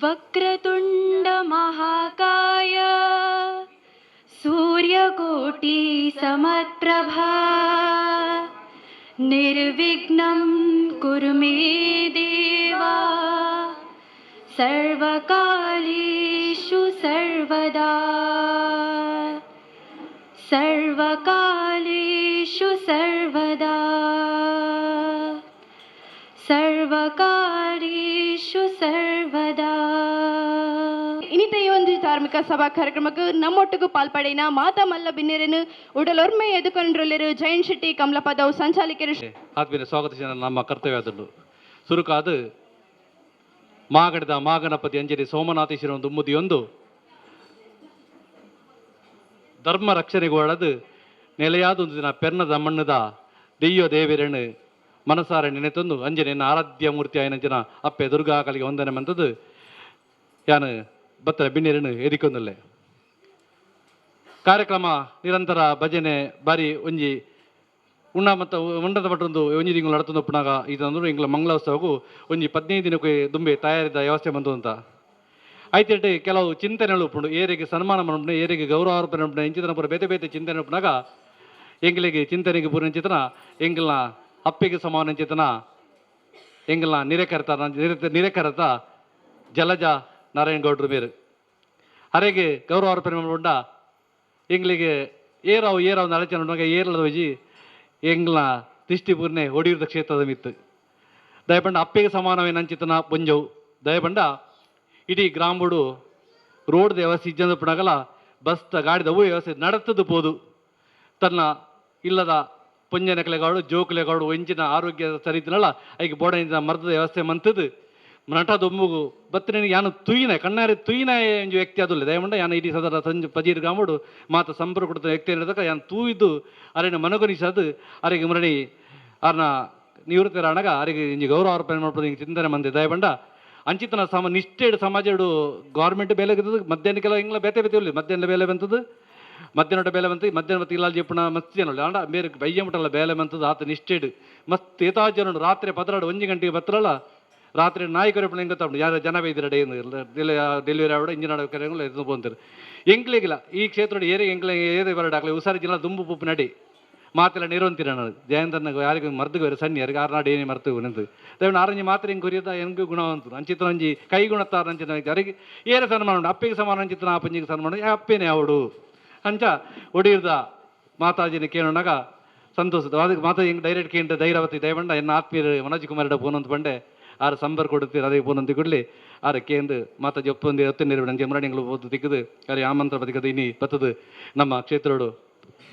ವಕ್ರತುಂಡ ಮಹಾಕಾಯ ಸೂರ್ಯಕೋಟಿ ಸಮಪ್ರಭಾ ನಿರ್ವಿಘ್ನಂ ಕುರು ಮೇ ದೇವಾ ಸರ್ವಕಾಲೇಷು ಸರ್ವದಾ ಸರ್ವಕಾಲೇಷು ಸರ್ವದಾ ಸರ್ವಕಾಲೇಷು ಸರ್ವದಾ. ಇನಿತ ಈ ಒಂದು ಧಾರ್ಮಿಕ ಸಭಾ ಕಾರ್ಯಕ್ರಮಕ್ಕೆ ನಮ್ಮೊಟ್ಟಿಗೂ ಪಾಲ್ಪಡೆಯಿನ ಮಾತಾ ಮಲ್ಲ ಬಿನ್ನೆರನು ಉಡಲೊರ್ಮೆ ಎದುಕೊಂಡ್ರೊಲ್ಲೆರು ಜಯಂತ್ ಶೆಟ್ಟಿ ಕಮಲಪದವು ಸಂಚಾಲಕರು. ಆದ್ಮೇಲೆ ಸ್ವಾಗತಿಸಿದ ನಮ್ಮ ಕರ್ತವ್ಯ ಅದನ್ನು ಸುರುಕಾದು ಮಾಗಡಿದ ಮಾಗಣಪತಿ ಅಂಜಲಿ ಸೋಮನಾಥೇಶ್ವರ ಒಂದು ಮುದಿಯೊಂದು ಧರ್ಮ ರಕ್ಷಣೆಗೊಳದು ನೆಲೆಯಾದ ಒಂದು ದಿನ ಪೆರ್ನದ ಮಣ್ಣದ ದೆಯ್ಯೋ ದೇವಿರಣು ಮನಸಾರ ನೆನೆತೊಂದು ಅಂಜನೆಯನ್ನು ಆರಾಧ್ಯ ಮೂರ್ತಿ ಆಯನಂಚಿನ ಅಪ್ಪೆ ದುರ್ಗಾ ಕಲಿಗೆ ವಂದನೆ ಮಂತದ್ದು ಯಾನು ಬತ್ತರ ಬಿನ್ನೆರನು ಎದಿಕೊಂದಲ್ಲೆ. ಕಾರ್ಯಕ್ರಮ ನಿರಂತರ ಭಜನೆ ಬಾರಿ ಒಂಜಿ ಉಣ್ಣ ಮತ್ತು ಉಂಡದ ಪಟ್ಟೊಂದು ಒಂಜಿ ತಿಂಗಳು ನಡತೊಂದು ಉಪ್ಪುನಾಗ ಇದಂದ್ರೆ ಎಂಗ್ಲ ಮಂಗಳೋತ್ಸವಕ್ಕೂ ಒಂಜಿ 15 ದಿನಕ್ಕೆ ದುಂಬೆ ತಯಾರಿದ ವ್ಯವಸ್ಥೆ ಬಂತು ಅಂತ ಆಯ್ತು. ಕೆಲವು ಚಿಂತನೆಗಳು ಉಪ್ಪುಂಡು, ಏರಿಗೆ ಸನ್ಮಾನ ಮನ್ಪುಂಡು, ಏರಿಗೆ ಗೌರವ ಅರ್ಪಣೆ ಉಪ್ಪುಂಡು, ಇಂಚಿತನ ಪೂರ ಬೇತೆ ಬೇತೆ ಚಿಂತನೆ ಉಪ್ಪುನಾಗ ಎಂಗ್ಲಿಗೆ ಚಿಂತನೆಗೆ ಪೂರ ಇಂಚಿತನ ಎಂಗ್ಲನ ಅಪ್ಪಿಗೆ ಸಮಾನ ಇಂಚಿತನ ಎಂಗ್ಲನ ನಿರೆಕರತ ನಿರೆಕರತ ಜಲಜ ನಾರಾಯಣಗೌಡರು ಮೇರು ಅರೆಗೆ ಗೌರವ ಅರ್ಪಣೆ ಮಾಡ್ಕೊಂಡ ಎಂಗ್ಲಿಗೆ ಏರಾವು ಏರಾವು ನಡಚನ ಉಂಡಾಗ ಏರ್ಲದ ಹೋಜಿ ಎಂಗ್ಲ ದಿಷ್ಟಿ ಪೂರ್ಣೆ ಒಡಿಯೂರ್ದ ಕ್ಷೇತ್ರದ ಮಿತ್ತು ದಯಪಂಡ ಅಪ್ಪೆಗೆ ಸಮಾನವೇನಂಚಿತನ ಪೊಂಜವು. ದಯಪಂಡ ಇಡೀ ಗ್ರಾಮಡು ರೋಡ್ ವ್ಯವಸ್ಥೆ ಇಜ್ಜಂದ ಪುಣಗಲ ಬಸ್ತ ಗಾಡಿದ ಅವು ವ್ಯವಸ್ಥೆ ನಡತದ್ದು ಪೋದು ತನ್ನ ಇಲ್ಲದ ಪೊಂಜನಕಲೆಗಾಡು ಜೋಕುಲೆಗಾಡು ಒಂಚಿನ ಆರೋಗ್ಯ ಸರಿತಿನಲ್ಲ ಐಗೆ ಬೋಡ ಮರ್ದದ ವ್ಯವಸ್ಥೆ ಮಂತದ್ದು ನಟ ದೊಂಬುಗು ಬತ್ತಿನ ಯಾನು ತುಯಿನ ಕಣ್ಣಾರೆ ತುಯಿನ ಒಂಜಿ ವ್ಯಕ್ತಿ ಅದುಲ್ಲ. ದಯಮಂಡ ಯಾನು ಇಡೀ ಸದರ ಸಂಜೆ ಪಜೀರ್ ಗ್ರಾಮಡು ಮಾತ ಸಂಪರ್ಕ ಕೊಡ್ತ ವ್ಯಕ್ತಿ ಅನ್ನೋದಕ್ಕೆ ಯಾನು ತೂಯ್ದು ಅರೆನ ಮನಗನಿಸದು ಅರೆಗೆ ಮುರಣಿ ಅರ್ನ ನಿವೃತ್ತರಾಣಗ ಅರೆಗೆ ಇಂಜಿ ಗೌರವ ಅರ್ಪಣೆ ಮಾಡ್ಬೋದು ಹಿಂಗೆ ಚಿಂತನೆ ಮಂದಿ. ದಯಬಂಡ ಅಂಚಿತನ ಸಮ ನಿಷ್ಠೆಡ್ ಸಮಾಜಡು ಗೌರ್ಮೆಂಟ್ ಬೇಲೆ ಮಧ್ಯಾಹ್ನ ಕೆಲವು ಇಂಗ್ಲ ಬೇತೆ ಬೇತೆ ಉಳ್ಳಿ ಮಧ್ಯಾಹ್ನ ಬೇಲೆ ಬಂತದ್ದು ಮಧ್ಯಾಹ್ನ ಬೇಲೆ ಬಂತು ಮಧ್ಯಾಹ್ನ ಮತ್ತೆ ಇಲ್ಲಾಲ್ ಜೆಪ್ಪುನ ಮಸ್ತ್ ಜನ ಉಳ್ಳಿ. ಆಂಡ ಬೇರೆ ಬಯ್ಯ ಮುಟ್ಟಲ್ಲ ಬೇಲೆ ಬಂತದ್ದು ಆತ ನಿಷ್ಠೆಡ್ ಮಸ್ತ್ ಏತಾ ಜನ ರಾತ್ರಿ 12 1 ಗಂಟೆಗೆ ಬತ್ತರಲ್ಲ ರಾತ್ರಿ ನಾಯಿ ಕೊರಪಣ ಹೆಂಗೆ ಗೊತ್ತಾಗ್ಬಿಡು ಯಾರು ಜನ ಬೈದಿರಡೆ ಏನು ಡೆಲಿವರಿ ಆವಡ ಇಂಜಿನ್ ಆಡ ಎದ್ದು ಬಂತಾರೆ ಎಂಕ್ಲಿಗಿಲ್ಲ ಈ ಕ್ಷೇತ್ರ ಏರೆ ಎಂಕ್ಲೆ ಏರೆ ಬರಡಾಗ್ಲಿ ಹುಷಾರಿ ಜಿಲ್ಲಾ ದುಂಬು ಪುಪ್ಪು ನಡಿ ಮಾತೆಲ್ಲ ನಿರಂತಿರ ನಾನು ಜಯಂತನ ಯಾರಿಗೂ ಮರ್ದುಗೆ ಬೇರೆ ಸಣ್ಣ ಯಾರಿಗೆ ಆರ್ನಾಡು ಏನೇ ಮರ್ತು ನಿಂತು ದಯವಿಟ್ಟು ಆರಂಜಿ ಮಾತ್ರ ಹಿಂಗೆ ಕೊರಿಯದ ಹೆಂಗೆ ಗುಣವಂತು ಅಂಚಿತ ಒಂಜಿ ಕೈ ಗುಣತ್ತಾರ ಅಂಚಿನ ಯಾರಿಗೆ ಏರೆ ಸನ್ಮಾನ ಉಂಟು ಅಪ್ಪಿಗೆ ಸಮಾನ ಅಂಚಿತನ ಅಪ್ಪಂಜಿಗೆ ಸನ್ಮಾನ ಅಪ್ಪೇನೆ ಅವಡು ಅಂಚ ಒಡಿರ್ದ ಮಾತಾಜಿನ ಕೇಳೋಣಾಗ ಸಂತೋಷದ ಅದಕ್ಕೆ ಮಾತಾಜಿ ಹಿಂಗೆ ಡೈರೆಕ್ಟ್ ಕೇಂದ್ರ ಧೈರ್ಯವತಿ ದಯವಂಡ ಎನ್ನ ಆತ್ಮೀಯರು ಮನೋಜ್ ಕುಮಾರ್ ಫೋನ್ ಅಂತ ಬಂಡೆ ಆರು ಸಂಪರ್ಕ ಕೊಡುತ್ತೀರ ಅದೇ ಫೋನ್ ಅಂತ ಕೊಡಲಿ ಆರು ಕೇಂದ್ರ ಮಾತಾಜಿ ಒಪ್ಪಂದಿ ಒತ್ತೆ ನೀರು ಮುರಣಿಗಳು ಓದು ದಿಕ್ಕದು ಅರೆ ಆಮಂತ್ರ ಬದಿಕದು ಇನಿ ಬತ್ತದು ನಮ್ಮ ಕ್ಷೇತ್ರೋಡು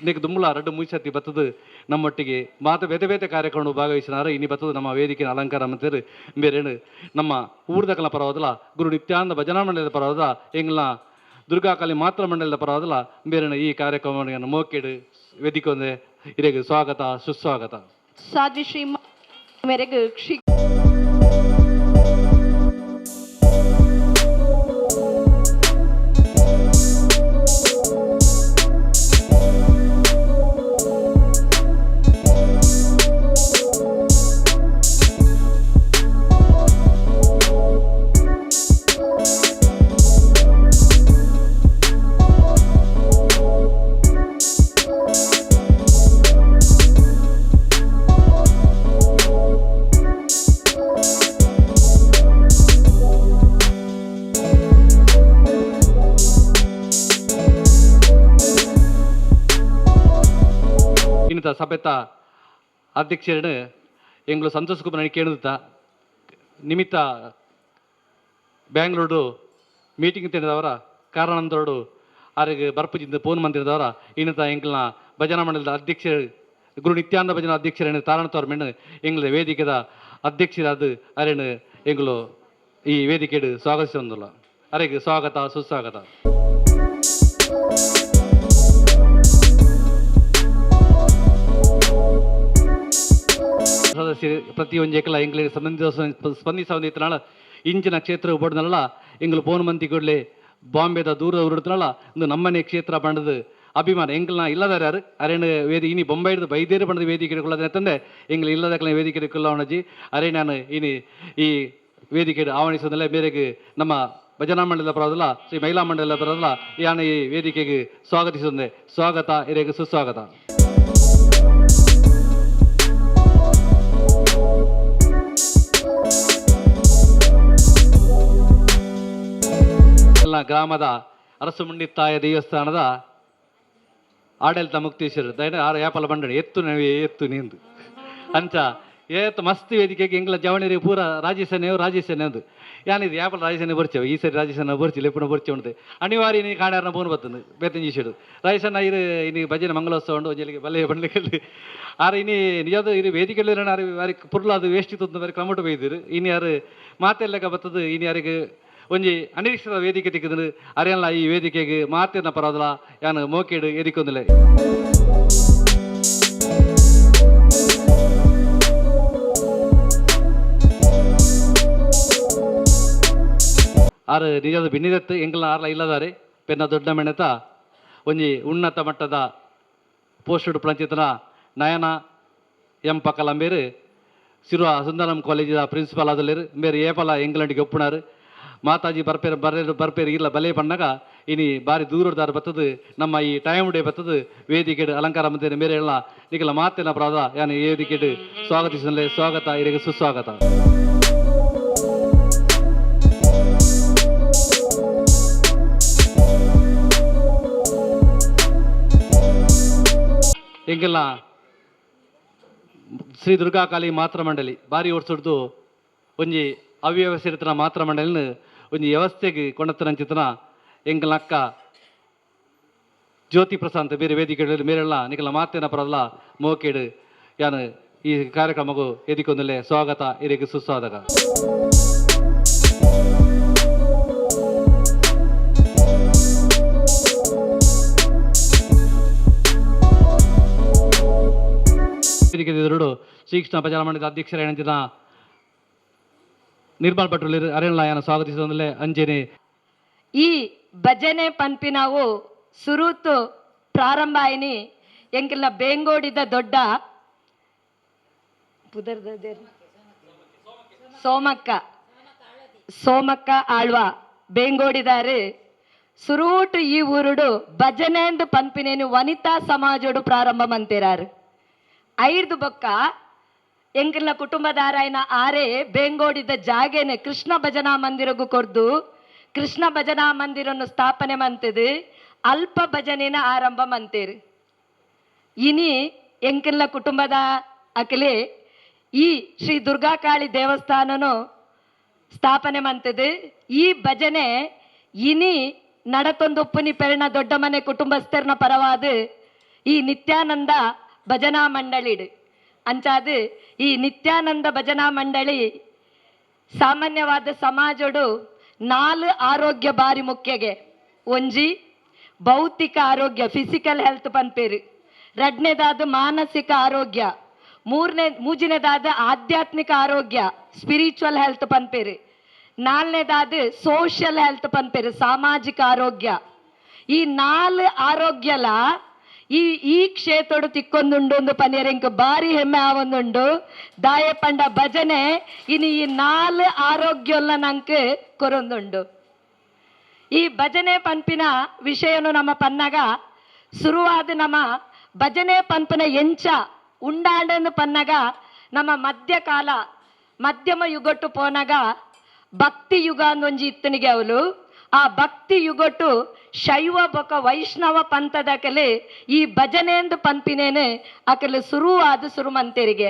ನಿಕ್ ದುಂಬುಲ ರಡ್ಡು ಮುಯ್ಸತಿ ಬತ್ತದು ನಮ್ಮೊಟ್ಟಿಗೆ ಮಾತು ಬೇತೆ ಬೇತೆ ಕಾರ್ಯಕ್ರಮ ಭಾಗವಹಿಸಿನಾರ ಇನಿ ಬತ್ತದು ನಮ್ಮ ವೇದಿಕೆಯ ಅಲಂಕಾರ ಮಂತೇರು ಬೇರೇನು ನಮ್ಮ ಊರ್ದಕಲ ಪರವಾದಲ ಗುರು ನಿತ್ಯಾನಂದ ಭಜನಾ ಮಂಡಲದ ಪರವಾದ ಎಂಗ್ಲ ದುರ್ಗಾಕಾಲಿ ಮಾತ್ರ ಮಂಡಲದ ಪರವಾದಲ ಬೇರೇನು ಈ ಕಾರ್ಯಕ್ರಮವನ್ನು ಮೋಕೆಡು ವೇದಿಕೆ ಒಂದೇ ಇರೆಗೆ ಸ್ವಾಗತ ಸುಸ್ವಾಗತ. ಸಾಧ್ವಿ ಶ್ರೀ ಮೇರೆಗೆ ಶ್ರೀ ಇನ್ನಿತ ಸಭೆತ ಅಧ್ಯಕ್ಷರನ್ನು ಎಂಗ್ಲು ಸಂತೋಷ್ ಕುಮಾರ್ ಕೇಳುತ್ತ ನಿಮಿತ್ತ ಬ್ಯಾಂಗ್ಳೂರು ಮೀಟಿಂಗ್ ತಿಂದವರ ಕಾರಣಂದೋಡು ಆರಿಗೆ ಬರ್ಪುಜಿಂದ ಫೋನ್ ಮಂದಿರದವರ ಇನ್ನಿತ ಎಂಗ್ಲನ ಭಜನಾ ಮಂಡಲದ ಅಧ್ಯಕ್ಷರು ಗುರು ನಿತ್ಯಾನಂದ ಭಜನಾ ಅಧ್ಯಕ್ಷರನ್ನು ತಾರಣತವ್ರ ಮೆಣ್ಣು ಎಂಗ್ಲ ವೇದಿಕೆದ ಅಧ್ಯಕ್ಷರಾದ ಅರೇನು ಎಂಗ್ಲು ಈ ವೇದಿಕೆಡು ಸ್ವಾಗತಿಸೊಂದಿಲ್ಲ ಅರೆಗೆ ಸ್ವಾಗತ ಸುಸ್ವಾಗತ. ಸದಸ್ಯರು ಪ್ರತಿಯೊಂದು ಏಕಲ ಎಂಗ್ಲಿಗೆ ಸ್ಪಂದಿಸ ಇಂಚಿನ ಕ್ಷೇತ್ರ ಬೋಡ್ನಲ್ಲ ಎಂಗ್ಲು ಫೋನ್ ಮಂತಿ ಕೂಡಲೇ ಬಾಂಬೆದ ದೂರದ ಉರುಡ್ತನಲ್ಲ ಇಂದು ನಮ್ಮನೆ ಕ್ಷೇತ್ರ ಬಂಡದು ಅಭಿಮಾನ ಎಂಕಲ್ನ ಇಲ್ಲದಾರ್ಯಾರು ಅರೇನು ವೇದಿ ಇನಿ ಬೊಂಬೈಡ್ದು ಬೈದೇರು ಪಂಡದ ವೇದಿಕೆ ತಂದೆ ಎಂಗ್ಲ ಇಲ್ಲದಕ್ಕಲ ವೇದಿಕೆ ಕುಲ್ಲವಣಜಿ ಅರೇ ನಾನು ಇನಿ ಈ ವೇದಿಕೆ ಆವಣಿಸೋದಲ್ಲ ಮೇರೆಗೆ ನಮ್ಮ ಭಜನಾ ಮಂಡಲದ ಪರದಲ್ಲ ಶ್ರೀ ಮಹಿಳಾ ಮಂಡಲದ ಪರದಲ್ಲ ಯಾನ ಈ ವೇದಿಕೆಗೆ ಸ್ವಾಗತಿಸುತ್ತೆ. ಸ್ವಾಗತ ಇರೆಗೆ ಸುಸ್ವಾಗತ. ಎಲ್ಲ ಗ್ರಾಮದ ಅರಸುಮುಂಡಿತ್ತಾಯ ದೇವಸ್ಥಾನದ ಆಡಳಿತ ಮುಕ್ತೇಶ್ವರ ದಯನ ಆರು ಯಾಪಲ ಬಂಡಣೆ ಎತ್ತು ನವೆ ಎತ್ತು ನಿಂದು ಅಂಚ ಏತ್ ಮಸ್ತ್ ವೇದಿಕೆಗೆ ಎಂಗ್ಲ ಜವಣಿರಿ ಪೂರ ರಾಜೇಶನೇ ರಾಜೇಶನೇ ಅಂದು ಯಾನಿದು ಯಾಪಲ ರಾಜೇಶನೇ ಬರ್ಚೇವೆ ಈ ಸರಿ ರಾಜೇಶನ ಬರ್ಚಿ ಲೆಪ್ಪುನ ಬರ್ಚೆ ಉಂಟು ಅನಿವಾರ್ಯ ನೀ ಕಾಣಾರನ ಬೋನ್ ಬತ್ತಂದು ಬೇತಂಜೀಶಡು ರಾಜೇಶನ ಇರು ಇನಿ ಭಜನೆ ಮಂಗಳೋತ್ಸವ ಉಂಡು ಒಂಜಲಿಗೆ ಬಲ್ಲೆ ಬಂಡ್ಲಿಕ್ಕೆ ಆರು ಇನಿ ನಿಜಾದ ಇರು ವೇದಿಕೆ ಆರು ವಾರಿ ಪುರ್ಲ ಅದು ವೇಸ್ಟ್ ಇತ್ತು ಬಾರಿ ಕ್ರಮಟು ಬೈದಿರು ಇನಿ ಯಾರು ಮಾತೆಲ್ಲಕ ಬತ್ತದು ಇನಿ ಯಾರಿಗೆ ಒಂಜಿ ಅನಿರೀಕ್ಷಿತ ವೇದಿಕೆ ತಿಕ್ಕಿದ್ರು ಅರೆಲ್ಲ ಈ ವೇದಿಕೆಗೆ ಮಾತೇನ ಪರದಲ ಯಾನು ಮೋಕೇಡು ಎದಿಕೊಂದಿಲ್ಲ. ಆರು ನಿಜದ ಬಿನ್ನಿದತ್ತು ಎಂಕಲ್ನ ಆರ್ಲ ಇಲ್ಲದಾರೆ ಪೆನ್ನ ದೊಡ್ಡ ಮೆಣತ ಒಂಜಿ ಉನ್ನತ ಮಟ್ಟದ ಪೋಸ್ಟ್ ಪ್ರಂಚಿತನ ನಯನ ಎಂ ಪಕ್ಕಲಂಬೇರು ಸಿರುವ ಸುಂದರಂ ಕಾಲೇಜಿದ ಪ್ರಿನ್ಸಿಪಾಲ್ ಆದಲೇರು ಮೇರು ಏಪಲ ಎಂಗ್ಲಂಡಿಗೆ ಒಪ್ಪುನಾರು ಮಾತಾಜಿ ಬರ್ಪೇರು ಬರ್ರೇರು ಬರ್ಪೇರು ಇಲ್ಲ ಬಲೆ ಪಣ್ಣಗ ಇನಿ ಬಾರಿ ದೂರದಾರ ಬತ್ತದು ನಮ್ಮ ಈ ಟೈಮ್ ಡೇ ಬತ್ತದು ವೇದಿಕೆಡು ಅಲಂಕಾರ ಮಂದಿರ ಮೇರೆ ಎಲ್ಲ ನಿಕಲ ಮಾತಿನ ಪ್ರಾದ ಯಾನು ವೇದಿಕೆಡು ಸ್ವಾಗತಿಸಲೇ ಸ್ವಾಗತ ಇರೆಗೆ ಸುಸ್ವಾಗತ. ಎಂಗೆಲ್ಲ ಶ್ರೀ ದುರ್ಗಾಕಾಳಿ ಮಾತೃ ಮಂಡಳಿ ಬಾರಿ ಓಡಿಸಿಡ್ದು ಒಂಜಿ ಅವ್ಯವಸ್ಥೆ ಮಾತೃ ಮಂಡಳಿನ ಒಂಜಿ ವ್ಯವಸ್ಥೆಗೆ ಕೊಂಡತ್ತರಂಚಿತನ ಎಂಕಲ್ನ ಅಕ್ಕ ಜ್ಯೋತಿ ಪ್ರಶಾಂತ್ ಬೇರೆ ವೇದಿಕೆ ಮೇರೆಲ್ಲ ನಿಕಲ ಮಾತೇನ ಪರಲ್ಲ ಮೋಕೇಡು ಯಾನು ಈ ಕಾರ್ಯಕ್ರಮಕ್ಕೂ ಎದಿಕೊಂದಲೇ ಸ್ವಾಗತ ಇರೆಗೆ ಸುಸ್ವಾಗತ. ವೇದಿಕೆ ಎದುರುಡು ಶ್ರೀಕೃಷ್ಣ ಭಜನಾ ಮಂಡಳಿದ ಅಧ್ಯಕ್ಷರ ನಿರ್ಮಲ್ ಭಟ್ರು ಅರೇಣ ಸ್ವಾಗತಿಸಿದಂದಲೇ ಅಂಜನೆ. ಈ ಭಜನೆ ಪನ್ಪಿನಾವು ಸುರೂತು ಪ್ರಾರಂಭ ಆಯ್ನಿ ಎಂಕಿಲ್ಲ ಬೇಂಗೋಡಿದ ದೊಡ್ಡ ಸೋಮಕ್ಕ ಸೋಮಕ್ಕ ಆಳ್ವ ಬೇಂಗೋಡಿದಾರು ಸುರೂಟು ಈ ಊರುಡು ಭಜನೆ ಎಂದು ಪನ್ಪಿನೇನು ವನಿತಾ ಸಮಾಜೋಡು ಪ್ರಾರಂಭ ಮಂತಿರಾರು. ಐರ್ದು ಬೊಕ್ಕ ಎಂಕಿಲ್ನ ಕುಟುಂಬದಾರಾಯನ ಆರೆ ಬೇಂಗೋಡಿದ ಜಾಗೇನೆ ಕೃಷ್ಣ ಭಜನಾ ಮಂದಿರಗೂ ಕೊರ್ದು ಕೃಷ್ಣ ಭಜನಾ ಮಂದಿರನ್ನು ಸ್ಥಾಪನೆ ಮಂತದು ಅಲ್ಪ ಭಜನೆನ ಆರಂಭ ಮಂತೇರು. ಇನಿ ಎಂಕಿಲ್ನ ಕುಟುಂಬದ ಅಕಲೆ ಈ ಶ್ರೀ ದುರ್ಗಾಕಾಳಿ ದೇವಸ್ಥಾನನು ಸ್ಥಾಪನೆ ಮಂತದು. ಈ ಭಜನೆ ಇನಿ ನಡತೊಂದುಪ್ಪುನಿ ಪೆರಣ ದೊಡ್ಡ ಮನೆ ಕುಟುಂಬಸ್ಥರ್ನ ಪರವಾದ ಈ ನಿತ್ಯಾನಂದ ಭಜನಾ ಮಂಡಳಿಡು ಅಂಚಾದು ಈ ನಿತ್ಯಾನಂದ ಭಜನಾ ಮಂಡಳಿ ಸಾಮಾನ್ಯವಾದ ಸಮಾಜಡು ನಾಲು ಆರೋಗ್ಯ ಬಾರಿ ಮುಖ್ಯಗೆ. ಒಂಜಿ ಭೌತಿಕ ಆರೋಗ್ಯ ಫಿಸಿಕಲ್ ಹೆಲ್ತ್ ಪನ್ಪೇರು, ರಡ್ನೇದಾದ ಮಾನಸಿಕ ಆರೋಗ್ಯ, ಮೂಜಿನೇದಾದ ಆಧ್ಯಾತ್ಮಿಕ ಆರೋಗ್ಯ ಸ್ಪಿರಿಚುವಲ್ ಹೆಲ್ತ್ ಪನ್ಪೇರು, ನಾಲ್ನೇದಾದ ಸೋಷಿಯಲ್ ಹೆಲ್ತ್ ಪನ್ಪೇರು ಸಾಮಾಜಿಕ ಆರೋಗ್ಯ. ಈ ನಾಲ್ ಆರೋಗ್ಯಲ ಈ ಈ ಕ್ಷೇತ್ರಡು ತಿಕ್ಕೊಂದುಂಡು ಒಂದು ಪನಿಯರಿಂಕ್ ಬಾರಿ ಹೆಮ್ಮೆ ಆವೊಂದುಂಡು. ದಾಯ ಪಂಡ ಭಜನೆ ಇನಿ ಈ ನಾಲ್ ಆರೋಗ್ಯೊಲ್ಲ ನಂಕ್ ಕೊರೊಂದುಂಡು. ಈ ಭಜನೆ ಪನ್ಪಿನ ವಿಷಯನು ನಮ್ಮ ಪನ್ನಗ ಶುರುವಾದ ನಮ್ಮ ಭಜನೆ ಪನ್ಪಿನ ಎಂಚ ಉಂಡಾಂಡನ್ನು ಪನ್ನಗ ನಮ್ಮ ಮಧ್ಯಕಾಲ ಮಧ್ಯಮ ಯುಗಟ್ಟು ಪೋನಗ ಭಕ್ತಿ ಯುಗ ಅಂದೊಂಜಿ ಇತ್ತನಿಗೆ ಅವಳು. ಆ ಭಕ್ತಿ ಯುಗಟ್ಟು ಶೈವ ಬೊಕ ವೈಷ್ಣವ ಪಂಥದಕಲೆ ಈ ಭಜನೆ ಎಂದು ಪನ್ಪಿನೇನೆ ಅಕಲೆ ಸುರುವಾದ ಸುರುಮಂತೆರಿಗೆ.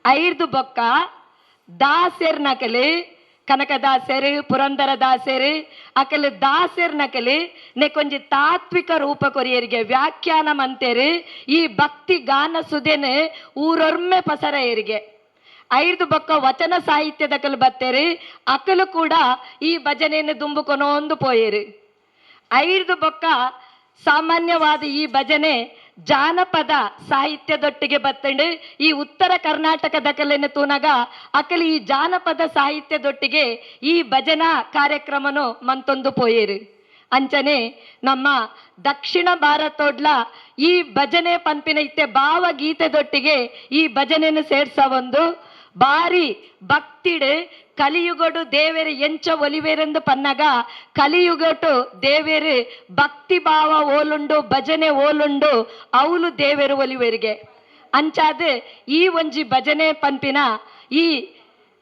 ಐರ್ದು ಬೊಕ್ಕ ದಾಸೆರ್ನಕಲೆ ಕನಕದಾಸರು ಪುರಂದರ ದಾಸರು ಅಕಲೆ ದಾಸೆರ್ನಕಲೆ ನೆ ಕೊಂಜಿ ತಾತ್ವಿಕ ರೂಪ ಕೊರಿಯರಿಗೆ ವ್ಯಾಖ್ಯಾನ ಮಂತೇರು ಈ ಭಕ್ತಿ ಗಾನ ಸುದೇನೆ ಊರೊರ್ಮೆ ಪಸರ ಏರಿಗೆ. ಐದು ಬೊಕ್ಕ ವಚನ ಸಾಹಿತ್ಯದಕಲು ಬತ್ತೇರು ಅಕಲು ಕೂಡ ಈ ಭಜನೆಯನ್ನು ದುಂಬುಕೊನೊಂದು ಪೋಯೇರು. ಐದು ಬೊಕ್ಕ ಸಾಮಾನ್ಯವಾದ ಈ ಭಜನೆ ಜಾನಪದ ಸಾಹಿತ್ಯದೊಟ್ಟಿಗೆ ಬತ್ತಂಡು ಈ ಉತ್ತರ ಕರ್ನಾಟಕದ ಕಲೆಯನ್ನು ತೂನಗ ಅಕಲಿ ಈ ಜಾನಪದ ಸಾಹಿತ್ಯದೊಟ್ಟಿಗೆ ಈ ಭಜನಾ ಕಾರ್ಯಕ್ರಮನು ಮಂತೊಂದು ಪೋಯೇರು. ಅಂಚನೆ ನಮ್ಮ ದಕ್ಷಿಣ ಭಾರತೋಡ್ಲ ಈ ಭಜನೆ ಪನ್ಪಿನ ಇತ್ತೆ ಭಾವಗೀತೆದೊಟ್ಟಿಗೆ ಈ ಭಜನೆಯನ್ನು ಸೇರ್ಸ ಒಂದು ಬಾರಿ ಭಕ್ತಿಡು ಕಲಿಯುಗಡು ದೇವೆರು ಎಂಚ ಒಲಿವೇರೆಂದು ಪನ್ನಗ ಕಲಿಯುಗಟು ದೇವೆರು ಭಕ್ತಿ ಭಾವ ಓಲುಂಡು ಭಜನೆ ಓಲುಂಡು ಅವಲು ದೇವೆರು ಒಲಿವೇರಿಗೆ. ಅಂಚಾದ ಈ ಒಂಜಿ ಭಜನೆ ಪನ್ಪಿನ ಈ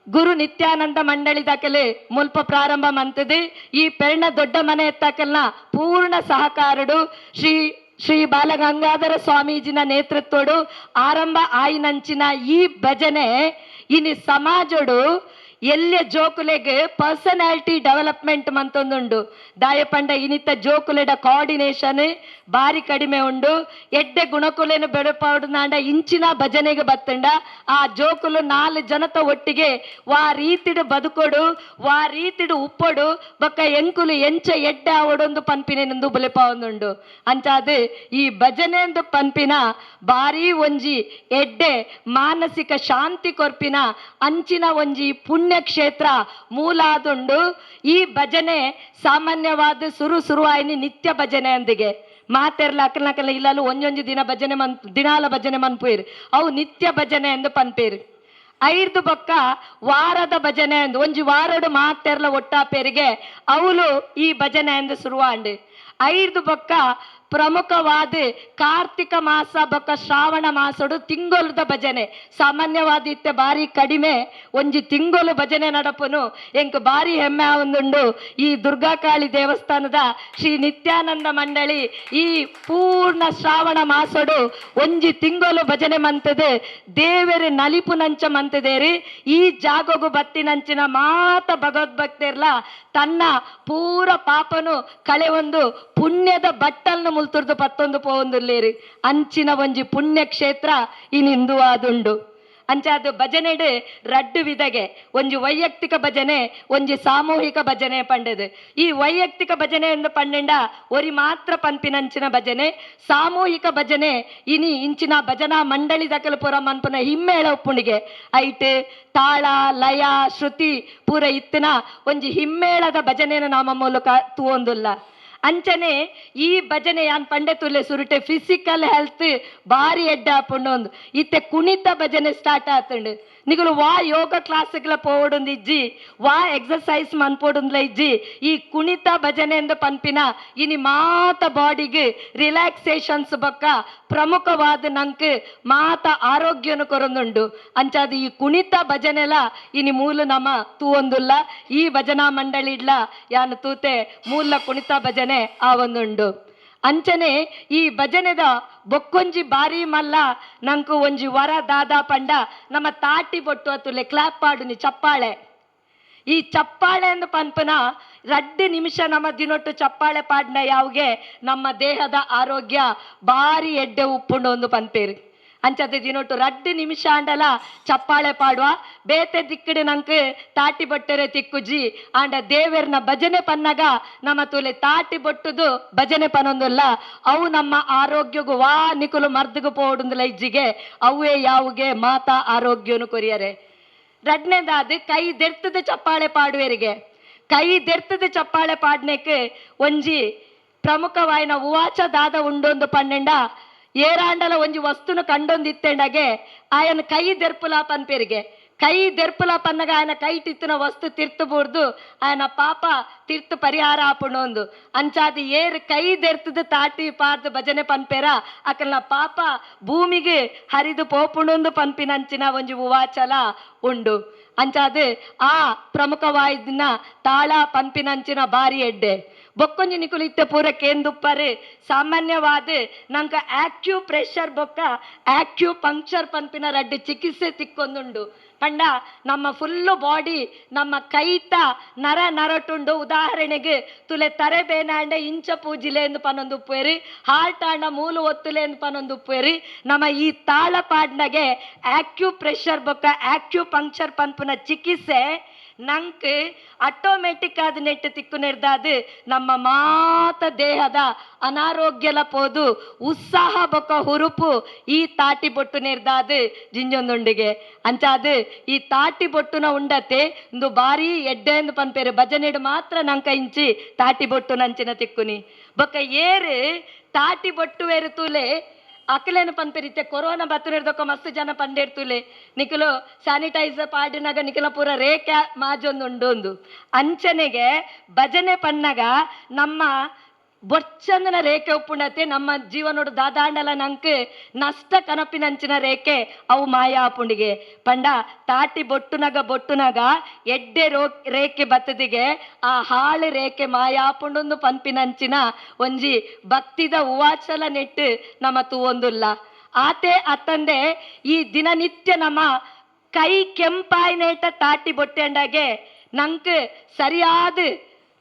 ಗುರು ನಿತ್ಯಾನಂದ ಮಂಡಳಿ ದಾಖಲೆ ಮುಲ್ಪ ಪ್ರಾರಂಭ ಮಂತದೆ. ಈ ಪೆರ್ಣ ದೊಡ್ಡ ಮನೆ ಎತ್ತಾಕಲ್ನ ಪೂರ್ಣ ಸಹಕಾರಡು ಶ್ರೀ ಶ್ರೀ ಬಾಲಗಂಗಾಧರ ಸ್ವಾಮೀಜಿನ ನೇತೃತ್ವಡು ಆರಂಭ ಆಯಿನಂಚಿನ ಈ ಭಜನೆ ಇನಿ ಸಮಾಜಡು ಎಲ್ಲೆ ಜೋಕುಲೆಗ್ ಪರ್ಸನಾಲಿಟಿ ಡೆವಲಪ್ಮೆಂಟ್ ಮಂತೊಂದುಂಡು. ದಾಯಪಂಡ ಇನಿತ ಜೋಕುಲೆಡ ಕೋಆರ್ಡಿನೇಷನ್ ಬಾರಿ ಕಡಿಮೆ ಉಂಡು. ಎಡ್ಡೆ ಗುಣಕುಲೆನು ಬೆಳಪಾಡುನಾಂಡ ಇಂಚಿನ ಭಜನೆಗೆ ಬತ್ತಂಡ ಆ ಜೋಕುಲು 4 ಜನತ ಒಟ್ಟಿಗೆ ವಾ ರೀತಿಡು ಬದುಕೊಡು ವಾ ರೀತಿಡು ಉಪ್ಪೊಡು ಬೊಕ್ಕ ಎಂಕುಲು ಎಂಚ ಎಡ್ಡೆ ಆವಡೊಂದು ಪನ್ಪಿನೆಂದು ಬುಲೆಪಾವೊಂದುಂಡು. ಅಂಚಾದ ಈ ಭಜನೆಂದು ಪನ್ಪಿನ ಬಾರಿ ಒಂಜಿ ಎಡ್ಡೆ ಮಾನಸಿಕ ಶಾಂತಿ ಕೊರ್ಪಿನ ಅಂಚಿನ ಒಂಜಿ ಪುಣ್ಯಕ್ಷೇತ್ರ ಮೂಲಾದುಂಡು. ಈ ಭಜನೆ ಸಾಮಾನ್ಯವಾದ ಸುರು ಸುರುವಾಯಿನಿ ನಿತ್ಯ ಭಜನೆ ಅಂದಿಗೆ ಮಾತೆರ್ಲ ಅಕ್ಕಲ್ನಕಲ್ಲ ಇಲ್ಲಲು ಒಂಜೊಂಜಿ ದಿನ ಭಜನೆ ಮನ್ ದಿನಾಲ ಭಜನೆ ಮನ್ಪೇರು ಅವು ನಿತ್ಯ ಭಜನೆ ಎಂದು ಪನ್ಪೇರು. ಐರ್ದು ಬೊಕ್ಕ ವಾರದ ಭಜನೆ ಎಂದು ಒಂಜಿ ವಾರಡು ಮಾತೆರ್ಲ ಒಟ್ಟಾಪೇರಿಗೆ ಅವಳು ಈ ಭಜನೆ ಎಂದು ಸುರುವಾಂಡು. ಐರ್ದು ಬೊಕ್ಕ ಪ್ರಮುಖವಾದ ಕಾರ್ತಿಕ ಮಾಸ ಬೊಕ್ಕ ಶ್ರಾವಣ ಮಾಸಡು ತಿಂಗೊಲುದ ಭಜನೆ ಸಾಮಾನ್ಯವಾದ ಇತ್ತೆ ಬಾರಿ ಕಡಿಮೆ ಒಂಜಿ ತಿಂಗೊಲು ಭಜನೆ ನಡಪುನು ಎಂಕ್ ಬಾರಿ ಹೆಮ್ಮೆ ಒಂದುಂಡು. ಈ ದುರ್ಗಾಕಾಳಿ ದೇವಸ್ಥಾನದ ಶ್ರೀ ನಿತ್ಯಾನಂದ ಮಂಡಳಿ ಈ ಪೂರ್ಣ ಶ್ರಾವಣ ಮಾಸಡು ಒಂಜಿ ತಿಂಗೊಲು ಭಜನೆ ಮಂತದೆ ದೇವೆರು ನಲಿಪು ನಂಚ ಮಂತದೇರಿ. ಈ ಜಾಗಗು ಬತ್ತಿನಂಚಿನ ಮಾತ ಭಗವದ್ಭಕ್ತಿರ್ಲ ತನ್ನ ಪೂರ ಪಾಪನು ಕಳೆ ಒಂದು ಪುಣ್ಯದ ಬಟ್ಟಲ್ನು ಮುಲ್ತುರ್ದು ಪತ್ತೊಂದು ಪೋವೊಂದುಲ್ಲೇರಿ ಅಂಚಿನ ಒಂಜಿ ಪುಣ್ಯಕ್ಷೇತ್ರ ಇನಿಂದು ಆದುಂಡು. ಅಂಚಾದ ಭಜನೆಡು ರಡ್ಡು ವಿಧಗೆ ಒಂಜಿ ವೈಯಕ್ತಿಕ ಭಜನೆ ಒಂಜಿ ಸಾಮೂಹಿಕ ಭಜನೆ ಪಂಡದು. ಈ ವೈಯಕ್ತಿಕ ಭಜನೆ ಎಂದು ಪಂಡೆಂಡ ಒರಿ ಮಾತ್ರ ಪನ್ಪಿನಂಚಿನ ಭಜನೆ, ಸಾಮೂಹಿಕ ಭಜನೆ ಇನಿ ಇಂಚಿನ ಭಜನಾ ಮಂಡಳಿ ದಕಲು ಪೂರ ಮನ್ಪುನ ಹಿಮ್ಮೇಳ ಉಪ್ಪುಣಿಗೆ ಐಟ್ ತಾಳ ಲಯ ಶ್ರುತಿ ಪೂರ ಇತ್ತಿನ ಒಂಜಿ ಹಿಮ್ಮೇಳದ ಭಜನೆಯನ್ನು ನಾಮ ಮೂಲಕ ತೂವೊಂದುಲ್ಲ. ಅಂಚನೆ ಈ ಭಜನೆ ಯಾನ್ ಪಂಡೆ ತುಲೆ ಸುರುಟೆ ಫಿಸಿಕಲ್ ಹೆಲ್ತ್ ಬಾರಿ ಎಡ್ಡೆ ಆಪುಂಡು. ಇತ್ತೆ ಕುಣಿತ ಭಜನೆ ಸ್ಟಾರ್ಟ್ ಆತುಂಡು. ನಿಗುಲು ವಾ ಯೋಗ ಕ್ಲಾಸ್ಗಳ ಪೋವೊಡೊಂದು ಇಜ್ಜಿ ವಾ ಎಕ್ಸರ್ಸೈಸ್ ಮನ್ಪೋಡುಂದ್ಲ ಇಜ್ಜಿ ಈ ಕುಣಿತ ಭಜನೆ ಎಂದು ಪನ್ಪಿನ ಇನಿ ಮಾತ ಬಾಡಿಗೆ ರಿಲ್ಯಾಕ್ಸೇಷನ್ಸ್ ಬೊಕ್ಕ ಪ್ರಮುಖವಾದ ನಂಕ್ ಮಾತ ಆರೋಗ್ಯನು ಕೊರೊಂದುಂಡು. ಅಂಚಾದ ಈ ಕುಣಿತ ಭಜನೆಲ ಇನಿ ಮೂಲ ನಮ ತೂವೊಂದುಲ್ಲ. ಈ ಭಜನಾ ಮಂಡಳಿ ಇಡ್ಲ ಯಾನು ತೂತೆ ಮೂಲ ಕುಣಿತ ಭಜನೆ ಆ ಒಂದುಂಡು. ಅಂಚನೆ ಈ ಭಜನೆದ ಬೊಕ್ಕೊಂಜಿ ಬಾರಿ ಮಲ್ಲ ನಂಕು ಒಂಜಿ ವರ ದಾದಾ ಪಂಡ ನಮ್ಮ ತಾಟಿ ಬೊಟ್ಟು ಅತುಲೆ ಕ್ಲಾಪ್ ಪಾಡುನಿ ಚಪ್ಪಾಳೆ. ಈ ಚಪ್ಪಾಳೆ ಎಂದು ಪನ್ಪನ 2 ನಿಮಿಷ ನಮ್ಮ ದಿನೊಟ್ಟು ಚಪ್ಪಾಳೆ ಪಾಡ್ನ ಯಾವ್ಗೆ ನಮ್ಮ ದೇಹದ ಆರೋಗ್ಯ ಬಾರಿ ಎಡ್ಡೆ ಉಪ್ಪುಂಡು ಒಂದು ಪನ್ಪೇರು. ಅಂಚದ ದಿನೊಟ್ಟು 2 ನಿಮಿಷ ಆಂಡಲ ಚಪ್ಪಾಳೆ ಪಾಡುವ ಬೇತೆ ದಿಕ್ಕಡು ನಂಕ್ ತಾಟಿ ಬೊಟ್ಟರೆ ತಿಕ್ಕುಜಿ ಆಂಡ ದೇವೆರ್ನ ಭಜನೆ ಪನ್ನಗ ನಮ್ಮ ತುಲೆ ತಾಟಿ ಬೊಟ್ಟುದು ಭಜನೆ ಪನೊಂದುಲ್ಲ ಅವು ನಮ್ಮ ಆರೋಗ್ಯಗು ವಾ ನಿಕುಲು ಮರ್ದುಗು ಪೋಡುಂದುಲ ಇಜ್ಜಿಗೆ ಅವೇ ಯಾವುಗೆ ಮಾತಾ ಆರೋಗ್ಯನು ಕೊರಿಯರೆ. ರಡ್ನೇದಾದ ಕೈ ದೆರ್ತದ ಚಪ್ಪಾಳೆ ಪಾಡುವೆರಿಗೆ ಕೈ ದೆರ್ತದ ಚಪ್ಪಾಳೆ ಪಾಡ್ನೆಕ್ ಒಂಜಿ ಪ್ರಮುಖವಾಯಿನ ಉವಾಚ ದಾದ ಉಂಡೊಂದು ಪನ್ನೆಂಡ ಏರಾಂಡಲ ಒಂಜಿ ವಸ್ತುನು ಕಂಡೊಂದಿತ್ತೆಂಡಗೆ ಆಯನ ಕೈ ದೆರ್ಪುಲ ಪನ್ಪೆರಿಗೆ ಕೈ ದೆರ್ಪುಲ ಪನ್ನಗ ಆಯನ ಕೈ ತಿತ್ತಿನ ವಸ್ತು ತಿರ್ತು ಬೂರ್ದು ಆಯನ ಪಾಪ ತಿರ್ತು ಪರಿಹಾರ ಆಪುಂಡೊಂದು. ಅಂಚಾದ ಏರ್ ಕೈ ದೆರ್ತದ ತಾಟಿ ಪಾರ್ದು ಭಜನೆ ಪನ್ಪೇರ ಅಕಲ್ನ ಪಾಪ ಭೂಮಿಗೆ ಹರಿದು ಪೋಪುಂಡೊಂದು ಪನ್ಪಿನಂಚಿನ ಒಂಜಿ ಉವಾಚಲ ಉಂಡು. ಅಂಚಾದ ಆ ಪ್ರಮುಖವಾಯ್ದಿನ ತಾಳ ಪನ್ಪಿನಂಚಿನ ಬಾರಿ ಎಡ್ಡೆ ಬೊಕ್ಕೊಂಜಿ ನಿಕುಲು ಇತ್ತೆ ಪೂರ ಕೇಂದುಪ್ಪರು. ಸಾಮಾನ್ಯವಾದ ನಂಕ ಆಕ್ಯೂ ಪ್ರೆಷರ್ ಬೊಕ್ಕ ಆಕ್ಯೂ ಪಂಕ್ಚರ್ ಪನ್ಪಿನ ರಡ್ಡು ಚಿಕಿತ್ಸೆ ತಿಕ್ಕೊಂದುಂಡು. ಪಂಡ ನಮ್ಮ ಫುಲ್ಲು ಬಾಡಿ ನಮ್ಮ ಕೈತ ನರ ನರಟುಂಡು. ಉದಾಹರಣೆಗೆ ತುಲೆ ತರೆ ಬೇನಾಂಡ ಇಂಚ ಪೂಜಿಲೆ ಎಂದು ಪನೊಂದು ಉಪ್ಪೇರಿ ಹಾರ್ಟ್ ಆಂಡ ಮೂಲು ಒತ್ತುಲೆ ಎಂದು ಪನೊಂದು ಉಪ್ಪೇರಿ. ನಮ್ಮ ಈ ತಾಳ ಪಾಡ್ನಗೆ ಆಕ್ಯೂ ಪ್ರೆಷರ್ ಬೊಕ್ಕ ಆಕ್ಯೂ ಪಂಕ್ಚರ್ ಪನ್ಪುನ ಚಿಕಿತ್ಸೆ ನಂಕ್ ಆಟೋಮೆಟಿಕ್ ಆದ್ ನೆಟ್ಟು ತಿಕ್ಕು ನೆರ್ದಾದ್ ನಮ್ಮ ಮಾತ ದೇಹದ ಅನಾರೋಗ್ಯಲ ಪೋದು ಉತ್ಸಾಹ ಬೊಕ್ಕ ಹುರುಪು ಈ ತಾಟಿ ಬೊಟ್ಟು ನೆರ್ದಾದ್ ಜಿಂಜೊಂದುಂಡಿಗೆ. ಅಂಚಾದ್ ಈ ತಾಟಿ ಬೊಟ್ಟುನ ಉಂಡತೆ ಇಂದು ಬಾರಿ ಎಡ್ಡೆಂದು ಪನ್ಪೇರು. ಭಜನೆಡ್ ಮಾತ್ರ ನಂಕ ಇಂಚಿ ತಾಟಿ ಬೊಟ್ಟು ನಂಚಿನ ತಿಕ್ಕುನಿ. ಬೊಕ್ಕ ಏರು ತಾಟಿ ಬೊಟ್ಟುವೇರು ತೂಲೆ ಅಕಲೇನು ಪನ್ಪೇರು. ಇತ್ತೆ ಕೊರೋನಾ ಬತ್ತುನೆರ್ದೊಕ್ಕ ಮಸ್ತ್ ಜನ ಪಂಡೇರ್ತುಲೆ ನಿಕುಲು ಸ್ಯಾನಿಟೈಸರ್ ಪಾಡಿನಾಗ ನಿಕುಲ ಪೂರ ರೇಖೆ ಮಾಜೊಂದುಂಡು ಉಂದು. ಅಂಚನೆಗೆ ಭಜನೆ ಪನ್ನಗ ನಮ್ಮ ಬೊಚ್ಚಂದನ ರೇಖೆ ಉಪ್ಪುಂಡತೆ ನಮ್ಮ ಜೀವನೋಡು ದಾದಾಂಡಲ ನಂಕ್ ನಷ್ಟ ಕನಪಿನಂಚಿನ ರೇಖೆ ಅವು ಮಾಯ ಆಪುಂಡಿಗೆ. ಪಂಡ ತಾಟಿ ಬೊಟ್ಟುನಗ ಬೊಟ್ಟುನಗ ಎಡ್ಡೆ ರೇಖೆ ಬತ್ತದಿಗೆ ಆ ಹಾಳು ರೇಖೆ ಮಾಯಾಪುಂಡುಂದು ಪನ್ಪಿನಂಚಿನ ಒಂಜಿ ಭಕ್ತಿದ ಉವಾಚಲ ನೆಟ್ಟು ನಮ್ಮ ತೂವೊಂದುಲ್ಲ. ಆತೆ ಅತ್ತಂದೆ ಈ ದಿನನಿತ್ಯ ನಮ್ಮ ಕೈ ಕೆಂಪಾಯ್ನೇಟ ತಾಟಿ ಬೊಟ್ಟೆಂಡಾಗೆ ನಂಕ್ ಸರಿಯಾದ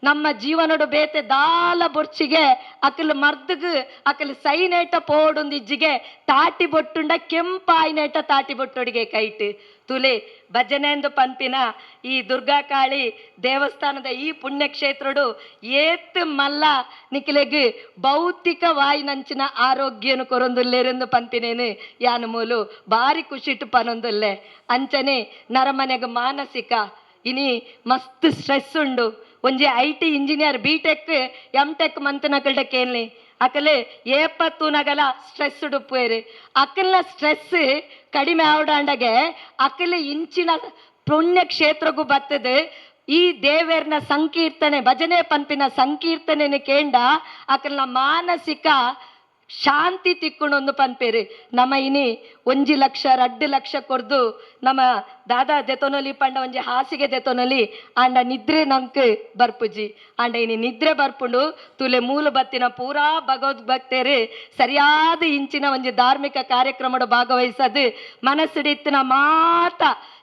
ನಮ್ಮ ಜೀವನೋಡು ಬೇತೆ ದಾಲ ಬೊರ್ಚಿಗೆ ಅಕಲ್ ಮರ್ದಗ್ ಅಕಲ್ ಸೈನೇಟ ಪೋಡುಂದಿಜ್ಜಿಗೆ ತಾಟಿ ಬೊಟ್ಟುಂಡ ಕೆಂಪಾಯ್ನೇಟ ತಾಟಿ ಬೊಟ್ಟೊಡಿಗೆ ಕೈಟ್ ತುಲೆ ಭಜನೆಂದು ಪನ್ಪಿನ ಈ ದುರ್ಗಾಕಾಳಿ ದೇವಸ್ಥಾನದ ಈ ಪುಣ್ಯಕ್ಷೇತ್ರಡು ಏತ್ ಮಲ್ಲ ನಿಖಿಲೆಗ್ ಭೌತಿಕ ವಾಯಿನಂಚಿನ ಆರೋಗ್ಯನು ಕೊರೊಂದುಲ್ಲೇರೆಂದು ಪನ್ಪಿನೇನು ಯಾನು ಮೂಲು ಬಾರಿ ಖುಷಿಟ್ಟು ಪನೊಂದುಲ್ಲೆ. ಅಂಚನೆ ನರಮನೆಗ್ ಮಾನಸಿಕ ಇನಿ ಮಸ್ತ್ ಸ್ಟ್ರೆಸ್ ಉಂಡು. ಒಂಜಿ I T engineer B tech M tech ಮಂತನಕಲ್ಡ ಕೇನ್ಲಿ ಅಕಲೆ ಏಪತ್ತು ನಗಲ ಸ್ಟ್ರೆಸ್ ಉಡುಪೇರು. ಅಕಲ್ನ ಸ್ಟ್ರೆಸ್ ಕಡಿಮೆ ಆವಡಾಂಡಗೆ ಅಕಲೆ ಇಂಚಿನ ಪುಣ್ಯ ಕ್ಷೇತ್ರಗೂ ಬರ್ತದೆ. ಈ ದೇವೇರ್ನ ಸಂಕೀರ್ತನೆ ಭಜನೆ ಪನ್ಪಿನ ಸಂಕೀರ್ತನೆನ ಕೇಂಡ ಅಕಲ್ನ ಮಾನಸಿಕ ಶಾಂತಿ ತಿಕ್ಕುಣೊಂದು ಪನ್ಪೇರು. ನಮ್ಮ ಇನಿ 1 ಲಕ್ಷ 2 ಲಕ್ಷ ಕೊರ್ದು ನಮ್ಮ ದಾದಾ ದೆತೊನೊಲಿ ಪಂಡ ಒಂಜಿ ಹಾಸಿಗೆ ದೆತೊನೊಲಿ ಆಂಡ ನಿದ್ರೆ ನಂಕ್ ಬರ್ಪುಜಿ. ಆಂಡ ಇನಿ ನಿದ್ರೆ ಬರ್ಪುಂಡು. ತುಲೆ ಮೂಲು ಬತ್ತಿನ ಪೂರಾ ಭಗವದ್ಭಕ್ತರು ಸರಿಯಾದ ಇಂಚಿನ ಒಂಜಿ ಧಾರ್ಮಿಕ ಕಾರ್ಯಕ್ರಮಡು ಭಾಗವಹಿಸದು ಮನಸ್ಸುಡಿತ್ತಿನ ಮಾತ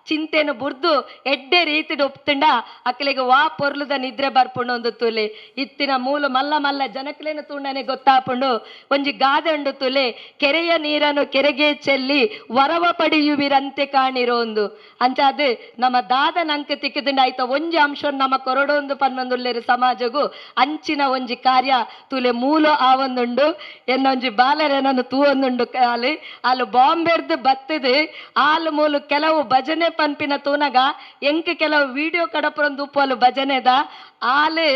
ಚಿಂತೆನು ಬುರ್ದು ಎಡ್ಡೆ ರೀತಿಡ್ ಒಪ್ತುಂಡ ಅಕ್ಲೆಗ್ ವಾ ಪೊರ್ಲುದ ನಿದ್ರೆ ಬರ್ಪುಂಡು ಒಂದು ತುಲೆ. ಇತ್ತಿನ ಮೂಲು ಮಲ್ಲ ಮಲ್ಲ ಜನಕ್ಲೇನು ತೂಂಡನೆ ಗೊತ್ತಾಪುಂಡು. ಒಂಜಿ ಗಾದೆ ಉಂಡು ತುಲೆ, ಕೆರೆಯ ನೀರನ್ನು ಕೆರೆಗೆ ಚೆಲ್ಲಿ ವರವ ಪಡೆಯುವಿರಂತೆ ಕಾಣಿರೋ ಒಂದು. ಅಂಚಾದ್ ನಮ್ಮ ದಾದ ನಂಕ್ ತಿಕ್ಕಿದಿಂಡ ಆಯ್ತ ಒಂಜಿ ಅಂಶ ನಮ್ಮ ಕೊರಡೊಂದು ಪನ್ನೊಂದುಲ್ಲೇರು ಸಮಾಜಗು ಅಂಚಿನ ಒಂಜಿ ಕಾರ್ಯ ತುಲೆ ಮೂಲು ಆವೊಂದುಂಡು. ಎನ್ನೊಂಜಿ ಬಾಲರೇನೊಂದು ತೂವೊಂದುಂಡು ಆಲು ಆಲು ಬಾಂಬೆರ್ದು ಬತ್ತದು ಆಲು ಮೂಲು ಕೆಲವು ಭಜನೆ ಪನ್ಪಿನ ತೂನಗ ಎಂಕ್ ಕೆಲವು ವಿಡಿಯೋ ಕಡಪುರೊಂದು ಉಪ್ಪು ಭಜನೆದ ಆಲು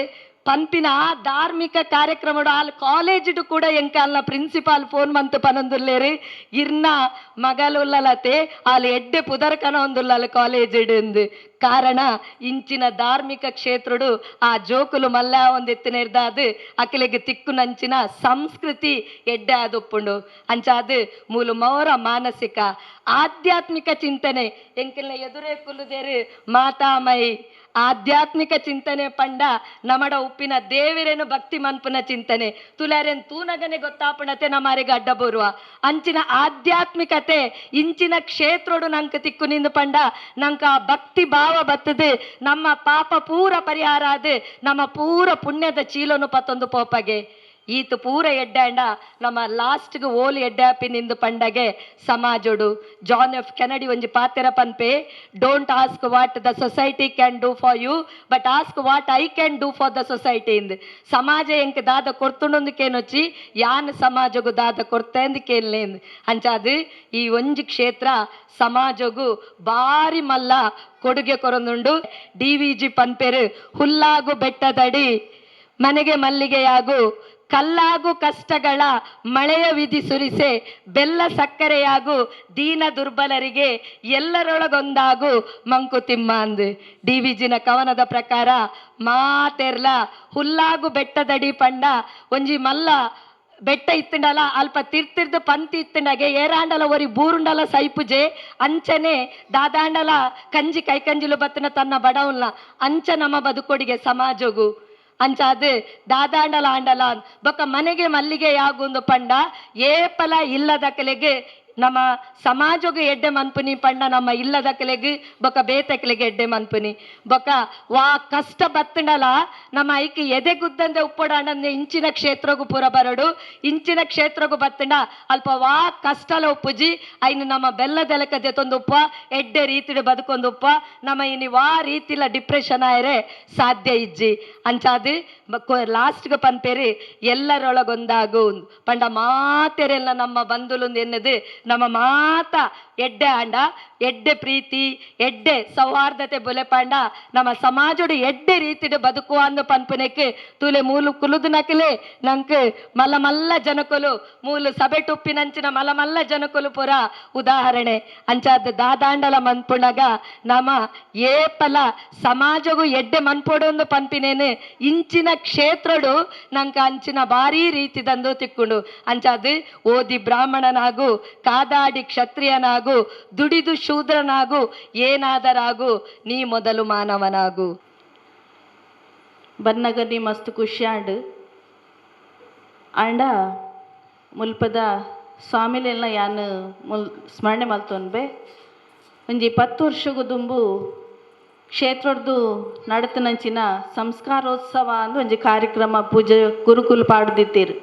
ಪನ್ಪಿನ ಆ ಧಾರ್ಮಿಕ ಕಾರ್ಯಕ್ರಮಡು ಆಲ್ ಕಾಲೇಜಿಡು ಕೂಡ ಎಂಕ ಅಲ್ಲ ಪ್ರಿನ್ಸಿಪಾಲ್ ಫೋನ್ ಮಂತ್ ಪನೊಂದುಲ್ಲೇರು ಇರ್ನ ಮಗಲುಲ್ಲಲತೆ ಆಲ್ ಎಡ್ಡೆ ಪುದರ್ಕನ ಒಂದುಲ್ಲಲ್ ಕಾಲೇಜಿಡು. ಕಾರಣ ಇಂಚಿನ ಧಾರ್ಮಿಕ ಕ್ಷೇತ್ರಡು ಆ ಜೋಕುಲು ಮಲ್ಲ ಒಂದೆತ್ತಿನೆರ್ದಾದ್ ಅಕಿಲೆಗ್ ತಿಕ್ಕುನಂಚಿನ ಸಂಸ್ಕೃತಿ ಎಡ್ಡೆ ಆದುಪ್ಪುಂಡು. ಅಂಚಾದ್ ಮೂಲು ಮೌರ ಮಾನಸಿಕ ಆಧ್ಯಾತ್ಮಿಕ ಚಿಂತನೆ ಎಂಕಿಲ್ನ ಎದುರೇ ಕುಲ್ಲುದೇರು ಮಾತಾಮಯಿ ಆಧ್ಯಾತ್ಮಿಕ ಚಿಂತನೆ ಪಂಡ ನಮಡ ಉಪ್ಪಿನ ದೇವರೇನು ಭಕ್ತಿ ಮನ್ಪುನ ಚಿಂತನೆ ತುಲಾರೇನ್ ತೂನಗನೆ ಗೊತ್ತಾಪಣತೆ ನಮಾರಿಗೆ ಅಡ್ಡ ಬರುವ ಅಂಚಿನ ಆಧ್ಯಾತ್ಮಿಕತೆ ಇಂಚಿನ ಕ್ಷೇತ್ರೋಡು ನಂಕ ತಿಕ್ಕು ನಿಂದು ಪಂಡ ನಂಕ ಆ ಭಕ್ತಿ ಭಾವ ಬತ್ತದು ನಮ್ಮ ಪಾಪ ಪೂರ ಪರಿಹಾರ ಅದು ನಮ್ಮ ಪೂರ ಪುಣ್ಯದ ಚೀಲನು ಪತ್ತೊಂದು ಪೋಪಗೆ ಈತ ಪೂರ ಎಡ್ಡಾಂಡ ನಮ್ಮ ಲಾಸ್ಟ್ಗೆ ಓಲ್ ಎಡ್ಡಾಪಿ ನಿಂದು ಪಂಡಗೆ ಸಮಾಜೋಡು. ಜಾನ್ ಎಫ್ ಕೆನಡಿ ಒಂಜಿ ಪಾತೆರ ಪನ್ಪೆ, don't ask what the society can do for you but ask what I can do for the society ಇಂದು. ಸಮಾಜ ಎಂಕ್ ದಾದ ಕೊರ್ತುಂಡೊಂದು ಕೇನೊಚ್ಚಿ ಯಾನ್ ಸಮಾಜಗು ದಾದ ಕೊರ್ತೇಂದು ಕೇನ್ಲೇಂದು. ಅಂಚಾದ್ ಈ ಒಂಜಿ ಕ್ಷೇತ್ರ ಸಮಾಜಗು ಬಾರಿ ಮಲ್ಲ ಕೊಡುಗೆ ಕೊರೊಂದುಂಡು. ಡಿ ವಿ ಜಿ ಪನ್ಪೇರು, ಹುಲ್ಲಾಗು ಬೆಟ್ಟದಡಿ ಮನೆಗೆ ಮಲ್ಲಿಗೆಯಾಗು ಕಲ್ಲಾಗು ಕಷ್ಟಗಳ ಮಳೆಯ ವಿಧಿ ಸುರಿಸೆ ಬೆಲ್ಲ ಸಕ್ಕರೆಯಾಗು ದೀನ ದುರ್ಬಲರಿಗೆ ಎಲ್ಲರೊಳಗೊಂದಾಗು ಮಂಕುತಿಮ್ಮ ಅಂದು. ಡಿ ವಿ ಜಿನ ಕವನದ ಪ್ರಕಾರ ಮಾತೆರ್ಲ ಹುಲ್ಲಾಗು ಬೆಟ್ಟದಡಿ ಪಂಡ ಒಂಜಿ ಮಲ್ಲ ಬೆಟ್ಟ ಇತ್ತಂಡಲ ಅಲ್ಪ ತಿರ್ತಿರ್ದು ಪಂತಿ ಇತ್ತಂಡಗೆ ಏರಾಂಡಲ ಒರಿ ಬೂರುಂಡಲ ಸೈಪುಜೆ ಅಂಚನೆ ದಾದಾಂಡಲ ಕಂಜಿ ಕೈಕಂಜಿಲು ಬತ್ತನ ತನ್ನ ಬಡವಲ್ಲ ಅಂಚ ನಮ್ಮ ಬದುಕೊಡಿಗೆ ಸಮಾಜಗು. ಅಂಚಾದ್ ದಾದಾಂಡಲ ಆಂಡಲ ಬೊಕ್ಕ ಮನೆಗೆ ಮಲ್ಲಿಗೆ ಯಾಗೊಂದು ಪಂಡ ಏಪಲ ಇಲ್ಲದಕಲೆಗೆ ನಮ್ಮ ಸಮಾಜೊಗು ಎಡ್ಡೆ ಮನ್ಪುನಿ ಪಂಡ ನಮ್ಮ ಇಲ್ಲದಕ್ಲೆಗ್ ಬೊಕ ಬೇತಕ್ಲೆಗ್ ಎಡ್ಡೆ ಮನ್ಪುನಿ ಬೊಕ ವಾ ಕಷ್ಟ ಬತ್ತಂಡಲ ನಮ್ಮ ಐಕ್ ಎದೆ ಗುದ್ದಂದೆ ಉಪ್ಪೊಡಾಂಡ ಇಂಚಿನ ಕ್ಷೇತ್ರಗು ಪೂರ ಬರಡು ಇಂಚಿನ ಕ್ಷೇತ್ರಗು ಬತ್ತಂಡ ಅಲ್ಪ ವಾ ಕಷ್ಟಲ ಉಪ್ಪುಜಿ ಐನು ನಮ್ಮ ಬೆಲ್ಲದೆಲಕ ದೆತೊಂದು ಉಪ್ಪ ಎಡ್ಡೆ ರೀತಿಡು ಬದುಕೊಂದು ಉಪ್ಪ ನಮ್ಮ ಇನಿ ವಾ ರೀತಿಲ ಡಿಪ್ರೆಷನ್ ಆಯರೆ ಸಾಧ್ಯ ಇಜ್ಜಿ ಅಂಚಾದು ಲಾಸ್ಟ್ಗೆ ಪನ್ಪೇರಿ ಎಲ್ಲರೊಳಗೊಂದಾಗು ಪಂಡ ಮಾತೆರೆಲ್ಲ ನಮ್ಮ ಬಂಧುಲುಂದು ಎನ್ನದು ನಮ್ಮ ಮಾತ ಎಡ್ಡೆ ಆಂಡ ಎಡ್ಡೆ ಪ್ರೀತಿ ಎಡ್ಡೆ ಸೌಹಾರ್ದತೆ ಬುಲೆಪಾಂಡ ನಮ್ಮ ಸಮಾಜೋಡು ಎಡ್ಡೆ ರೀತಿಡು ಬದುಕುವ ಅಂದು ಪನ್ಪುನೆಕ್ ತೂಲೆ ಮೂಲು ಕುಲುದು ನಕಲೆ ನಂಕ್ ಮಲ್ಲ ಮಲ್ಲ ಜನಕುಲು ಮೂಲು ಸಭೆ ಟುಪ್ಪಿನಂಚಿನ ಮಲ್ಲ ಮಲ್ಲ ಜನಕುಲು ಪೂರ ಉದಾಹರಣೆ. ಅಂಚಾದ ದಾದಾಂಡಲ ಮನ್ಪುಣಗ ನಮ ಏಪಲ ಸಮಾಜಗು ಎಡ್ಡೆ ಮನ್ಪೊಡು ಅಂದು ಪನ್ಪಿನೇನು ಇಂಚಿನ ಕ್ಷೇತ್ರಡು ನಂಕ ಅಂಚಿನ ಭಾರೀ ರೀತಿದಂದು ತಿಕ್ಕೊಂಡು. ಅಂಚಾದ ಓದಿ ಬ್ರಾಹ್ಮಣನಾಗು ಕಾದಾಡಿ ಕ್ಷತ್ರಿಯನಾಗು ದುಡಿದು ಶೂದ್ರನಾಗು ಏನಾದರಾಗು ನೀ ಮೊದಲು ಮಾನವನಾಗು. ಬನ್ನಗನಿ ಮಸ್ತ್ ಖುಷಿಯಾಂಡ್ ಆಂಡ ಮುಲ್ಪದ ಸ್ವಾಮಿಲೆಲ್ಲ ಯಾನ್ ಮುಲ್ ಸ್ಮರಣೆ ಮಲ್ತೊನ್ಬೆ. ಒಂಜಿ 10 ವರ್ಷಗು ದುಂಬು ಕ್ಷೇತ್ರದ್ದು ನಡತನಂಚಿನ ಸಂಸ್ಕಾರೋತ್ಸವ ಅಂದು ಒಂಜಿ ಕಾರ್ಯಕ್ರಮ ಪೂಜೆ ಗುರುಕುಲು ಪಾಡ್ದಿತ್ತೀರು.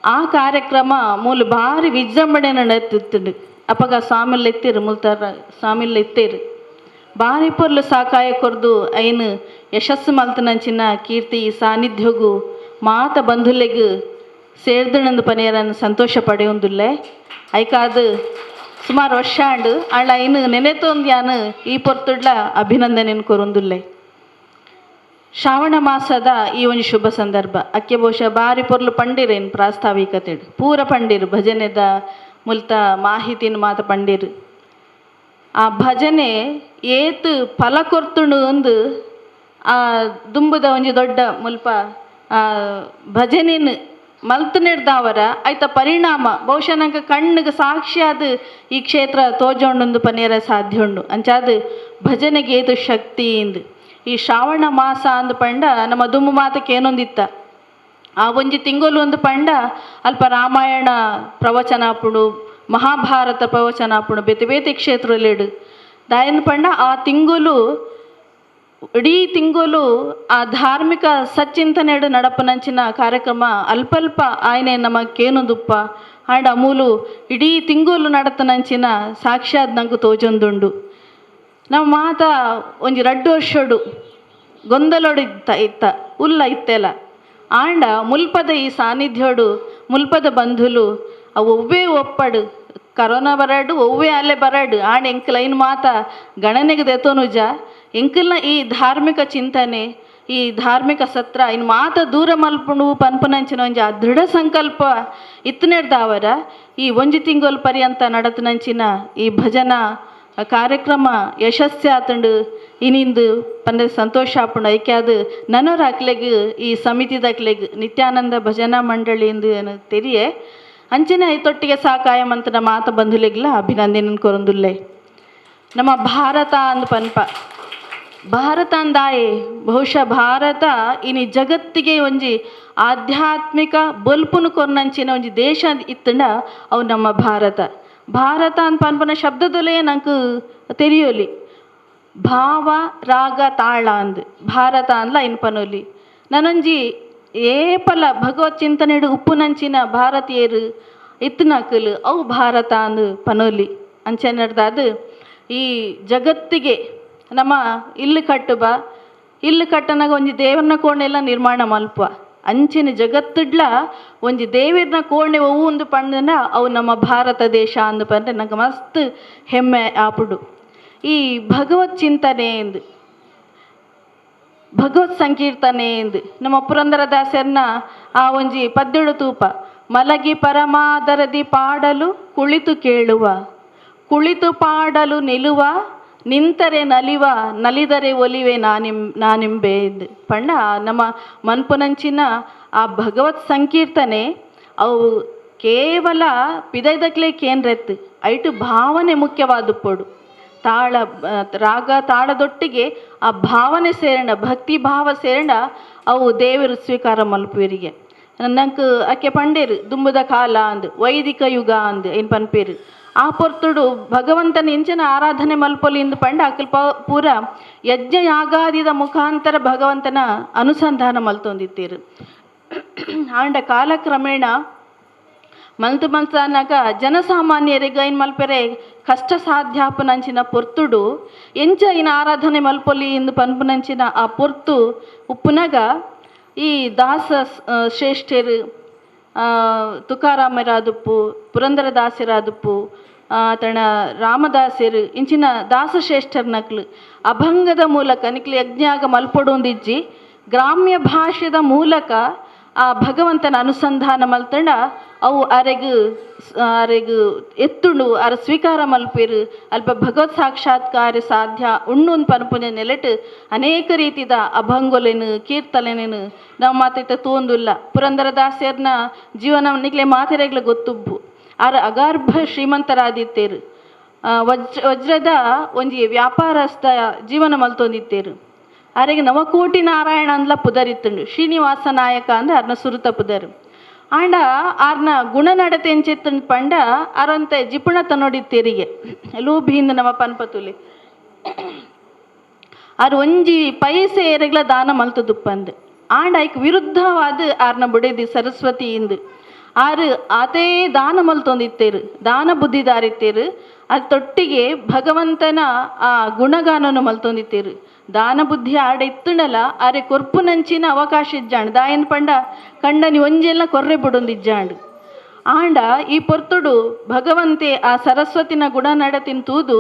ಆ ಕಾರ್ಯಕ್ರಮ ಮೂಲು ಭಾರಿ ವಿಜೃಂಭಣೆ ನಡೆತಿತ್ತು. ಅಪಗ ಸ್ವಾಮಿಲ್ ಎತ್ತೀರು ಮುಲ್ತಾರ ಸ್ವಾಮಿಲ್ ಎತ್ತೀರು ಭಾರಿ ಪೊರ್ಲು ಸಾಕಾಯ ಕೊರ್ದು ಐನು ಯಶಸ್ಸು ಮಲ್ತನಂಚಿನ ಕೀರ್ತಿ ಈ ಸಾನ್ನಿಧ್ಯಗು ಮಾತ ಬಂಧುಲೆಗ್ ಸೇರ್ದಣಂದು ಪನಿಯರನ್ನು ಸಂತೋಷ ಪಡೆಯೊಂದುಲ್ಲೆ. ಐಕಾದು ಸುಮಾರು ವರ್ಷ ಆಂಡು ಆಂಡ ಐನು ನೆನೆತೊಂದು ಯಾನು ಈ ಪೊರ್ತುಡ್ಲ ಅಭಿನಂದನೆ ಕೊರೊಂದುಲ್ಲೆ. ಶ್ರಾವಣ ಮಾಸದ ಈ ಒಂದು ಶುಭ ಸಂದರ್ಭ ಅಕ್ಕೆ ಬಹುಶಃ ಬಾರಿ ಪೊರ್ಲು ಪಂಡಿರೇನು ಪ್ರಾಸ್ತಾವಿಕತೆ ಪೂರ ಪಂಡಿರು ಭಜನೆದ ಮುಲ್ತ ಮಾಹಿತಿನ ಮಾತ ಪಂಡಿರು. ಆ ಭಜನೆ ಏತ್ ಫಲ ಕೊರ್ತುಂಡು ಒಂದು ಆ ದುಂಬುದ ಒಂಜಿ ದೊಡ್ಡ ಮುಲ್ಪ ಆ ಭಜನೆನು ಮಲ್ತು ನೆಡ್ದಾವರ ಆಯ್ತ ಪರಿಣಾಮ ಬಹುಶಃ ನಂಗೆ ಕಣ್ಣಿಗೆ ಸಾಕ್ಷಿಯಾದ ಈ ಕ್ಷೇತ್ರ ತೋಜೊಂಡೊಂದು ಪನೇರ ಸಾಧ್ಯ ಉಂಡು. ಅಂಚಾದ ಭಜನೆಗೆ ಏತು ಶಕ್ತಿ ಇಂದು ಈ ಶ್ರಾವಣ ಮಾಸ ಅಂದು ಪಂಡ ನಮ್ಮ ದುಂಬು ಮಾತಕ್ಕೆ ಏನೊಂದಿತ್ತ ಆ ಒಂಜಿ ತಿಂಗಳು ಒಂದು ಪಂಡ ಅಲ್ಪ ರಾಮಾಯಣ ಪ್ರವಚನ ಆಪುಂಡು ಮಹಾಭಾರತ ಪ್ರವಚನ ಆಪುಂಡು ಬೇತೆ ಬೇತೆ ಕ್ಷೇತ್ರಲಿಡು ದಾಯನ ಪಂಡ ಆ ತಿಂಗಳು ಇಡೀ ತಿಂಗಳು ಆ ಧಾರ್ಮಿಕ ಸಚ್ಚಿಂತನೆಡು ನಡಪನಂಚಿನ ಕಾರ್ಯಕ್ರಮ ಅಲ್ಪಲ್ಪ ಆಯ್ನೆ ನಮಕ್ಕೇನೊಂದುಪ್ಪ ಆಂಡ ಮೂಲು ಇಡೀ ತಿಂಗಳು ನಡತನಂಚಿನ ಸಾಕ್ಷಾತ್ ನಂಗೆ ತೋಜೊಂದುಂಡು. ನಮ್ಮ ಮಾತ ಒಂಜಿ ರಡ್ಡು ವರ್ಷಡು ಗೊಂದಲೋಡು ಇತ್ತ ಇತ್ತ ಉಲ್ಲ ಇತ್ತೆಲ್ಲ ಆಂಡ ಮುಲ್ಪದ ಈ ಸಾನ್ನಿಧ್ಯೋಡು ಮುಲ್ಪದ ಬಂಧುಲು ಅವು ಒವ್ವೇ ಒಪ್ಪಡು ಕರೋನಾ ಬರಾಡು ಒವ್ವೇ ಅಲ್ಲೇ ಬರಾಡು ಆಂಡ ಎಂಕಲ್ ಐನ್ ಮಾತ ಗಣನೆಗೆ ದೆತೋನುಜ ಎಂಕಲ್ನ ಈ ಧಾರ್ಮಿಕ ಚಿಂತನೆ ಈ ಧಾರ್ಮಿಕ ಸತ್ರ ಇನ್ ಮಾತ ದೂರ ಮಲ್ಪುಂಡು ಪನ್ಪುನಂಚಿನ ಒಂಜಿ ಆ ದೃಢ ಸಂಕಲ್ಪ ಇತ್ತನೆಡ್ದಾವರ ಈ ಒಂಜಿ ತಿಂಗೊಲ್ ಪರ್ಯಂತ ನಡತನಂಚಿನ ಈ ಭಜನಾ ಕಾರ್ಯಕ್ರಮ ಯಶಸ್ಸಿ ಆತಂಡು ಇನಿಂದು ಪಂಡ ಸಂತೋಷ ಆಪುಂಡು. ಐಕ್ಯಾದು ನನೊರ ಅಕ್ಲೆಗ್ ಈ ಸಮಿತಿದಕ್ಲೆಗ್ ನಿತ್ಯಾನಂದ ಭಜನಾ ಮಂಡಳಿ ಎಂದು ತೆರಿಯೆ ಅಂಚನೆ ಐತೊಟ್ಟಿಗೆ ಸಾಕಾಯ ಮಂತನ ಮಾತ ಬಂಧುಲೆಗ್ಲ ಅಭಿನಂದನೆ ಕೊರಂದುಲ್ಲೆ. ನಮ್ಮ ಭಾರತ ಅಂದ್ ಪನ್ಪ ಭಾರತ ಅಂದಾಯೆ ಬಹುಶಃ ಭಾರತ ಇನಿ ಜಗತ್ತಿಗೆ ಒಂಜಿ ಆಧ್ಯಾತ್ಮಿಕ ಬೊಲ್ಪುನು ಕೊರ್ನಂಚಿನ ಒಂಜಿ ದೇಶ ಇತ್ತಂಡ ಅವು ನಮ್ಮ ಭಾರತ. ಭಾರತ ಅಂದ್ ಪನ್ಪನ ಶಬ್ದದಲ್ಲೇ ನಂಗೆ ತೆರಿಯೋಲಿ ಭಾವ ರಾಗ ತಾಳ ಅಂದ್ ಭಾರತ ಅಂದ್ಲ ಇನ್ ಪನೋಲಿ. ನಾನೊಂಜಿ ಏಪಲ ಭಗವತ್ ಚಿಂತನೆಡು ಉಪ್ಪುನಂಚಿನ ಭಾರತೀಯರು ಇತ್ತನಕಲು ಅವು ಭಾರತ ಅಂದು ಪನೋಲಿ. ಅಂಚೆನಡ್ದಾದು ಈ ಜಗತ್ತಿಗೆ ನಮ್ಮ ಇಲ್ಲು ಕಟ್ಟುಬ ಇಲ್ಲು ಕಟ್ಟನಾಗ ಒಂಜಿ ದೇವರನ ಕೋಣೆಲ್ಲ ನಿರ್ಮಾಣ ಮಲ್ಪ ಅಂಚಿನ ಜಗತ್ತಿಡ್ಲ ಒಂಜಿ ದೇವರನ ಕೋಣೆ ಒವು ಒಂದು ಪಂಡನ ಅವು ನಮ್ಮ ಭಾರತ ದೇಶ ಅಂದು ಪಂಡ್ರೆ ನಂಗೆ ಮಸ್ತ್ ಹೆಮ್ಮೆ ಆಪುಡು. ಈ ಭಗವತ್ ಚಿಂತನೆ ಎಂದು ಭಗವತ್ ಸಂಕೀರ್ತನೆ ಎಂದು ನಮ್ಮ ಪುರಂದರದಾಸರನ್ನ ಆ ಒಂಜಿ ಪದ್ಯಡು ತೂಪ ಮಲಗಿ ಪರಮಾದರದಿ ಪಾಡಲು ಕುಳಿತು ಕೇಳುವ ಕುಳಿತು ಪಾಡಲು ನಿಲುವ ನಿಂತರೆ ನಲಿವ ನಲಿದರೆ ಒಲಿವೆ ನಾನಿಂಬೆ ಎಂದು ಪಂಡ ನಮ್ಮ ಮನ್ಪುನಂಚಿನ ಆ ಭಗವತ್ ಸಂಕೀರ್ತನೆ ಅವು ಕೇವಲ ಪಿದೈದಕ್ಲೆ ಕೇಂದ್ರೆತ್ತು ಐಟು ಭಾವನೆ ಮುಖ್ಯವಾದ ಪೊಡು ತಾಳ ರಾಗ ತಾಳದೊಟ್ಟಿಗೆ ಆ ಭಾವನೆ ಸೇರಣ ಭಕ್ತಿ ಭಾವ ಸೇರಣ ಅವು ದೇವರು ಸ್ವೀಕಾರ ಮಲ್ಪುವರಿಗೆ. ನಂಕ್ ಅಕ್ಕೆ ಪಂಡೇರು ದುಂಬುದ ಕಾಲ ಅಂದ್ ವೈದಿಕ ಯುಗ ಅಂದ್ ಏನ್ ಪನ್ಪೇರು. ಆ ಪೊರ್ತುಡು ಭಗವಂತನ ಎಂಚಿನ ಆರಾಧನೆ ಮಲ್ಪೊಲಿ ಇಂದು ಪಂಡ ಅಕಲ್ ಪೂರ ಯಜ್ಞ ಯಾಗಾದಿದ ಮುಖಾಂತರ ಭಗವಂತನ ಅನುಸಂಧಾನ ಮಲ್ತೊಂದಿತ್ತೀರು. ಆಂಡ ಕಾಲಕ್ರಮೇಣ ಮಲ್ತು ಮಲ್ತಾನಾಗ ಜನಸಾಮಾನ್ಯರಿಗೆ ಐನ್ ಮಲ್ಪೆರೆ ಕಷ್ಟ ಸಾಧ್ಯಾಪನಂಚಿನ ಪೊರ್ತುಡು ಎಂಚ ಐನ ಆರಾಧನೆ ಮಲ್ಪೊಲಿ ಇಂದು ಪನ್ಪುನಂಚಿನ ಆ ಪೊರ್ತು ಉಪ್ಪುನಗ ಈ ದಾಸ ಶ್ರೇಷ್ಠರು ತುಕಾರಾಮರಾದುಪ್ಪು, ಪುರಂದರದಾಸರಾದುಪ್ಪು, ತಣ ರಾಮದಾಸರು ಇಂಚಿನ ದಾಸಶ್ರೇಷ್ಠರ ನಕ್ಲು ಅಭಂಗದ ಮೂಲಕ ನಿಕ್ಲು ಯಜ್ಞಾಗ ಮಲ್ಪೊಡೊಂದಿಜ್ಜಿ ಗ್ರಾಮ್ಯ ಭಾಷೆದ ಮೂಲಕ ಆ ಭಗವಂತನ ಅನುಸಂಧಾನ ಮಲ್ತಂಡ ಅವು ಅರೆಗ್ ಅರೆಗ್ ಎತ್ತುಂಡು ಅರ ಸ್ವೀಕಾರ ಮಲ್ಪೇರು ಅಲ್ಪ ಭಗವತ್ ಸಾಕ್ಷಾತ್ಕಾರ ಸಾಧ್ಯ ಉಣ್ಣುನ್ ಪನ್ಪುನೆ ನೆಲೆಟ್ ಅನೇಕ ರೀತಿದ ಅಭಂಗೊಲೆನು ಕೀರ್ತಲೆನೇನು ನಾವು ಮಾತೈತೆ ತೋಂದುಲ್ಲ. ಪುರಂದರದಾಸರ್ನ ಜೀವನ ನಿಕ್ಲೆ ಮಾತೆರೆಗ್ಲ ಗೊತ್ತುಬ್ಬು. ಆರ್ ಅಗರ್ಭ ಶ್ರೀಮಂತರಾದಿತ್ತೇರು, ವಜ್ರದ ಒಂಜಿ ವ್ಯಾಪಾರಸ್ಥ ಜೀವನ ಮಲ್ತೊಂದಿತ್ತೇರು. ಅರೆಗೆ ನವಕೋಟಿ ನಾರಾಯಣ ಅಂದ್ಲ ಪುದರಿತ್ತುಂಡು, ಶ್ರೀನಿವಾಸ ನಾಯಕ ಅಂದ ಅರ್ನ ಸುರುತ ಪುದರು. ಆಂಡ ಆರ್ನ ಗುಣನಡತೆ ಎಂಚೆತ್ತುಂಡು ಪಂಡ ಅರಂತೆ ಜಿಪುಣ ತನ್ನೊಡಿತ್ತೇರಿಗೆ ಲೂಬಿಯಿಂದ ನಮ್ಮ ಪನ್ಪತುಲಿ ಆರ್ ಒಂಜಿ ಪೈಸೆ ಏರೆಗ್ಲ ದಾನ ಮಲ್ತದುಪ್ಪಂದು. ಆಂಡ ಐಕ್ ವಿರುದ್ಧವಾದ ಆರ್ನ ಬುಡೆದಿ ಸರಸ್ವತಿ ಇಂದು ಆರು ಆತೇ ದಾನ ಮಲ್ತೊಂದಿತ್ತೇರು, ದಾನ ಬುದ್ಧಿದಾರಿತ್ತೇರು. ಅದು ತೊಟ್ಟಿಗೆ ಭಗವಂತನ ಆ ಗುಣಗಾನನು ಮಲ್ತೊಂದಿತ್ತೇರು. ದಾನ ಬುದ್ಧಿ ಆಡ ಇತ್ತುಂಡಲ ಆರೆ ಕೊರ್ಪುನಂಚಿನ ಅವಕಾಶ ಇಜ್ಜಾಂಡ್ ದಾಯನ್ ಪಂಡ ಕಂಡನಿ ಒಂಜೆಲ್ಲ ಕೊರ್ರೆ ಬುಡೊಂದಿಜ್ಜಾಂಡ್. ಆಂಡ ಈ ಪೊರ್ತುಡು ಭಗವಂತೆ ಆ ಸರಸ್ವತಿನ ಗುಣ ನಡತಿನ ತೂದು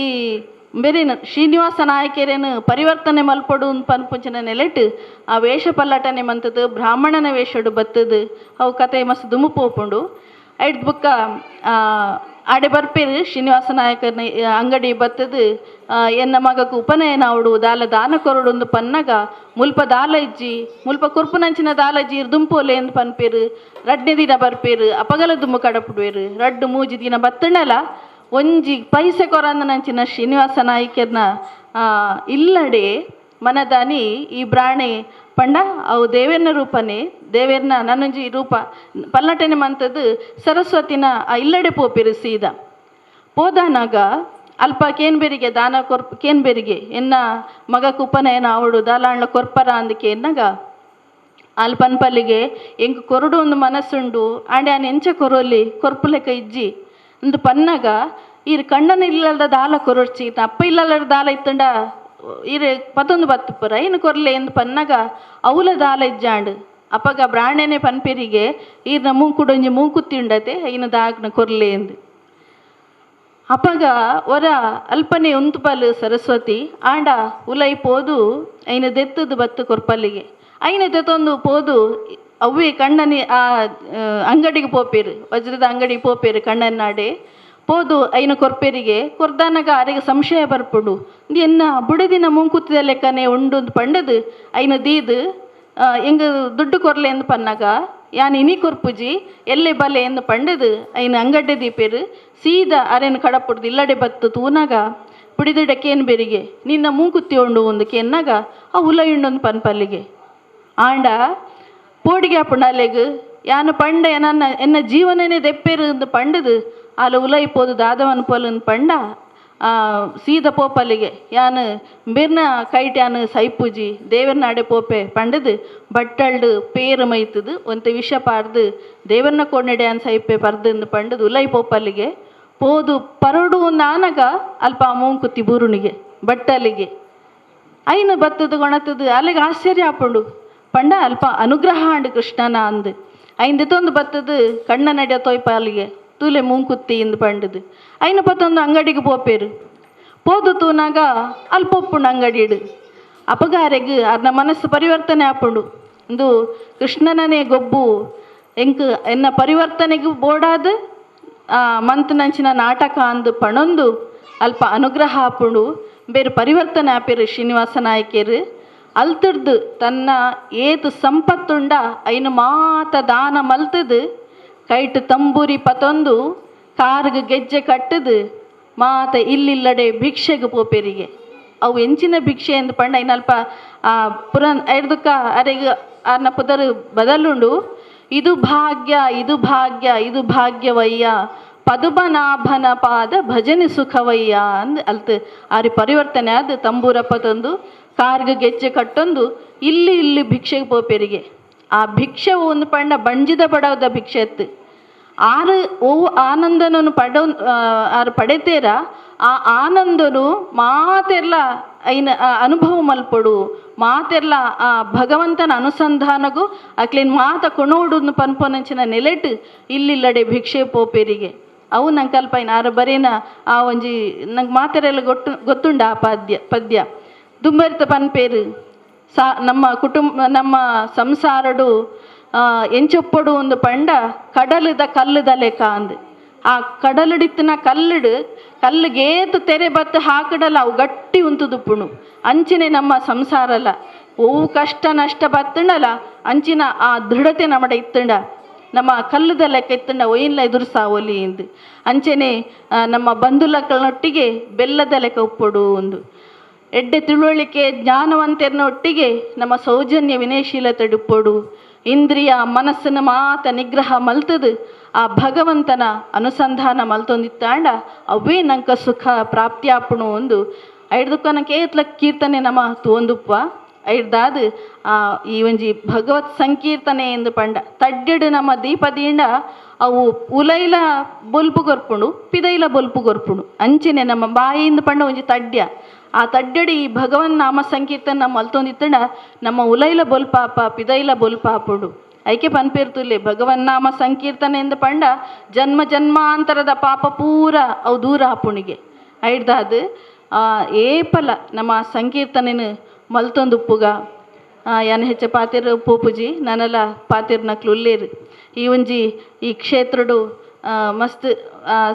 ಈ ಬೇರೆನ ಶ್ರೀನಿವಾಸ ನಾಯಕರೇನು ಪರಿವರ್ತನೆ ಮಲ್ಪೊಡು ಪನ್ಪುಂಚಿನ ನೆಲೆಟ್ ಆ ವೇಷ ಪಲ್ಲಟನೆ ಮಂತದು ಬ್ರಾಹ್ಮಣನ ವೇಷಡು ಬತ್ತದು ಅವು ಕತೆ ಮಸ್ತ್ ದುಮು ಪೋಪುಂಡು. ಐಡ್ ಬುಕ್ಕ ಆಡೆ ಬರ್ಪೇರು ಶ್ರೀನಿವಾಸ ನಾಯಕನ ಅಂಗಡಿ ಬತ್ತದು ಎನ್ನ ಮಗకు ಉಪನಯನ ಅವಡು ದಾಲ ದಾನ ಕೊರಡು ಪನ್ನಗ ಮುಲ್ಪ ದಾಲ ಇಜ್ಜಿ ಮುಲ್ಪ ಕೊರ್ಪುನಂಚಿನ ದಾಲ ಇಜ್ಜಿ ದುಂಪೋಲೆ ಎಂದು ಪನ್ಪೇರು. ರಡ್ನೇ ದಿನ ಬರ್ಪೇರು ಅಪಗಲ ದುಂಬು ಕಡಪುಡುವೇರು. ರಡ್ಡು ಮೂಜಿ ದಿನ ಬತ್ತಣಲ ಒಂಜಿ ಪೈಸೆ ಕೊರಂದನಂಚಿನ ಶ್ರೀನಿವಾಸ ನಾಯಕರ್ನ ಇಲ್ಲಡೆ ಮನದಾನಿ ಈ ಬ್ರಾಣೆ ಪಂಡ ಅವು ದೇವೇರ್ನ ರೂಪನೇ ದೇವೇರ್ನ ನನ್ನೊಂಜಿ ರೂಪ ಪಲ್ಲಟನೆ ಮಂತದ್ದು ಸರಸ್ವತಿನ ಆ ಇಲ್ಲಡೆ ಪೋಪಿರು ಸೀದ ಪೋದಾನಾಗ ಅಲ್ಪ ಕೇನ್ಬೇರಿಗೆ ದಾನ ಕೊರ್ಪ ಕೇನ್ಬೇರಿಗೆ ಎನ್ನ ಮಗ ಕುಪ್ಪನ ಅವಳು ದಾಲಾಂಡ್ಲ ಕೊರ್ಪರ ಅಂದಕ್ಕೆ ಎನ್ನಾಗ ಅಲ್ಪನ್ಪಲ್ಲಿಗೆ ಎಂಕ್ ಕೊರಡು ಒಂದು ಮನಸ್ಸುಂಡು ಆಂಡೆ ಆನ್ ಎಂಚ ಕೊರೋಲಿ ಕೊರ್ಪುಲೆಕ ಇಜ್ಜಿ ಅಂದು ಪನ್ನಾಗ ಈರ್ ಕಣ್ಣನ ಇಲ್ಲದ ದಾಲ ಕೊರೊಡ್ಚಿ ಅಪ್ಪ ಇಲ್ಲದ ದಾಲ ಇತ್ತಂಡ ಈರ್ ಪತ್ತೊಂದು ಬತ್ತುಪುರ ಇನ್ನು ಕೊರ್ಲೆ ಎಂದು ಪನ್ನಾಗ ಅವಲ ದಾಲ ಇಜ್ಜಾಂಡ್ ಅಪ್ಪಗ ಬ್ರಾಣೆನೆ ಪನ್ಪೆರಿಗೆ ಈರ್ನ ಮೂಂಕುಡೊಂಜಿ ಮೂಂಕುತ್ತಿ ಉಂಡತೆ ಇನ್ನು ದಾಗ್ನ ಕೊರ್ಲೆ ಎಂದು. ಅಪಗ ಒರ ಅಲ್ಪನೆ ಉಂತುಪಲ್ ಸರಸ್ವತಿ ಆಂಡ ಉಲೈ ಪೋದು ಐನ ದೆತ್ತದು ಬತ್ತು ಕೊರ್ಪಲ್ಲಿಗೆ ಐನ ದೆತ್ತೊಂದು ಪೋದು ಅವ್ವೆ ಕಣ್ಣನಿ ಆ ಅಂಗಡಿಗೆ ಪೋಪೇರು ವಜ್ರದ ಅಂಗಡಿಗೆ ಪೋಪೇರು ಕಣ್ಣನಾಡೆ ಪೋದು ಐನ ಕೊರ್ಪೇರಿಗೆ ಕೊರ್ದಾನಗ ಅರೆಗೆ ಸಂಶಯ ಬರ್ಪುಂಡು ಎನ್ನ ಬುಡದಿನ ಮೂಂಕುತ್ತಿದ ಲೆಕ್ಕನೆ ಉಂಡು ಪಂಡದು ಐನ ದೀದು ಎಂಗ ದುಡ್ಡು ಕೊರ್ಲೆ ಎಂದು ಪನ್ನಾಗ ಯಾನ್ ಇನಿ ಕೊರ್ಪುಜಿ ಎಲ್ಲೆ ಬಲೆ ಎಂದು ಪಂಡದು ಐನ ಅಂಗಡ್ಡೆ ದೀಪೇರು ಸೀದಾ ಅರೆನ ಕಡಪುಡ್ದು ಇಲ್ಲಡೆ ಬತ್ತು ತೂನಾಗ ಬಿಡಿದಿಡ ಕೇನ್ ಬೆರಿಗೆ ನಿನ್ನ ಮೂಂಕುತ್ತಿ ಉಂಡು ಒಂದು ಕೆನ್ನಾಗ ಆ ಉಲಯುಂಡೊಂದು ಪನ್ಪಲ್ಲಿಗೆ ಆಂಡ ಪೋಡಿಗೆ ಅಪ್ಪುಂಡಲೆಗ್ ಯಾನು ಪಂಡ ಎನ್ನ ಎನ್ನ ಜೀವನನೇ ದೆಪ್ಪೇರು ಎಂದು ಪಂಡದು ಆಲ ಉಲೈ ಪೋದು ದಾದವನ್ ಪೋಲನ್ ಪಂಡ ಸೀದ ಪೋಪಲ್ಲಿಗೆ ಯಾನು ಬಿರ್ನ ಕೈಟ್ ಯಾನು ಸೈಪೂಜಿ ದೇವರ್ನಾಡೆ ಪೋಪೆ ಪಂಡದು ಬಟ್ಟಲ್ಡು ಪೇರು ಮೈತದು ಒಂತೆ ವಿಷ ಪಾರ್ದು ದೇವರ್ನ ಕೋಣೆಡೆ ಯಾನ್ ಸೈಪೆ ಪರ್ದು ಪಂಡದು ಉಲೈ ಪೋಪಲ್ಲಿಗೆ ಪೋದು ಪರಡು ನಾನಗ ಅಲ್ಪ ಮೂಂಕುತ್ತಿ ಬೂರುಣಿಗೆ ಬಟ್ಟಲಿಗೆ ಐನ ಬತ್ತದು ಗೊಣತದು ಅಲ್ಲಿಗೆ ಆಶ್ಚರ್ಯ ಆಪುಂಡು ಪಂಡ ಅಲ್ಪ ಅನುಗ್ರಹ ಅಂಡು ಕೃಷ್ಣನ ಅಂದು ಐಂದೆತೊಂದು ಬತ್ತದು ಕಣ್ಣ ನಡಿಯ ತೋಯ್ಪ ಅಲ್ಲಿಗೆ ತೂಲೆ ಮೂಂಕುತ್ತಿ ಇಂದು ಪಂಡದು ಐನ ಪತ್ತೊಂದು ಅಂಗಡಿಗೆ ಪೋಪೇರು ಪೋದು ತೂನಾಗ ಅಲ್ಪ ಒಪ್ಪುಂಡು ಅಂಗಡಿ ಇಡು ಅಪಗಾರೆಗ್ ಅರ್ನ ಮನಸ್ಸು ಪರಿವರ್ತನೆ ಆಪುಂಡು ಇಂದು ಕೃಷ್ಣನನೇ ಗೊಬ್ಬು ಎಂಕ್ ಎನ್ನ ಪರಿವರ್ತನೆಗೆ ಬೋಡಾದ ಮಂತ್ನಂಚಿನ ನಾಟಕ ಅಂದು ಪಣೊಂದು ಅಲ್ಪ ಅನುಗ್ರಹ ಆಪುಂಡು ಬೇರೆ ಪರಿವರ್ತನೆ ಆಪೇರು ಶ್ರೀನಿವಾಸ ನಾಯಕರು ಅಲ್ತುಡ್ದು ತನ್ನ ಏತು ಸಂಪತ್ತುಂಡ ಐನು ಮಾತ ದಾನ ಮಲ್ತದು ಕೈಟ್ ತಂಬೂರಿ ಪತೊಂದು ಕಾರ್ಗ್ ಗೆಜ್ಜೆ ಕಟ್ಟದು ಮಾತ ಇಲ್ಲಿಲ್ಲಡೆ ಭಿಕ್ಷೆಗೆ ಪೋಪೆರಿಗೆ ಅವು ಎಂಚಿನ ಭಿಕ್ಷೆ ಎಂದು ಪಂಡ ಐನಲ್ಪ ಆ ಪುರನ್ ಐರ್ದುಕ್ಕ ಅರೆಗ್ ಆರ್ನ ಪುದರ್ ಬದಲುಂಡು. ಇದು ಭಾಗ್ಯ ಇದು ಭಾಗ್ಯ ಇದು ಭಾಗ್ಯವಯ್ಯ ಪದುಮನಾಭನ ಪಾದ ಭಜನೆ ಸುಖವಯ್ಯ ಅಂದ್ ಅಲ್ತ್ ಆರಿ ಪರಿವರ್ತನೆ ಆದ ತಂಬೂರಪ್ಪ ತಂದು ಕಾರ್ಗ ಗೆಜ್ಜೆ ಕಟ್ಟೊಂದು ಇಲ್ಲಿ ಇಲ್ಲಿ ಭಿಕ್ಷೆಗೆ ಪೋಪೆರಿಗೆ. ಆ ಭಿಕ್ಷೆ ಒಂದು ಪಂಡ ಬಂಜಿದ ಬಡವದ ಭಿಕ್ಷೆ ಎತ್ತು ಆರು ಓ ಆನಂದನನ್ನು ಪಡೋ ಆರು ಪಡೆತೇರ ಆ ಆನಂದನು ಮಾತೆರ್ಲ ಐನ ಅನುಭವ ಮಲ್ಪಡು ಮಾತೆರ್ಲ ಆ ಭಗವಂತನ ಅನುಸಂಧಾನಗು ಅಕ್ಲೇನ್ ಮಾತ ಕೊಣೋಡು ಪನ್ಪೊನಂಚಿನ ನೆಲೆಟ್ ಇಲ್ಲಿಲ್ಲಡೆ ಭಿಕ್ಷೆ ಪೋಪೇರಿಗೆ. ಅವು ನಂಗೆ ಕಲ್ಪೈನ ಆರು ಬರೇನ ಆ ಒಂಜಿ ನಂಗೆ ಮಾತೆರೆಲ್ಲ ಗೊತ್ತುಂಡ ಆ ಪದ್ಯ ಪದ್ಯ ದುಂಬರಿತ ಪನ್ಪೇರು ಸಾ ನಮ್ಮ ಕುಟುಂಬ ನಮ್ಮ ಸಂಸಾರಡು ಎಂಚೊಪ್ಪಡು ಒಂದು ಪಂಡ ಕಡಲದ ಕಲ್ಲುದ ಲೆಕ್ಕ ಅಂದ್. ಆ ಕಡಲುಡಿತ್ತಿನ ಕಲ್ಲುಡು ಕಲ್ಲುಗೇತು ತೆರೆ ಬತ್ತು ಹಾಕಡಲ್ಲ ಅವು ಗಟ್ಟಿ ಉಂತುದುಪ್ಪುಣು. ಅಂಚಿನೆ ನಮ್ಮ ಸಂಸಾರಲ್ಲ ಓವು ಕಷ್ಟ ನಷ್ಟ ಬತ್ತುಂಡಲ್ಲ ಅಂಚಿನ ಆ ದೃಢತೆ ನಮ್ಮಡ ಇತ್ತುಂಡ ನಮ್ಮ ಕಲ್ಲುದ ಲೆಕ್ಕ ಇತ್ತುಂಡ ಒಯಿನ್ಲ ಎದುರುಸಾವೊಲಿ ಇಂದು. ಅಂಚೆನೆ ನಮ್ಮ ಬಂಧುಲಕ್ಕಳನೊಟ್ಟಿಗೆ ಬೆಲ್ಲದ ಲೆಕ್ಕ ಉಪ್ಪುಡು ಒಂದು ಎಡ್ಡೆ ತಿಳುವಳಿಕೆ ಜ್ಞಾನವಂತೆರ್ನ ಒಟ್ಟಿಗೆ ನಮ್ಮ ಸೌಜನ್ಯ ವಿನಯಶೀಲತೆ ಉಪ್ಪೊಡು. ಇಂದ್ರಿಯ ಮನಸ್ಸನ್ನು ಮಾತ ನಿಗ್ರಹ ಮಲ್ತದು ಆ ಭಗವಂತನ ಅನುಸಂಧಾನ ಮಲ್ತೊಂದಿತ್ತಾಂಡ ಅವೇ ನಂಕ ಸುಖ ಪ್ರಾಪ್ತಿಯಾಪುಣು ಒಂದು ಐಡ್ದಕ್ಕ ನಂಗೆ ಏತ್ಲ ಕೀರ್ತನೆ ನಮ್ಮ ತೋಂದುಪ್ಪ ಐಡ್ದಾದು ಆ ಈ ಒಂಜಿ ಭಗವತ್ ಸಂಕೀರ್ತನೆ ಎಂದು ಪಂಡ ತಡ್ಡೆಡು ನಮ್ಮ ದೀಪದೀಂಡ ಅವು ಉಲೈಲ ಬೊಲ್ಪು ಕೊರ್ಪುಂಡು ಪಿದೈಲ ಬೊಲ್ಪು ಕೊರ್ಪುಂಡು. ಅಂಚೆನೆ ನಮ್ಮ ಬಾಯಿಯಿಂದ ಪಂಡ ಒಂಜಿ ತಡ್ಯ ಆ ತಡ್ಡೆಡು ಈ ಭಗವನ್ ನಾಮ ಸಂಕೀರ್ತನೆ ನಮ್ಮ ಮಲ್ತೊಂದಿತ್ತಂಡ ನಮ್ಮ ಉಲೈಲ ಬೊಲ್ಪಾಪ ಪಿದೈಲ ಬೊಲ್ಪಾಪುಂಡು. ಐಕೆ ಪನ್ಪೇರ್ತುಲ್ಲೆ ಭಗವನ್ ನಾಮ ಸಂಕೀರ್ತನೆ ಎಂದು ಪಂಡ ಜನ್ಮ ಜನ್ಮಾಂತರದ ಪಾಪ ಪೂರ ಅವು ದೂರ ಆಪುಣಿಗೆ. ಐಡ್ದಾದು ಏಪಲ ನಮ್ಮ ಸಂಕೀರ್ತನೆನು ಮಲ್ತೊಂದುಪ್ಪುಗ ಯಾನ್ ಹೆಚ್ಚ ಪಾತಿರ್ ಪೋಪುಜಿ ನಾನೆಲ್ಲ ಪಾತಿರ್ನಕ್ಲು ಉಲ್ಲೇರು. ಈ ಒಂಜಿ ಈ ಕ್ಷೇತ್ರಡು ಮಸ್ತ್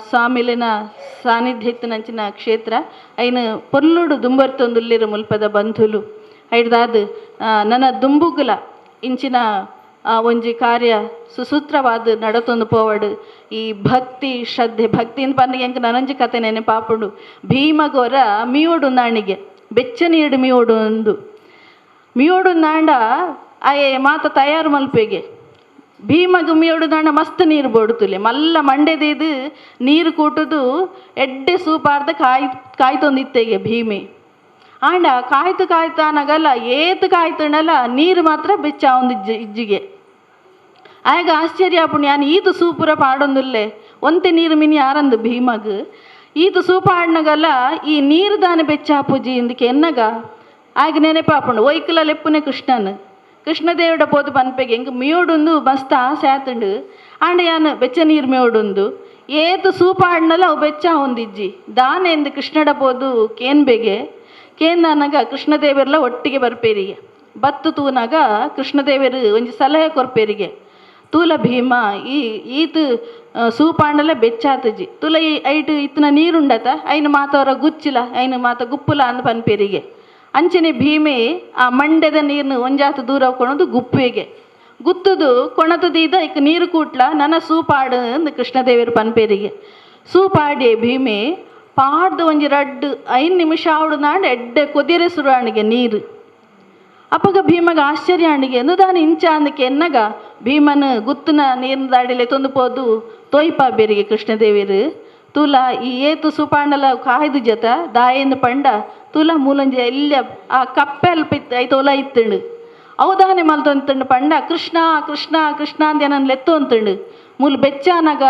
ಸ್ವಾಮಿಲಿನ ಸಾನ್ನಿಧ್ಯ ಇತ್ತಿನಂಚಿನ ಕ್ಷೇತ್ರ ಐನು ಪೊರ್ಲುಡು ದುಂಬರ್ತೊಂದುಲ್ಲೇರು ಮುಲ್ಪದ ಬಂಧುಲು. ಐಡ್ದಾದ್ ನನ್ನ ದುಂಬುಗುಲ ಇಂಚಿನ ಒಂಜಿ ಕಾರ್ಯ ಸುಸೂತ್ರವಾದ ನಡತೊಂದು ಪೋವಡು. ಈ ಭಕ್ತಿ ಶ್ರದ್ಧೆ ಭಕ್ತಿಯಿಂದ ಪನ್ನಿಗೆ ಎಂಕ್ ನನೊಂಜಿ ಕತೆ ನೆನಪಾಪುಂಡು. ಭೀಮಗೋರ ಮಿಯೋಡು ನಾಣಿಗೆ ಬೆಚ್ಚ ನೀಡು ಮಿಯೋಡು ಒಂದು ಮಿಯೋಡು ನಾಂಡ ಆಯೆ ಮಾತ ತಯಾರು ಮಲ್ಪೆಗೆ ಭೀಮಗ್ ಮಿಯೋಡು ನಾಂಡ ಮಸ್ತ್ ನೀರು ಬೋಡುತ್ತಲೆ ಮಲ್ಲ ಮಂಡೆದಿದು ನೀರು ಕೂಟುದು ಎಡ್ಡೆ ಸೂಪಾರ್ದ ಕಾಯ್ ಕಾಯ್ತೊಂದಿತ್ತೆಗೆ ಭೀಮೆ. ಆಂಡ ಕಾಯ್ತು ಕಾಯ್ತಾನಗಲ್ಲ ಏತು ಕಾಯ್ತುಂಡಲ್ಲ ನೀರು ಮಾತ್ರ ಬೆಚ್ಚ ಒಂದು ಇಜ್ಜಿಗೆ. ಆಗ ಆಶ್ಚರ್ಯ ಆಪುಂಡು ಯಾನ್ ಈತು ಸೂಪುರ ಪಾಡೊಂದುಲ್ಲೆ ಒಂತೆ ನೀರು ಮಿನಿ ಆರಂದು ಭೀಮಗ್ ಈತು ಸೂಪ ಆಡ್ನಗಲ್ಲ ಈ ನೀರು ದಾನೆ ಬೆಚ್ಚಾಪುಜಿ ಇಂದಕ್ಕೆ ಎನ್ನಗ ಆಗ ನೆನಪಾಪುಂಡು ಒಯ್ಕುಲ ಲೆಪ್ಪುನೆ ಕೃಷ್ಣನ್ ಕೃಷ್ಣದೇವಡ ಪೋದು ಪನ್ಪೆಗೆ ಎಂಕ್ ಮಿಯೋಡುಂದು ಮಸ್ತ್ ಆಸೆ ಆತುಂಡು ಆಂಡ ಯಾನ್ ಬೆಚ್ಚ ನೀರು ಮಿಯೋಡುಂದು ಏತು ಸೂಪ ಆಡ್ನಲ್ಲ ಅವು ಬೆಚ್ಚ ಒಂದಿಜ್ಜಿ ದಾನೆ ಎಂದು ಕೃಷ್ಣಡ ಪೋದು ಕೇನ್ಬೆಗೆ ಕೇಂದನಗ ಕೃಷ್ಣದೇವರೆಲ್ಲ ಒಟ್ಟಿಗೆ ಬರ್ಪೇರಿಗೆ ಬತ್ತು ತೂನಾಗ ಕೃಷ್ಣದೇವರು ಒಂಜಿ ಸಲಹೆ ಕೊರ್ಪೇರಿಗೆ ತೂಲ ಭೀಮ ಈ ಈತು ಸೂಪಾಂಡಲ ಬೆಚ್ಚಾತಜಿ ತುಲ ಈ ಐಟು ಇತ್ತನ ನೀರುಂಡತ ಐನ ಮಾತವರ ಗುಚ್ಚಿಲ ಐನ ಮಾತ ಗುಪ್ಪುಲ ಅಂದ್ ಪನ್ಪೇರಿಗೆ. ಅಂಚನೆ ಭೀಮೆ ಆ ಮಂಡ್ಯದ ನೀರ್ನು ಒಂಜಾತ ದೂರ ಕೊಣದು ಗುಪ್ಪೆಗೆ ಗುತ್ತದು ಕೊಣತದೀದ ಇಕ್ ನೀರು ಕೂಟ್ಲ ನನ್ನ ಸೂಪಾಡು ಅಂದ್ ಕೃಷ್ಣದೇವರು ಪನ್ಪೇರಿಗೆ. ಸೂಪಾಡಿ ಭೀಮೆ ಪಾಡ್ದು ಒಂಜಿ ರಡ್ಡು 5 ನಿಮಿಷ ಆವಡು ನಾಂಡ ಎಡ್ಡೆ ಕೊದಿರೆ ಸುರಾಣಿಗೆ ನೀರು. ಅಪ್ಪಗ ಭೀಮಗ ಆಶ್ಚರ್ಯ ಅಣಿಗೆ ದಾನ ಇಂಚ ಅಂದಕ್ಕೆ ಎನ್ನಗ ಭೀಮನ ಗುತ್ತನ ನೀರಿನ ದಾಡಿಲೆ ತೊಂದು ಪೋದು ತೋಯ್ಪ ಬೇರಿಗೆ ಕೃಷ್ಣದೇವರು ತೂಲ ಈ ಏತು ಸುಪಾಂಡಲ ಕಾಯ್ದು ಜತ ದಾಯೆಂದು ಪಂಡ ತೂಲ ಮೂಲಂಜೆ ಎಲ್ಲ ಆ ಕಪ್ಪೆ ಅಲ್ಪ ಇತ್ತು ಐತೋಲ ಇತ್ತಂಡು ಅವದಾನೆ ಮಲ್ತೊಂತಂಡು ಪಂಡ ಕೃಷ್ಣ ಕೃಷ್ಣ ಕೃಷ್ಣ ಅಂದ ಏನನ್ ಲೆತ್ತು ಅಂತಂಡು ಮೂಲ ಬೆಚ್ಚಾನಗ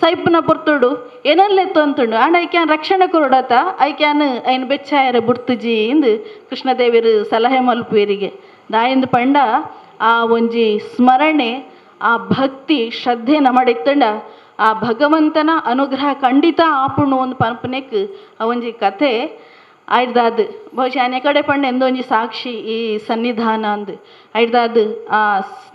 ಸೈಪುನ ಪೊರ್ತುಡು ಏನನ್ ಲೆತ್ತು ಅಂತಂಡು ಆಂಡ ಐಕ್ಯಾನ್ ರಕ್ಷಣೆ ಕೊರಡತ ಐಕ್ಯಾನ್ ಐನ್ ಬೆಚ್ಚಾಯರ ಬುಡ್ತುಜಿ ಇಂದು ಕೃಷ್ಣದೇವರು ಸಲಹೆ ಮಲ್ಪುವರಿಗೆ. ದಾಯಂದು ಪಂಡ ಆ ಒಂಜಿ ಸ್ಮರಣೆ ಆ ಭಕ್ತಿ ಶ್ರದ್ಧೆ ನಮಡಿತ್ತಂಡ ಆ ಭಗವಂತನ ಅನುಗ್ರಹ ಖಂಡಿತ ಆಪುಣು ಒಂದು ಪನ್ಪನೆಕ್ ಆ ಒಂಜಿ ಕಥೆ ಐಡ್ದಾದ್ ಬಹುಶಃ ಆನೆ ಕಡೆ ಪಂಡ ಎಂದೊಂಜಿ ಸಾಕ್ಷಿ ಈ ಸನ್ನಿಧಾನ ಅಂದ್ ಐಡ್ದಾದ್ ಆ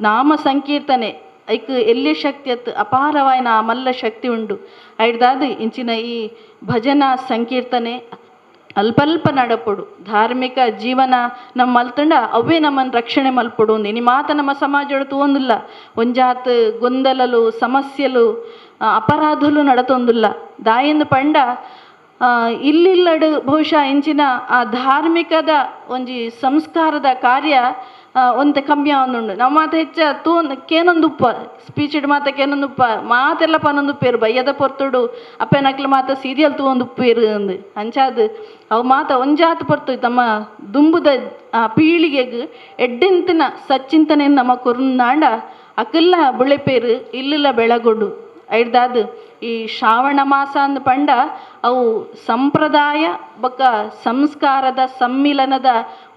ನಾಮ ಸಂಕೀರ್ತನೆ ಐಕ್ ಎಲ್ಲಿ ಶಕ್ತಿ ಅತ್ ಅಪಾರವಾಯಿನ ಆ ಮಲ್ಲ ಶಕ್ತಿ ಉಂಡು. ಐಡ್ದಾದ್ ಇಂಚಿನ ಈ ಭಜನಾ ಸಂಕೀರ್ತನೆ ಅಲ್ಪಲ್ಪ ನಡಪೊಡು ಧಾರ್ಮಿಕ ಜೀವನ ನಮ್ಮ ಮಲ್ತುಂಡ ಅವೇ ನಮ್ಮನ್ನು ರಕ್ಷಣೆ ಮಲ್ಪೊಡು ಇನಿ ಮಾತ ನಮ್ಮ ಸಮಾಜಡು ತೂವೊಂದುಲ್ಲ ಒಂಜಾತ್ ಗೊಂದಲಲು ಸಮಸ್ಯೆಲು ಅಪರಾಧಲು ನಡತೊಂದುಲ್ಲ ದಾಯೆಂದು ಪಂಡ ಇಲ್ಲಿಲ್ಲಡು ಬಹುಶಃ ಇಂಚಿನ ಆ ಧಾರ್ಮಿಕದ ಒಂಜಿ ಸಂಸ್ಕಾರದ ಕಾರ್ಯ ಒಂತೆ ಕಮ್ಮಿ ಆವೊಂದುಂಡು. ನಮ್ಮ ಮಾತ ಹೆಚ್ಚ ತೂನ್ ಕೇನೊಂದುಪ್ಪ ಸ್ಪೀಚಿಡ್ ಮಾತ ಕೇನೊಂದುಪ್ಪ ಮಾತೆಲ್ಲ ಪನೊಂದುಪ್ಪೇರು ಬಯ್ಯದ ಪೊರ್ತುಡು ಅಪ್ಪೆನಕ್ಲು ಮಾತ ಸೀರಿಯಲ್ ತೂವೊಂದುಪ್ಪೇರು ಅಂದ್. ಅಂಚಾದ್ ಅವು ಮಾತ ಒಂಜಾತ್ ಪೊರ್ತು ತಮ್ಮ ದುಂಬುದ ಆ ಪೀಳಿಗೆಗ್ ಎಡ್ಡೆಂತಿನ ಸಚ್ಚಿಂತನೆ ನಮ್ಮ ಕೊರುಂದಾಂಡ ಅಕಲ್ಲ ಬುಳೆಪೇರು ಇಲ್ಲುಲ ಬೆಳಗೊಡು. ಐಡ್ದಾದ್ ಈ ಶ್ರಾವಣ ಮಾಸ ಅಂದ್ ಪಂಡ ಅವು ಸಂಪ್ರದಾಯ ಬೊಕ್ಕ ಸಂಸ್ಕಾರದ ಸಮ್ಮಿಲನದ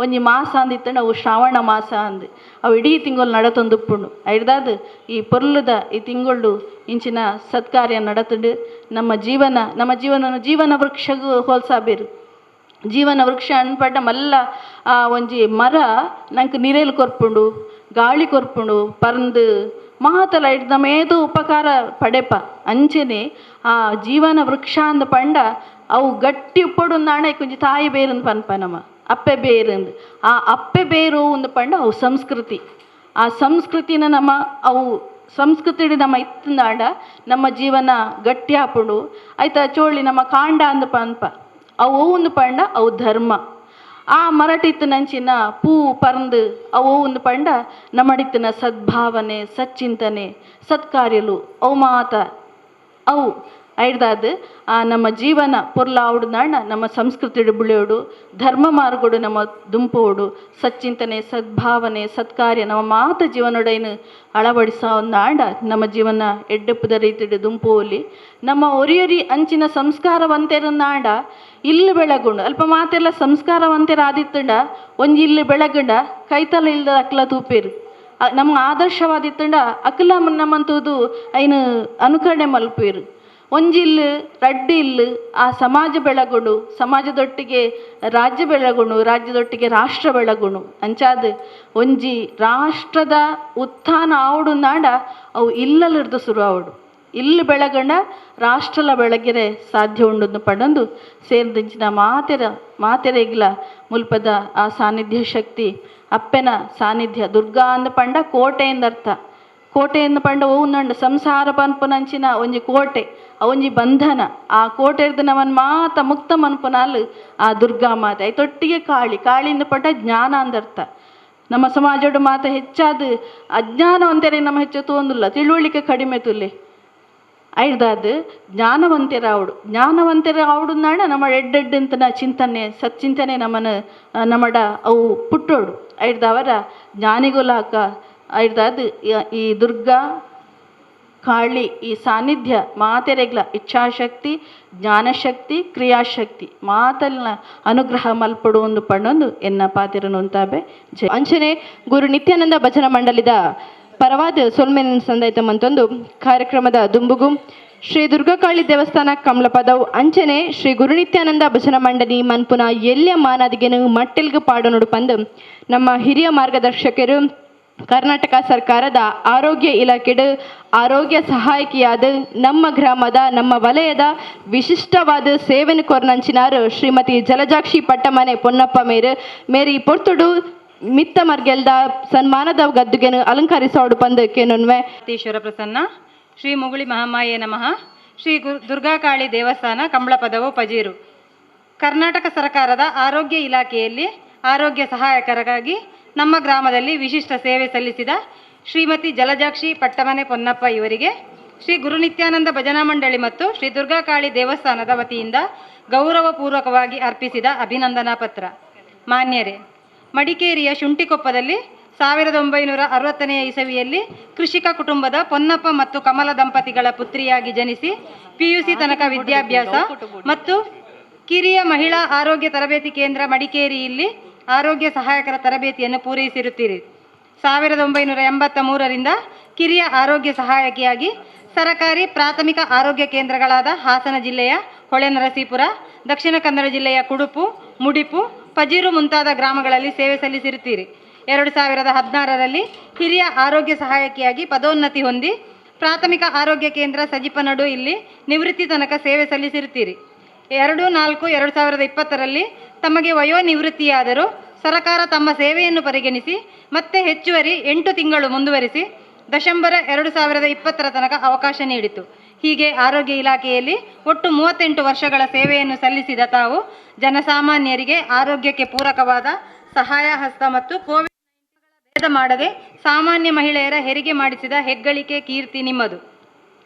ಒಂಜಿ ಮಾಸ ಅಂದಿತ್ತಂಡ ಅವು ಶ್ರಾವಣ ಮಾಸ ಅಂದ್. ಅವು ಇಡೀ ತಿಂಗೊಲು ನಡತೊಂದುಪ್ಪುಂಡು. ಐಡ್ದಾದ್ ಈ ಪೊರ್ಲುದ ಈ ತಿಂಗೊಳು ಇಂಚಿನ ಸತ್ಕಾರ್ಯ ನಡತುಂಡು. ನಮ್ಮ ಜೀವನ ನಮ್ಮ ಜೀವನ ಜೀವನ ವೃಕ್ಷಗ್ ಹೋಲ್ಸಾಬೇರು. ಜೀವನ ವೃಕ್ಷ ಅನ್ಪಂಡ ಮಲ್ಲ ಆ ಒಂಜಿ ಮರ ನಂಕ್ ನಿರೆಲ್ ಕೊರ್ಪುಂಡು, ಗಾಳಿ ಕೊರ್ಪುಂಡು, ಪರ್ಂದ್ ಮಾತಲ ಐಟ್ ನಮ್ಮ ಏತೋ ಉಪಕಾರ ಪಡೆಪ. ಅಂಚನೆ ಆ ಜೀವನ ವೃಕ್ಷ ಅಂದ್ ಪಂಡ ಅವು ಗಟ್ಟಿ ಉಪ್ಪೊಡು ಅಂದಾಂಡ ಐಕೊಂಜಿ ತಾಯಿ ಬೇರುಂದು ಪನ್ಪ ನಮ ಅಪ್ಪೆ ಬೇರುಂದು. ಆ ಅಪ್ಪೆ ಬೇರು ಅಂದ್ ಪಂಡ ಅವು ಸಂಸ್ಕೃತಿ. ಆ ಸಂಸ್ಕೃತಿನ ನಮ್ಮ ಅವು ಸಂಸ್ಕೃತಿಡ್ ನಮ್ಮ ಇತ್ತಂದಾಂಡ ನಮ್ಮ ಜೀವನ ಗಟ್ಟಿ ಆಪುಂಡು. ಐತ ಚೋಳಿ ನಮ್ಮ ಕಾಂಡ ಅಂದ್ ಪನ್ಪ ಅವು ಒಂದು ಪಂಡ ಅವು ಧರ್ಮ. ಆ ಮರಟಿತ್ತನಂಚಿನ ಪೂ ಪರ್ಂದ್ ಅವು ಒಂದು ಪಂಡ ನಮ್ಮಡಿತ್ತಿನ ಸದ್ಭಾವನೆ ಸಚ್ಚಿಂತನೆ ಸತ್ಕಾರ್ಯಲು ಅವು ಮಾತ ಅವು. ಐಡ್ದಾದ್ ಆ ನಮ್ಮ ಜೀವನ ಪೊರ್ಲಾವುಡ್ದಾಂಡ ನಮ್ಮ ಸಂಸ್ಕೃತಿಡು ಬುಳೆಯೋಡು, ಧರ್ಮ ಮಾರ್ಗೋಡು ನಮ್ಮ ದುಂಪೋಡು, ಸಚ್ಚಿಂತನೆ ಸದ್ಭಾವನೆ ಸತ್ಕಾರ್ಯ ನಮ್ಮ ಮಾತ ಜೀವನೊಡೈನು ಅಳವಡಿಸೋಂದಾಂಡ ನಮ್ಮ ಜೀವನ ಎಡ್ಡೆಪ್ಪುದ ರೀತಿಡು ದುಂಪೋಲಿ. ನಮ್ಮ ಒರಿಯರಿ ಅಂಚಿನ ಸಂಸ್ಕಾರವಂತೆರಂದಾಂಡ ಇಲ್ಲು ಬೆಳಗುಂಡು. ಅಲ್ಪ ಮಾತೆಲ್ಲ ಸಂಸ್ಕಾರವಂತೆರಾದಿತ್ತಂಡ ಒಂಜಿ ಇಲ್ಲು ಬೆಳಗುಂಡ ಕೈತಲ ಇಲ್ದ ಅಕ್ಲ ತೂಪೇರು. ನಮ್ಮ ಆದರ್ಶವಾದಿತ್ತಂಡ ಅಕ್ಲ ನಮ್ಮಂತೂದು ಐನು ಅನುಕರಣೆ ಮಲ್ಪೇರು. ಒಂಜಿ ಇಲ್ಲು ರಡ್ಡು ಇಲ್ಲು ಆ ಸಮಾಜ ಬೆಳಗುಂಡು, ಸಮಾಜದೊಟ್ಟಿಗೆ ರಾಜ್ಯ ಬೆಳಗುಂಡು, ರಾಜ್ಯದೊಟ್ಟಿಗೆ ರಾಷ್ಟ್ರ ಬೆಳಗುಂಡು. ಅಂಚಾದ್ ಒಂಜಿ ರಾಷ್ಟ್ರದ ಉತ್ಥಾನ ಆವಡುಂದಾಂಡ ಅವು ಇಲ್ಲಲಿರ್ದು ಶುರು ಆವಡು. ಇಲ್ಲು ಬೆಳಗಂಡ ರಾಷ್ಟ್ರಲ ಬೆಳಗೆರೆ ಸಾಧ್ಯ ಉಂಡು ಪಂಡೊಂದು ಸೇರ್ದಿಂಚಿನ ಮಾತೆರ ಮಾತೆರೆಗ್ಲ ಮುಲ್ಪದ ಆ ಸಾನ್ನಿಧ್ಯ ಶಕ್ತಿ ಅಪ್ಪೆನ ಸಾನ್ನಿಧ್ಯ. ದುರ್ಗಾ ಅಂದ್ ಪಂಡ ಕೋಟೆ ಎಂದರ್ಥ. ಕೋಟೆ ಎಂದು ಪಂಡ ಓಂದಂಡ ಸಂಸಾರ ಪನ್ಪುನಂಚಿನ ಒಂಜಿ ಕೋಟೆ, ಒಂಜಿ ಬಂಧನ. ಆ ಕೋಟೆರ್ದು ನಮನ್ ಮಾತ ಮುಕ್ತ ಮನ್ಪುನಾಲ್ ಆ ದುರ್ಗಾ ಮಾತೆ. ಐತೊಟ್ಟಿಗೆ ಕಾಳಿ. ಕಾಳಿಂದ ಪಂಡ ಜ್ಞಾನ ಅಂದರ್ಥ. ನಮ್ಮ ಸಮಾಜಡು ಮಾತ ಹೆಚ್ಚಾದ ಅಜ್ಞಾನವಂತರೇ ನಮ್ಮ ಹೆಚ್ಚು ತೋಂದುಲ್ಲ, ತಿಳುವಳಿಕೆ ಕಡಿಮೆ ತುಲೆ. ಐಡ್ದಾದ್ ಜ್ಞಾನವಂತೆರಾವಡು. ಜ್ಞಾನವಂತೆರಾವಡು ನಾಡ ನಮ್ಮ ಎಡ್ಡೆಡ್ಡಂತನ ಚಿಂತನೆ ಸಚ್ಚಿಂತನೆ ನಮ್ಮನ ನಮ್ಮಡ ಅವು ಪುಟ್ಟೋಡು. ಐಡ್ದಾವರ ಜ್ಞಾನಿಗುಲಾಕ ಐಡ್ದಾದ್ ಈ ದುರ್ಗಾ ಕಾಳಿ ಈ ಸಾನ್ನಿಧ್ಯ ಮಾತೆರೆಗ್ಲ ಇಚ್ಛಾಶಕ್ತಿ ಜ್ಞಾನಶಕ್ತಿ ಕ್ರಿಯಾಶಕ್ತಿ ಮಾತಲ್ನ ಅನುಗ್ರಹ ಮಲ್ಪಡು ಒಂದು ಪಣ್ಣೊಂದು ಎನ್ನ ಪಾತಿರನು ಅಂತಾಬೆ. ಜಯ. ಅಂಚನೆ ಗುರು ನಿತ್ಯಾನಂದ ಭಜನಾ ಮಂಡಳಿದ ಪರವಾದ ಸೊಲ್ಮೆನ್ ಸಂದೈತ ಮಂತೊಂದು ಕಾರ್ಯಕ್ರಮದ ದುಂಬುಗು ಶ್ರೀ ದುರ್ಗಾಕಾಳಿ ದೇವಸ್ಥಾನ ಕಮಲಪದವು ಅಂಚನೆ ಶ್ರೀ ಗುರುನಿತ್ಯಾನಂದ ಭಜನಾ ಮಂಡಳಿ ಮನ್ಪುನ ಎಲ್ಯ ಮಾನಾದಿಗೆನು ಮಟ್ಟೆಲ್ಗು ಪಾಡೋನುಡು ಪಂದು ನಮ್ಮ ಹಿರಿಯ ಮಾರ್ಗದರ್ಶಕರು ಕರ್ನಾಟಕ ಸರ್ಕಾರದ ಆರೋಗ್ಯ ಇಲಾಖೆಡು ಆರೋಗ್ಯ ಸಹಾಯಕಿಯಾದ ನಮ್ಮ ಗ್ರಾಮದ ನಮ್ಮ ವಲಯದ ವಿಶಿಷ್ಟವಾದ ಸೇವೆನು ಕೊರ್ನಂಚಿನಾರು ಶ್ರೀಮತಿ ಜಲಜಾಕ್ಷಿ ಪಟ್ಟಮನೆ ಪೊನ್ನಪ್ಪ ಮೇರು ಮೇರಿ ಪೊರ್ತುಡು ಮಿತ್ತ ಮರ್ಗೆಲ್ದ ಸನ್ಮಾನದ ಗದ್ದುಗೆನು ಅಲಂಕರಿಸೋಡು ಪಂದು ಕೇನೊನ್ವೆ. ಈಶ್ವರ ಪ್ರಸನ್ನ ಶ್ರೀ ಮುಗುಳಿ ಮಹಾಮಾಯೇ ನಮಃ. ಶ್ರೀ ದುರ್ಗಾಕಾಳಿ ದೇವಸ್ಥಾನ ಕಂಬಳಪದವು ಪಜೀರು. ಕರ್ನಾಟಕ ಸರ್ಕಾರದ ಆರೋಗ್ಯ ಇಲಾಖೆಯಲ್ಲಿ ಆರೋಗ್ಯ ಸಹಾಯಕರಾಗಿ ನಮ್ಮ ಗ್ರಾಮದಲ್ಲಿ ವಿಶಿಷ್ಟ ಸೇವೆ ಸಲ್ಲಿಸಿದ ಶ್ರೀಮತಿ ಜಲಜಾಕ್ಷಿ ಪಟ್ಟಮನೆ ಪೊನ್ನಪ್ಪ ಇವರಿಗೆ ಶ್ರೀ ಗುರುನಿತ್ಯಾನಂದ ಭಜನಾ ಮಂಡಳಿ ಮತ್ತು ಶ್ರೀ ದುರ್ಗಾಕಾಳಿ ದೇವಸ್ಥಾನದ ವತಿಯಿಂದ ಗೌರವಪೂರ್ವಕವಾಗಿ ಅರ್ಪಿಸಿದ ಅಭಿನಂದನಾ ಪತ್ರ. ಮಾನ್ಯರೇ, ಮಡಿಕೇರಿಯ ಶುಂಠಿಕೊಪ್ಪದಲ್ಲಿ 1960ನೇ ಇಸವಿಯಲ್ಲಿ ಕೃಷಿಕ ಕುಟುಂಬದ ಪೊನ್ನಪ್ಪ ಮತ್ತು ಕಮಲ ದಂಪತಿಗಳ ಪುತ್ರಿಯಾಗಿ ಜನಿಸಿ ಪಿಯುಸಿ ತನಕ ವಿದ್ಯಾಭ್ಯಾಸ ಮತ್ತು ಕಿರಿಯ ಮಹಿಳಾ ಆರೋಗ್ಯ ತರಬೇತಿ ಕೇಂದ್ರ ಮಡಿಕೇರಿಯಲ್ಲಿ ಆರೋಗ್ಯ ಸಹಾಯಕರ ತರಬೇತಿಯನ್ನು ಪೂರೈಸಿರುತ್ತೀರಿ. 1983ರಿಂದ ಕಿರಿಯ ಆರೋಗ್ಯ ಸಹಾಯಕಿಯಾಗಿ ಸರಕಾರಿ ಪ್ರಾಥಮಿಕ ಆರೋಗ್ಯ ಕೇಂದ್ರಗಳಾದ ಹಾಸನ ಜಿಲ್ಲೆಯ ಹೊಳೆನರಸೀಪುರ, ದಕ್ಷಿಣ ಕನ್ನಡ ಜಿಲ್ಲೆಯ ಕುಡುಪು, ಮುಡಿಪು, ಪಜೀರು ಮುಂತಾದ ಗ್ರಾಮಗಳಲ್ಲಿ ಸೇವೆ ಸಲ್ಲಿಸಿರುತ್ತೀರಿ. 2016ರಲ್ಲಿ ಹಿರಿಯ ಆರೋಗ್ಯ ಸಹಾಯಕಿಯಾಗಿ ಪದೋನ್ನತಿ ಹೊಂದಿ ಪ್ರಾಥಮಿಕ ಆರೋಗ್ಯ ಕೇಂದ್ರ ಸಜಿಪನಡು ಇಲ್ಲಿ ನಿವೃತ್ತಿ ತನಕ ಸೇವೆ ಸಲ್ಲಿಸಿರುತ್ತೀರಿ. 2/4/2020ರಲ್ಲಿ ತಮಗೆ ವಯೋನಿವೃತ್ತಿಯಾದರೂ ಸರಕಾರ ತಮ್ಮ ಸೇವೆಯನ್ನು ಪರಿಗಣಿಸಿ ಮತ್ತೆ ಹೆಚ್ಚುವರಿ 8 ತಿಂಗಳು ಮುಂದುವರಿಸಿ ಡಿಸೆಂಬರ್ 2020ರ ತನಕ ಅವಕಾಶ ನೀಡಿತು. ಹೀಗೆ ಆರೋಗ್ಯ ಇಲಾಖೆಯಲ್ಲಿ ಒಟ್ಟು 38 ವರ್ಷಗಳ ಸೇವೆಯನ್ನು ಸಲ್ಲಿಸಿದ ತಾವು ಜನಸಾಮಾನ್ಯರಿಗೆ ಆರೋಗ್ಯಕ್ಕೆ ಪೂರಕವಾದ ಸಹಾಯ ಹಸ್ತ ಮತ್ತು ಕೋವಿಡ್ ಮಾಡದೆ ಸಾಮಾನ್ಯ ಮಹಿಳೆಯರ ಹೆರಿಗೆ ಮಾಡಿಸಿದ ಹೆಗ್ಗಳಿಕೆ ಕೀರ್ತಿ ನಿಮ್ಮದು.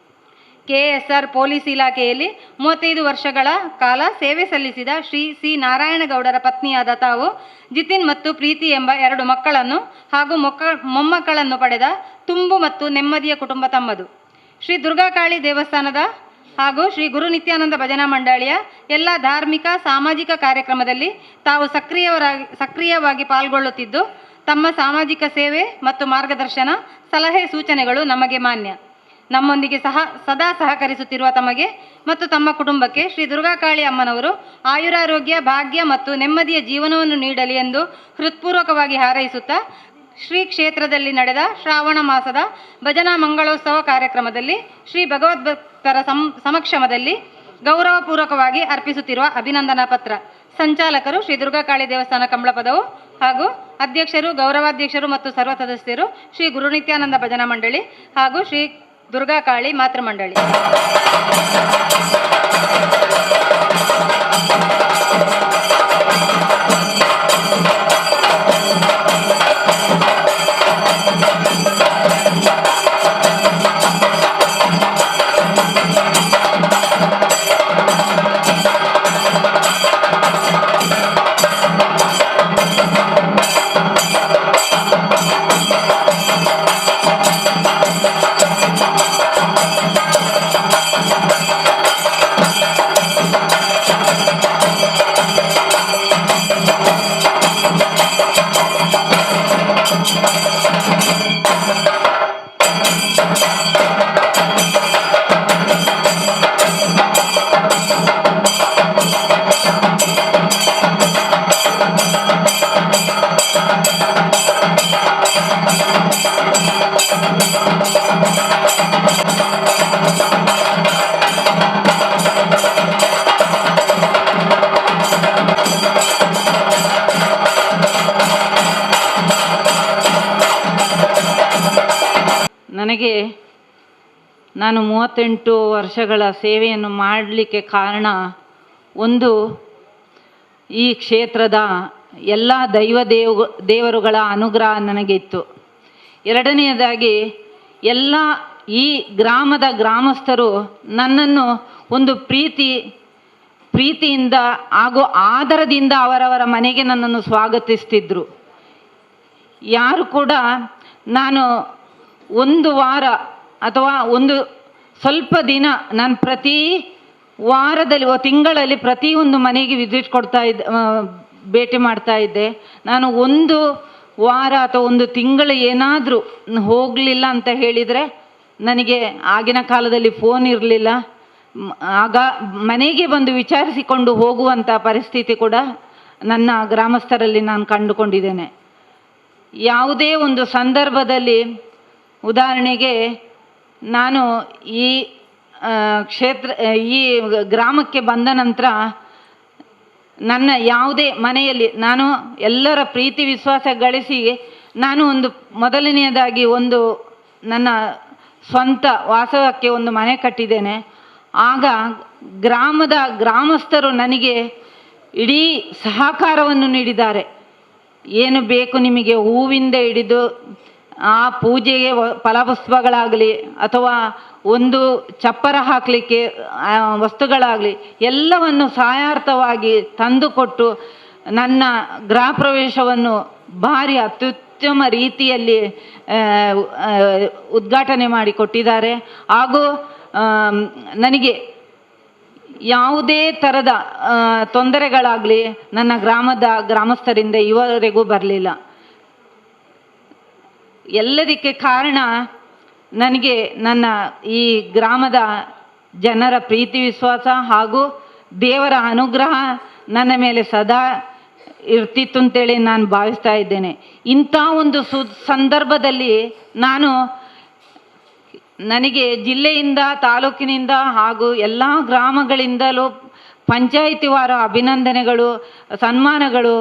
ಕೆಎಸ್ಆರ್ ಪೊಲೀಸ್ ಇಲಾಖೆಯಲ್ಲಿ 35 ವರ್ಷಗಳ ಕಾಲ ಸೇವೆ ಸಲ್ಲಿಸಿದ ಶ್ರೀ ಸಿ ನಾರಾಯಣಗೌಡರ ಪತ್ನಿಯಾದ ತಾವು ಜಿತಿನ್ ಮತ್ತು ಪ್ರೀತಿ ಎಂಬ 2 ಮಕ್ಕಳನ್ನು ಹಾಗೂ ಮೊಮ್ಮಕ್ಕಳನ್ನು ಪಡೆದ ತುಂಬು ಮತ್ತು ನೆಮ್ಮದಿಯ ಕುಟುಂಬ ತಮ್ಮದು. ಶ್ರೀ ದುರ್ಗಾಕಾಳಿ ದೇವಸ್ಥಾನದ ಹಾಗೂ ಶ್ರೀ ಗುರು ನಿತ್ಯಾನಂದ ಭಜನಾ ಮಂಡಳಿಯ ಎಲ್ಲ ಧಾರ್ಮಿಕ ಸಾಮಾಜಿಕ ಕಾರ್ಯಕ್ರಮದಲ್ಲಿ ತಾವು ಸಕ್ರಿಯವಾಗಿ ಪಾಲ್ಗೊಳ್ಳುತ್ತಿದ್ದು ತಮ್ಮ ಸಾಮಾಜಿಕ ಸೇವೆ ಮತ್ತು ಮಾರ್ಗದರ್ಶನ ಸಲಹೆ ಸೂಚನೆಗಳು ನಮಗೆ ಮಾನ್ಯ. ನಮ್ಮೊಂದಿಗೆ ಸದಾ ಸಹಕರಿಸುತ್ತಿರುವ ತಮಗೆ ಮತ್ತು ತಮ್ಮ ಕುಟುಂಬಕ್ಕೆ ಶ್ರೀ ದುರ್ಗಾಕಾಳಿ ಅಮ್ಮನವರು ಆಯುರಾರೋಗ್ಯ, ಭಾಗ್ಯ ಮತ್ತು ನೆಮ್ಮದಿಯ ಜೀವನವನ್ನು ನೀಡಲಿ ಎಂದು ಹೃತ್ಪೂರ್ವಕವಾಗಿ ಹಾರೈಸುತ್ತಾ ಶ್ರೀ ಕ್ಷೇತ್ರದಲ್ಲಿ ನಡೆದ ಶ್ರಾವಣ ಮಾಸದ ಭಜನಾ ಮಂಗಳೋತ್ಸವ ಕಾರ್ಯಕ್ರಮದಲ್ಲಿ ಶ್ರೀ ಭಗವದ್ಭಕ್ತರ ಸಮಕ್ಷಮದಲ್ಲಿ ಗೌರವಪೂರ್ವಕವಾಗಿ ಅರ್ಪಿಸುತ್ತಿರುವ ಅಭಿನಂದನಾ ಪತ್ರ. ಸಂಚಾಲಕರು ಶ್ರೀ ದುರ್ಗಾಕಾಳಿ ದೇವಸ್ಥಾನ ಕಂಬಳಪದವು ಹಾಗೂ ಅಧ್ಯಕ್ಷರು, ಗೌರವಾಧ್ಯಕ್ಷರು ಮತ್ತು ಸರ್ವ ಸದಸ್ಯರು ಶ್ರೀ ಗುರುನಿತ್ಯಾನಂದ ಭಜನಾ ಮಂಡಳಿ ಹಾಗೂ ಶ್ರೀ ದುರ್ಗಾಕಾಳಿ ಮಾತೃಮಂಡಳಿ. ನನಗೆ ನಾನು 38 ವರ್ಷಗಳ ಸೇವೆಯನ್ನು ಮಾಡಲಿಕ್ಕೆ ಕಾರಣ ಒಂದು ಈ ಕ್ಷೇತ್ರದ ಎಲ್ಲ ದೈವ ದೇವರುಗಳ ಅನುಗ್ರಹ ನನಗಿತ್ತು. ಎರಡನೆಯದಾಗಿ ಎಲ್ಲ ಈ ಗ್ರಾಮದ ಗ್ರಾಮಸ್ಥರು ನನ್ನನ್ನು ಒಂದು ಪ್ರೀತಿಯಿಂದ ಹಾಗೂ ಆದರದಿಂದ ಅವರವರ ಮನೆಗೆ ನನ್ನನ್ನು ಸ್ವಾಗತಿಸ್ತಿದ್ರು. ಯಾರು ಕೂಡ ನಾನು ಒಂದು ವಾರ ಅಥವಾ ಒಂದು ಸ್ವಲ್ಪ ದಿನ ನಾನು ಪ್ರತಿ ವಾರದಲ್ಲಿ ತಿಂಗಳಲ್ಲಿ ಪ್ರತಿ ಒಂದು ಮನೆಗೆ ವಿಸಿಟ್ ಕೊಡ್ತಾ ಇದ್ದ, ಭೇಟಿ ಮಾಡ್ತಾ ಇದ್ದೆ. ನಾನು ಒಂದು ವಾರ ಅಥವಾ ಒಂದು ತಿಂಗಳು ಏನಾದರೂ ಹೋಗಲಿಲ್ಲ ಅಂತ ಹೇಳಿದರೆ ನನಗೆ ಆಗಿನ ಕಾಲದಲ್ಲಿ ಫೋನ್ ಇರಲಿಲ್ಲ, ಆಗ ಮನೆಗೆ ಬಂದು ವಿಚಾರಿಸಿಕೊಂಡು ಹೋಗುವಂಥ ಪರಿಸ್ಥಿತಿ ಕೂಡ ನನ್ನ ಗ್ರಾಮಸ್ಥರಲ್ಲಿ ನಾನು ಕಂಡುಕೊಂಡಿದ್ದೇನೆ. ಯಾವುದೇ ಒಂದು ಸಂದರ್ಭದಲ್ಲಿ ಉದಾಹರಣೆಗೆ ನಾನು ಈ ಕ್ಷೇತ್ರ ಈ ಗ್ರಾಮಕ್ಕೆ ಬಂದ ನಂತರ ನನ್ನ ಯಾವುದೇ ಮನೆಯಲ್ಲಿ ನಾನು ಎಲ್ಲರ ಪ್ರೀತಿ ವಿಶ್ವಾಸ ಗಳಿಸಿ ನಾನು ಒಂದು ಮೊದಲನೆಯದಾಗಿ ಒಂದು ನನ್ನ ಸ್ವಂತ ವಾಸಕ್ಕೆ ಒಂದು ಮನೆ ಕಟ್ಟಿದ್ದೇನೆ. ಆಗ ಗ್ರಾಮದ ಗ್ರಾಮಸ್ಥರು ನನಗೆ ಇಡೀ ಸಹಕಾರವನ್ನು ನೀಡಿದ್ದಾರೆ. ಏನು ಬೇಕು ನಿಮಗೆ, ಹೂವಿಂದ ಹಿಡಿದು ಆ ಪೂಜೆಗೆ ಫಲಪುಷ್ಪಗಳಾಗಲಿ ಅಥವಾ ಒಂದು ಚಪ್ಪರ ಹಾಕಲಿಕ್ಕೆ ವಸ್ತುಗಳಾಗಲಿ ಎಲ್ಲವನ್ನು ಸಹಾಯಾರ್ಥವಾಗಿ ತಂದುಕೊಟ್ಟು ನನ್ನ ಗೃಹ ಪ್ರವೇಶವನ್ನು ಭಾರಿ ಅತ್ಯುತ್ತಮ ರೀತಿಯಲ್ಲಿ ಉದ್ಘಾಟನೆ ಮಾಡಿಕೊಟ್ಟಿದ್ದಾರೆ. ಹಾಗೂ ನನಗೆ ಯಾವುದೇ ಥರದ ತೊಂದರೆಗಳಾಗಲಿ ನನ್ನ ಗ್ರಾಮದ ಗ್ರಾಮಸ್ಥರಿಂದ ಇವರೆಗೂ ಬರಲಿಲ್ಲ. ಎಲ್ಲದಕ್ಕೆ ಕಾರಣ ನನಗೆ ನನ್ನ ಈ ಗ್ರಾಮದ ಜನರ ಪ್ರೀತಿ ವಿಶ್ವಾಸ ಹಾಗೂ ದೇವರ ಅನುಗ್ರಹ ನನ್ನ ಮೇಲೆ ಸದಾ ಇರ್ತಿತ್ತು ಅಂತೇಳಿ ನಾನು ಭಾವಿಸ್ತಾ ಇದ್ದೇನೆ. ಇಂಥ ಒಂದು ಸಂದರ್ಭದಲ್ಲಿ ನನಗೆ ಜಿಲ್ಲೆಯಿಂದ, ತಾಲೂಕಿನಿಂದ ಹಾಗೂ ಎಲ್ಲ ಗ್ರಾಮಗಳಿಂದಲೂ ಪಂಚಾಯಿತಿ ವಾರ ಅಭಿನಂದನೆಗಳು, ಸನ್ಮಾನಗಳು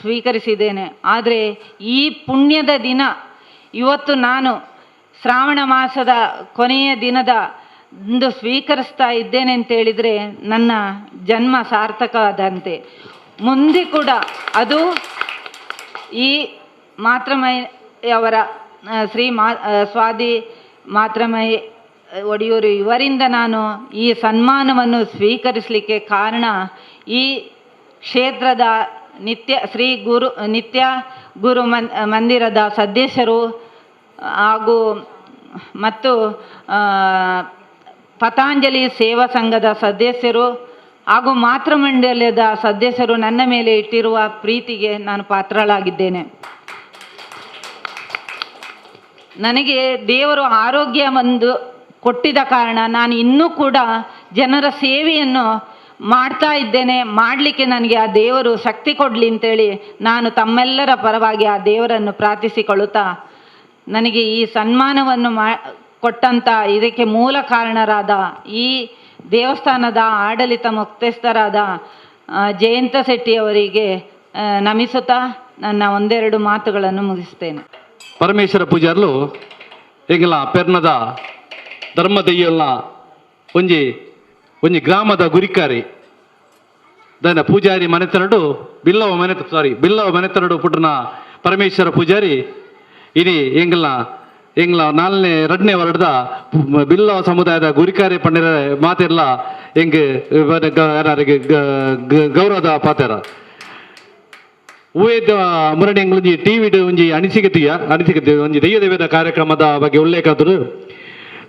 ಸ್ವೀಕರಿಸಿದ್ದೇನೆ. ಆದರೆ ಈ ಪುಣ್ಯದ ದಿನ ಇವತ್ತು ನಾನು ಶ್ರಾವಣ ಮಾಸದ ಕೊನೆಯ ದಿನದ ಇಂದು ಸ್ವೀಕರಿಸ್ತಾ ಇದ್ದೇನೆ ಅಂತೇಳಿದರೆ ನನ್ನ ಜನ್ಮ ಸಾರ್ಥಕವಾದಂತೆ. ಮುಂದೆ ಕೂಡ ಅದು ಈ ಮಾತೃಮಯ ಅವರ ಶ್ರೀ ಸ್ವಾತಿ ಮಾತ್ರಮಯಿ ಒಡಿಯೂರು ಇವರಿಂದ ನಾನು ಈ ಸನ್ಮಾನವನ್ನು ಸ್ವೀಕರಿಸಲಿಕ್ಕೆ ಕಾರಣ ಈ ಕ್ಷೇತ್ರದ ನಿತ್ಯ ಶ್ರೀ ಗುರು ನಿತ್ಯ ಗುರು ಮಂದಿರದ ಸದಸ್ಯರು ಹಾಗೂ ಮತ್ತು ಪತಾಂಜಲಿ ಸೇವಾ ಸಂಘದ ಸದಸ್ಯರು ಹಾಗೂ ಮಾತೃಮಂಡಲದ ಸದಸ್ಯರು ನನ್ನ ಮೇಲೆ ಇಟ್ಟಿರುವ ಪ್ರೀತಿಗೆ ನಾನು ಪಾತ್ರಳಾಗಿದ್ದೇನೆ. ನನಗೆ ದೇವರು ಆರೋಗ್ಯ ಒಂದು ಕೊಟ್ಟಿದ ಕಾರಣ ನಾನು ಇನ್ನೂ ಕೂಡ ಜನರ ಸೇವೆಯನ್ನು ಮಾಡ್ತಾ ಇದ್ದೇನೆ. ಮಾಡಲಿಕ್ಕೆ ನನಗೆ ಆ ದೇವರು ಶಕ್ತಿ ಕೊಡಲಿ ಅಂತೇಳಿ ನಾನು ತಮ್ಮೆಲ್ಲರ ಪರವಾಗಿ ಆ ದೇವರನ್ನು ಪ್ರಾರ್ಥಿಸಿಕೊಳ್ಳುತ್ತಾ, ನನಗೆ ಈ ಸನ್ಮಾನವನ್ನು ಕೊಟ್ಟಂಥ ಇದಕ್ಕೆ ಮೂಲ ಕಾರಣರಾದ ಈ ದೇವಸ್ಥಾನದ ಆಡಳಿತ ಮುಖ್ಯಸ್ಥರಾದ ಜಯಂತ ಶೆಟ್ಟಿಯವರಿಗೆ ನಮಿಸುತ್ತಾ ನನ್ನ ಒಂದೆರಡು ಮಾತುಗಳನ್ನು ಮುಗಿಸ್ತೇನೆ. ಪರಮೇಶ್ವರ ಪೂಜಾರ್ಲು ಎಂಗಲ ಪೆರ್ನದ ಧರ್ಮ ದೆಯ್ಯಲ್ನ ಒಂಜಿ ಒಂಜಿ ಗ್ರಾಮದ ಗುರಿಕಾರಿ ದನ ಪೂಜಾರಿ ಮನೆತನಡು ಬಿಲ್ಲವ ಮನೆ ಸಾರಿ ಬಿಲ್ಲವ ಮನೆತನಡು ಪುಟ್ಟನ ಪರಮೇಶ್ವರ ಪೂಜಾರಿ ಇನಿ ಎಂಗಲ್ನ ಎಂಗ್ಲ ನಾಲ್ನೇ ಎರಡನೇ ವರ್ಡದ ಬಿಲ್ಲವ ಸಮುದಾಯದ ಗುರಿಕಾರಿ ಪಂಡಿರ ಮಾತೆಲ್ಲ ಎಂಗ್ ಗೌರವದ ಪಾತೆರ ಊಯದ ಮುರಣಿ ಎಂಗ್ಲೊಂಜಿ ಟಿವಿಡ್ ಒಂಜಿ ಅನಿಸಿಕೆ ತೀಯ ಅನಿಸಿಕೆ ಒಂಜಿ ದೈವ ದೇವದ ಕಾರ್ಯಕ್ರಮದ ಬಗ್ಗೆ ಉಲ್ಲೇಖ ಆದರು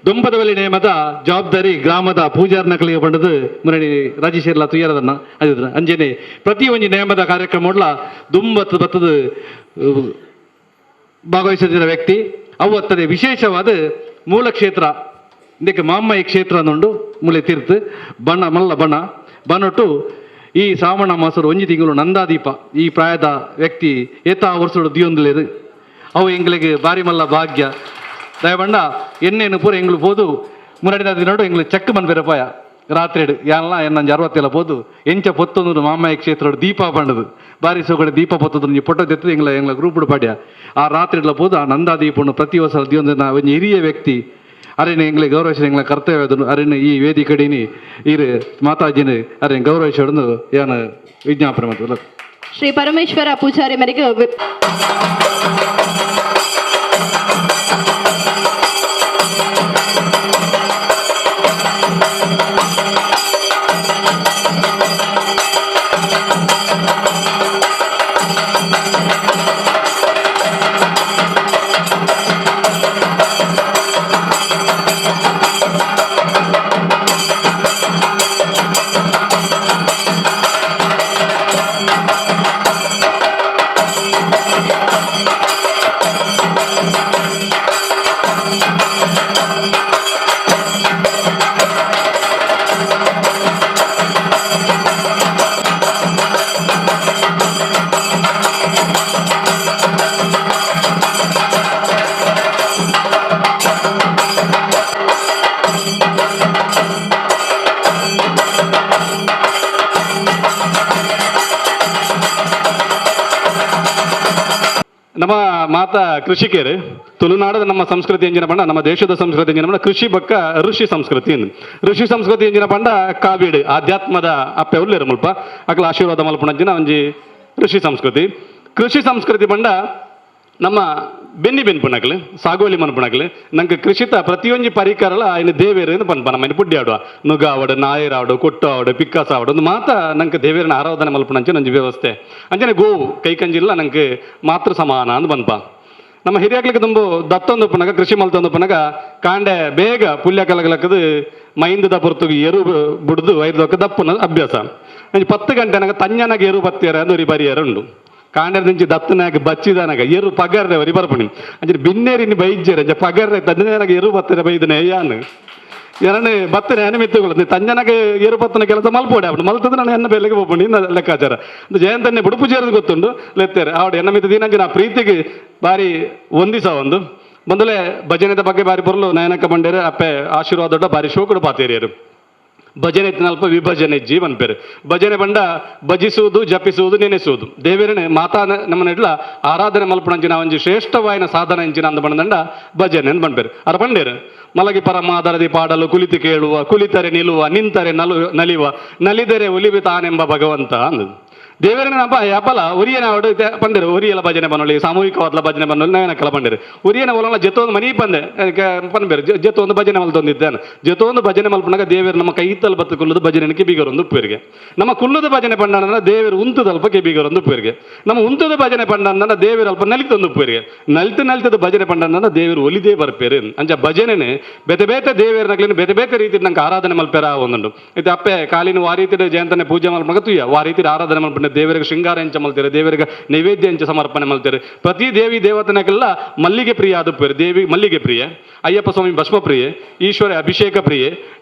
ದೊಂಪದವಲ್ಲಿ ನೇಮದ ಜವಾಬ್ದಾರಿ ಗ್ರಾಮದ ಪೂಜಾರ್ನಕಲಿಗೆ ಪಂಡದು ಮುರಣಿ ರಾಜೇಶ್ವರ್ಲ ತುಯ್ಯರದನ್ನ ಅದಿದ್ರ ಅಂಜನೆ ಪ್ರತಿ ಒಂಜಿ ನೇಮದ ಕಾರ್ಯಕ್ರಮ ಉಡ್ಲ ದುಂಬತ್ತು ಬತ್ತದ ಭಾಗವಹಿಸುತ್ತಿದ್ದ ವ್ಯಕ್ತಿ ಅವು ಅತ್ತದೆ ವಿಶೇಷವಾದ ಮೂಲ ಕ್ಷೇತ್ರ ಇದಕ್ಕೆ ಮಾಮ್ಮಯಿ ಕ್ಷೇತ್ರ ಅನ್ನುಂಡು ಮೂಲೆ ತೀರ್ಥ ಬಣ ಮಲ್ಲ ಬಣ ಬನೊಟ್ಟು ಈ ಶ್ರಾವಣ ಮಾಸರು ಒಂಜಿ ತಿಂಗಳು ನಂದಾದೀಪ ಈ ಪ್ರಾಯದ ವ್ಯಕ್ತಿ ಏತಾ ವರ್ಷಡು ದಿಯೊಂದುಲೇರು ಅವು ಎಂಗ್ಲಿಗೆ ಬಾರಿ ಮಲ್ಲ ಭಾಗ್ಯ ದಯಬಂಡ ಎಣ್ಣೆನು ಪೂರ ಎಂಗ್ಲು ಪೋದು ಮುನ್ನಡಿದ ದಿನಡು ಎಂಗ್ಲು ಚೆಕ್ ಮನ್ಪೆರಪಾಯ ರಾತ್ರಿ ಯಾನ್ಲ ಎನ್ನಂಜ ಅರವತ್ತೆಲ್ಲ ಪೋದು ಎಂಚ ಪೊತ್ತೊಂದು ಮಾಮಾಯ ಕ್ಷೇತ್ರ ದೀಪ ಪಂಡದು ಬಾರಿ ಸೊಗಡೆ ದೀಪ ಪೊತ್ತೊಂದು ಒಂಜಿ ಫೋಟೋ ತೆತ್ತದು ಎಂಗ್ಲ ಎಂಗ್ಲ ಗ್ರೂಪ್ ಪಾಡ್ಯ ಆ ರಾತ್ರಿ ಪೋದು ಆ ನಂದಾ ದೀಪನ್ನು ಪ್ರತಿ ವರ್ಷ ದಿಯೊಂದು ಒಂಜಿ ಹಿರಿಯ ವ್ಯಕ್ತಿ ಅರೆನ ಎಂಗ್ಲೆ ಗೌರವಿಸಿದ ಎಂಗ್ಲ ಕರ್ತವ್ಯ ಅದನ್ನು ಅರೆನ ಈ ವೇದಿಕಡಿನಿ ಇರು ಮಾತಾಜಿನ ಅರೆನ ಗೌರವಿಸೋಡು ಯಾನ ವಿಜ್ಞಾಪನೆ ಮಾಡ್ತಲ್ಲ. ಶ್ರೀ ಪರಮೇಶ್ವರ ಪೂಜಾರಿ ಮೇರೆಗೆ ನಮ್ಮ ಮಾತಾ ಕೃಷಿಕರು ತುಳುನಾಡದ ನಮ್ಮ ಸಂಸ್ಕೃತಿ ಎಂಜಿನ ಪಂಡ, ನಮ್ಮ ದೇಶದ ಸಂಸ್ಕೃತಿ ಎಂಜಿನ ಪಂಡ ಕೃಷಿ ಬಕ್ಕ ಋಷಿ ಸಂಸ್ಕೃತಿ ಎಂದು. ಋಷಿ ಸಂಸ್ಕೃತಿ ಎಂಜಿನ ಪಂಡ ಕಾವೇಡು ಆಧ್ಯಾತ್ಮದ ಅಪ್ಪೆ ಉಲ್ಲೇರು ಮುಲ್ಪ ಅಕಲ ಆಶೀರ್ವಾದ ಮಲ್ಪುಣಂಜಿನ ಒಂಜಿ ಋಷಿ ಸಂಸ್ಕೃತಿ. ಕೃಷಿ ಸಂಸ್ಕೃತಿ ಪಂಡ ನಮ್ಮ ಬೆನ್ನಿ ಬೆನ್ಪುಣಕ್ಲು ಸಾಗೋಲಿ ಮನ್ಪುಣಕ್ಲು ನಂಗೆ ಕೃಷಿತ ಪ್ರತಿಯೊಂಜಿ ಪರಿಕರಲ ಆಯ್ನ ದೇವೇರು ಎಂದು ಪನ್ಪ ನಮ್ಮ ಪುಡ್ಡಿ ಆಡುವ ನುಗ್ಗ ಆವಡು ನಾಯರಾವಡು ಕೊಟ್ಟು ಆವಡು ಪಿಕ್ಕಾಸ ಆವಡು ಒಂದು ಮಾತ ನಂಗೆ ದೇವೇರನ ಆರಾಧನೆ ಮಲ್ಪುಣಂಚೆ ನಂಜಿ ವ್ಯವಸ್ಥೆ. ಅಂಚನೆ ಗೋವು ಕೈಕಂಜಿಲ್ಲ ನಂಗೆ ಮಾತೃ ಸಮಾನ ಅಂದ್ ಪನ್ಪ. ನಮ್ಮ ಹಿರಿಯಾಗ್ಲಿಕ್ಕೆ ತುಂಬ ದತ್ತೊಂದು ಪುನಗ ಕೃಷಿ ಮಲ್ತೊಂದು ಪುನಗ ಕಾಂಡೆ ಬೇಗ ಪುಲ್ಯ ಕಲಗಲಕ್ಕದು ಮೈಂದದ ಪೊರ್ತುಗು ಎರು ಬುಡ್ದು ಐದು ದಪ್ಪುನ ಅಭ್ಯಾಸ. ಅಂಚೆ 10 ಗಂಟೆ ನಂಗೆ ತಂಜನಾಗ ಎರು ಬತ್ತಿಯರ ಅಂದ್ರೆ ಒಂದು ಬರಿಯರ ಉಂಡು ಕಾಂಡೆ ನಿಂಚಿ ದತ್ತನಾಗ ಬಚ್ಚಿದನಾಗ ಎರು ಪಗರ್ದೆ ವರಿ ಬರ್ಪಣಿ ಅಂಚೆ ಬಿನ್ನೇರಿನ ಬೈಜ್ಜರ ಅಂಚೆ ಪಗರ್ದೆ ತಂಜನಾಗ ಎರು ಬತ್ತಿರ ಬೈದನೆ ಯಾನು ಎರಡನೇ ಬತ್ತನೆ ಅನಿಮಿತ್ತಗಳು ತಂಜನಾಗ ಎರು ಬತ್ತನ ಕೆಲಸ ಮಲ್ಪೋಡೆ ಅವನು ಮಲ್ತದ ನಾನು ಎನ್ನ ಬೆಲೆಗೆ ಹೋಗ್ಬಂಡು ಇನ್ನ ಲೆಕ್ಕಾಚಾರ ಜಯಂತನ್ನೇ ಬುಡುಪು ಸೇರೋದು ಗೊತ್ತುಂಡು ಲೆತ್ತೇರೆ ಆವಡು ಎನ್ನ ಮಿತ್ತ ದಿನಂಜಿ ನಾ ಪ್ರೀತಿಗೆ ಬಾರಿ ಒಂದಿಸ ಒಂದು ಮೊದಲೇ ಭಜನೆದ ಬಗ್ಗೆ ಬಾರಿ ಬರಲು ನಯನಕ್ಕ ಬಂಡೇರು ಅಪ್ಪೆ ಆಶೀರ್ವಾದ ದೊಡ್ಡ ಬಾರಿ ಶೋಕುಡು ಪಾತೇರಿಯರು. ಭಜನೆ ಅಲ್ಪ ವಿಭಜನೆ ಜೀವನ್ ಪೇರು ಭಜನೆ ಬಂಡ ಭಜಿಸುವುದು ಜಪಿಸುವುದು ನೆನೆಸುವುದು ದೇವರನೆ ಮಾತಾ ನಮ್ಮ ನೆಡ್ಲ ಆರಾಧನೆ ಮಲ್ಪಣಂಚಿನ ಒಂಜಿ ಶ್ರೇಷ್ಠವಾಯಿನ ಸಾಧನ ಇಂಚಿನ ಅಂದ ಬಂದಂಡ ಭಜನೆ ಅಂದ್ ಬಂಡ್ಪೇರು ಅರ ಬಂಡೇರು ಮಲಗಿ ಪರಮಾದರದಿ ಪಾಡಲು ಕುಲಿತು ಕೇಳುವ ಕುಲಿತರೆ ನಿಲ್ಲುವ ನಿಂತರೆ ನಲಿವ ನಲಿದರೆ ಒಲಿವೆ ತಾನೆಂಬ ಭಗವಂತ ಅಂದು. ದೇವರನ ಅಪ್ಪ ಅಪ್ಪಲ ಉರಿಯನ ಅವಡು ಪಂದಿರು ಉರಿಯಲ ಭಜನೆ ಬನ್ನೊಳ್ಳಿ ಸಾಮೂಹಿಕವಾದ ಭಜನೆ ಬನ್ನೊಳ್ಳಿ ನಯನಕ್ಕಲ ಪಂಡಿರು ಉರಿಯನ ಒಲನ ಜೊತೆ ಮನಿ ಪಂದೆ ಪನ್ಬೇರು ಜೊತೆ ಒಂದು ಭಜನೆ ಮಲ್ತೊಂದಿದ್ದಾನೆ. ಜೊತೆ ಒಂದು ಭಜನೆ ಮಲ್ಪನಾಗ ದೇವರು ನಮ್ಮ ಕೈತಲ್ ಬತ್ತು ಕುಲ್ಲದ ಭಜನೆ ಕೆಬಿಗರೊಂದು ಉಪ್ಪೇರಿಗೆ. ನಮ್ಮ ಕುಲ್ಲದ ಭಜನೆ ಪಂಡನ ದೇವರು ಉಂತದಲ್ಪ ಕೆಬಿಗರೊಂದು ಉಪ್ಪೇರಿಗೆ. ನಮ್ಮ ಉಂತದ ಭಜನೆ ಪಂಡನ ದೇವರು ಅಲ್ಪ ನಲಿತೊಂದು ಉಪ್ಪೇರಿಗೆ. ನಲಿತು ನಲಿತದ ಭಜನೆ ಪಂಡನ ದೇವರು ಒಲಿದೇ ಬರ್ಪೇರು. ಅಂಚ ಭಜನೆನೆ ಬೇತೆ ಬೇತೆ ದೇವರನಗ್ಲಿನ ಬೇತೆ ಬೇತೆ ರೀತಿ ನಂಗೆ ಆರಾಧನೆ ಮಲ್ಪೇರ ಒಂದುಂಡು. ಇದು ಅಪ್ಪೆ ಕಾಲಿನ ವಾರೀತಿರ ಜಯಂತನೆ ಪೂಜೆ ಮಲ್ಪನಾಗ ತುಯ್ಯ ವಾರೀತಿರ ಆರಾಧನೆ ಮಲ್ಪನ ದೇವರಿಗೆ ಶೃಂಗಾರ ಎಂಚ ಮಲ್ತೇರೆ, ದೇವರಿಗೆ ನೈವೇದ್ಯ ಎಂಚ ಸಮರ್ಪಣೆ ಮಲ್ತೇರೆ. ಪ್ರತಿ ದೇವಿ ದೇವತನಕ್ಕೆಲ್ಲ ಮಲ್ಲಿಗೆ ಪ್ರಿಯ ಆದುಪ್ಪೇರು. ದೇವಿ ಮಲ್ಲಿಗೆ ಪ್ರಿಯ, ಅಯ್ಯಪ್ಪ ಸ್ವಾಮಿ ಭಸ್ಮ ಪ್ರಿಯೆ, ಈಶ್ವರ ಅಭಿಷೇಕ ಪ್ರಿಯೆ,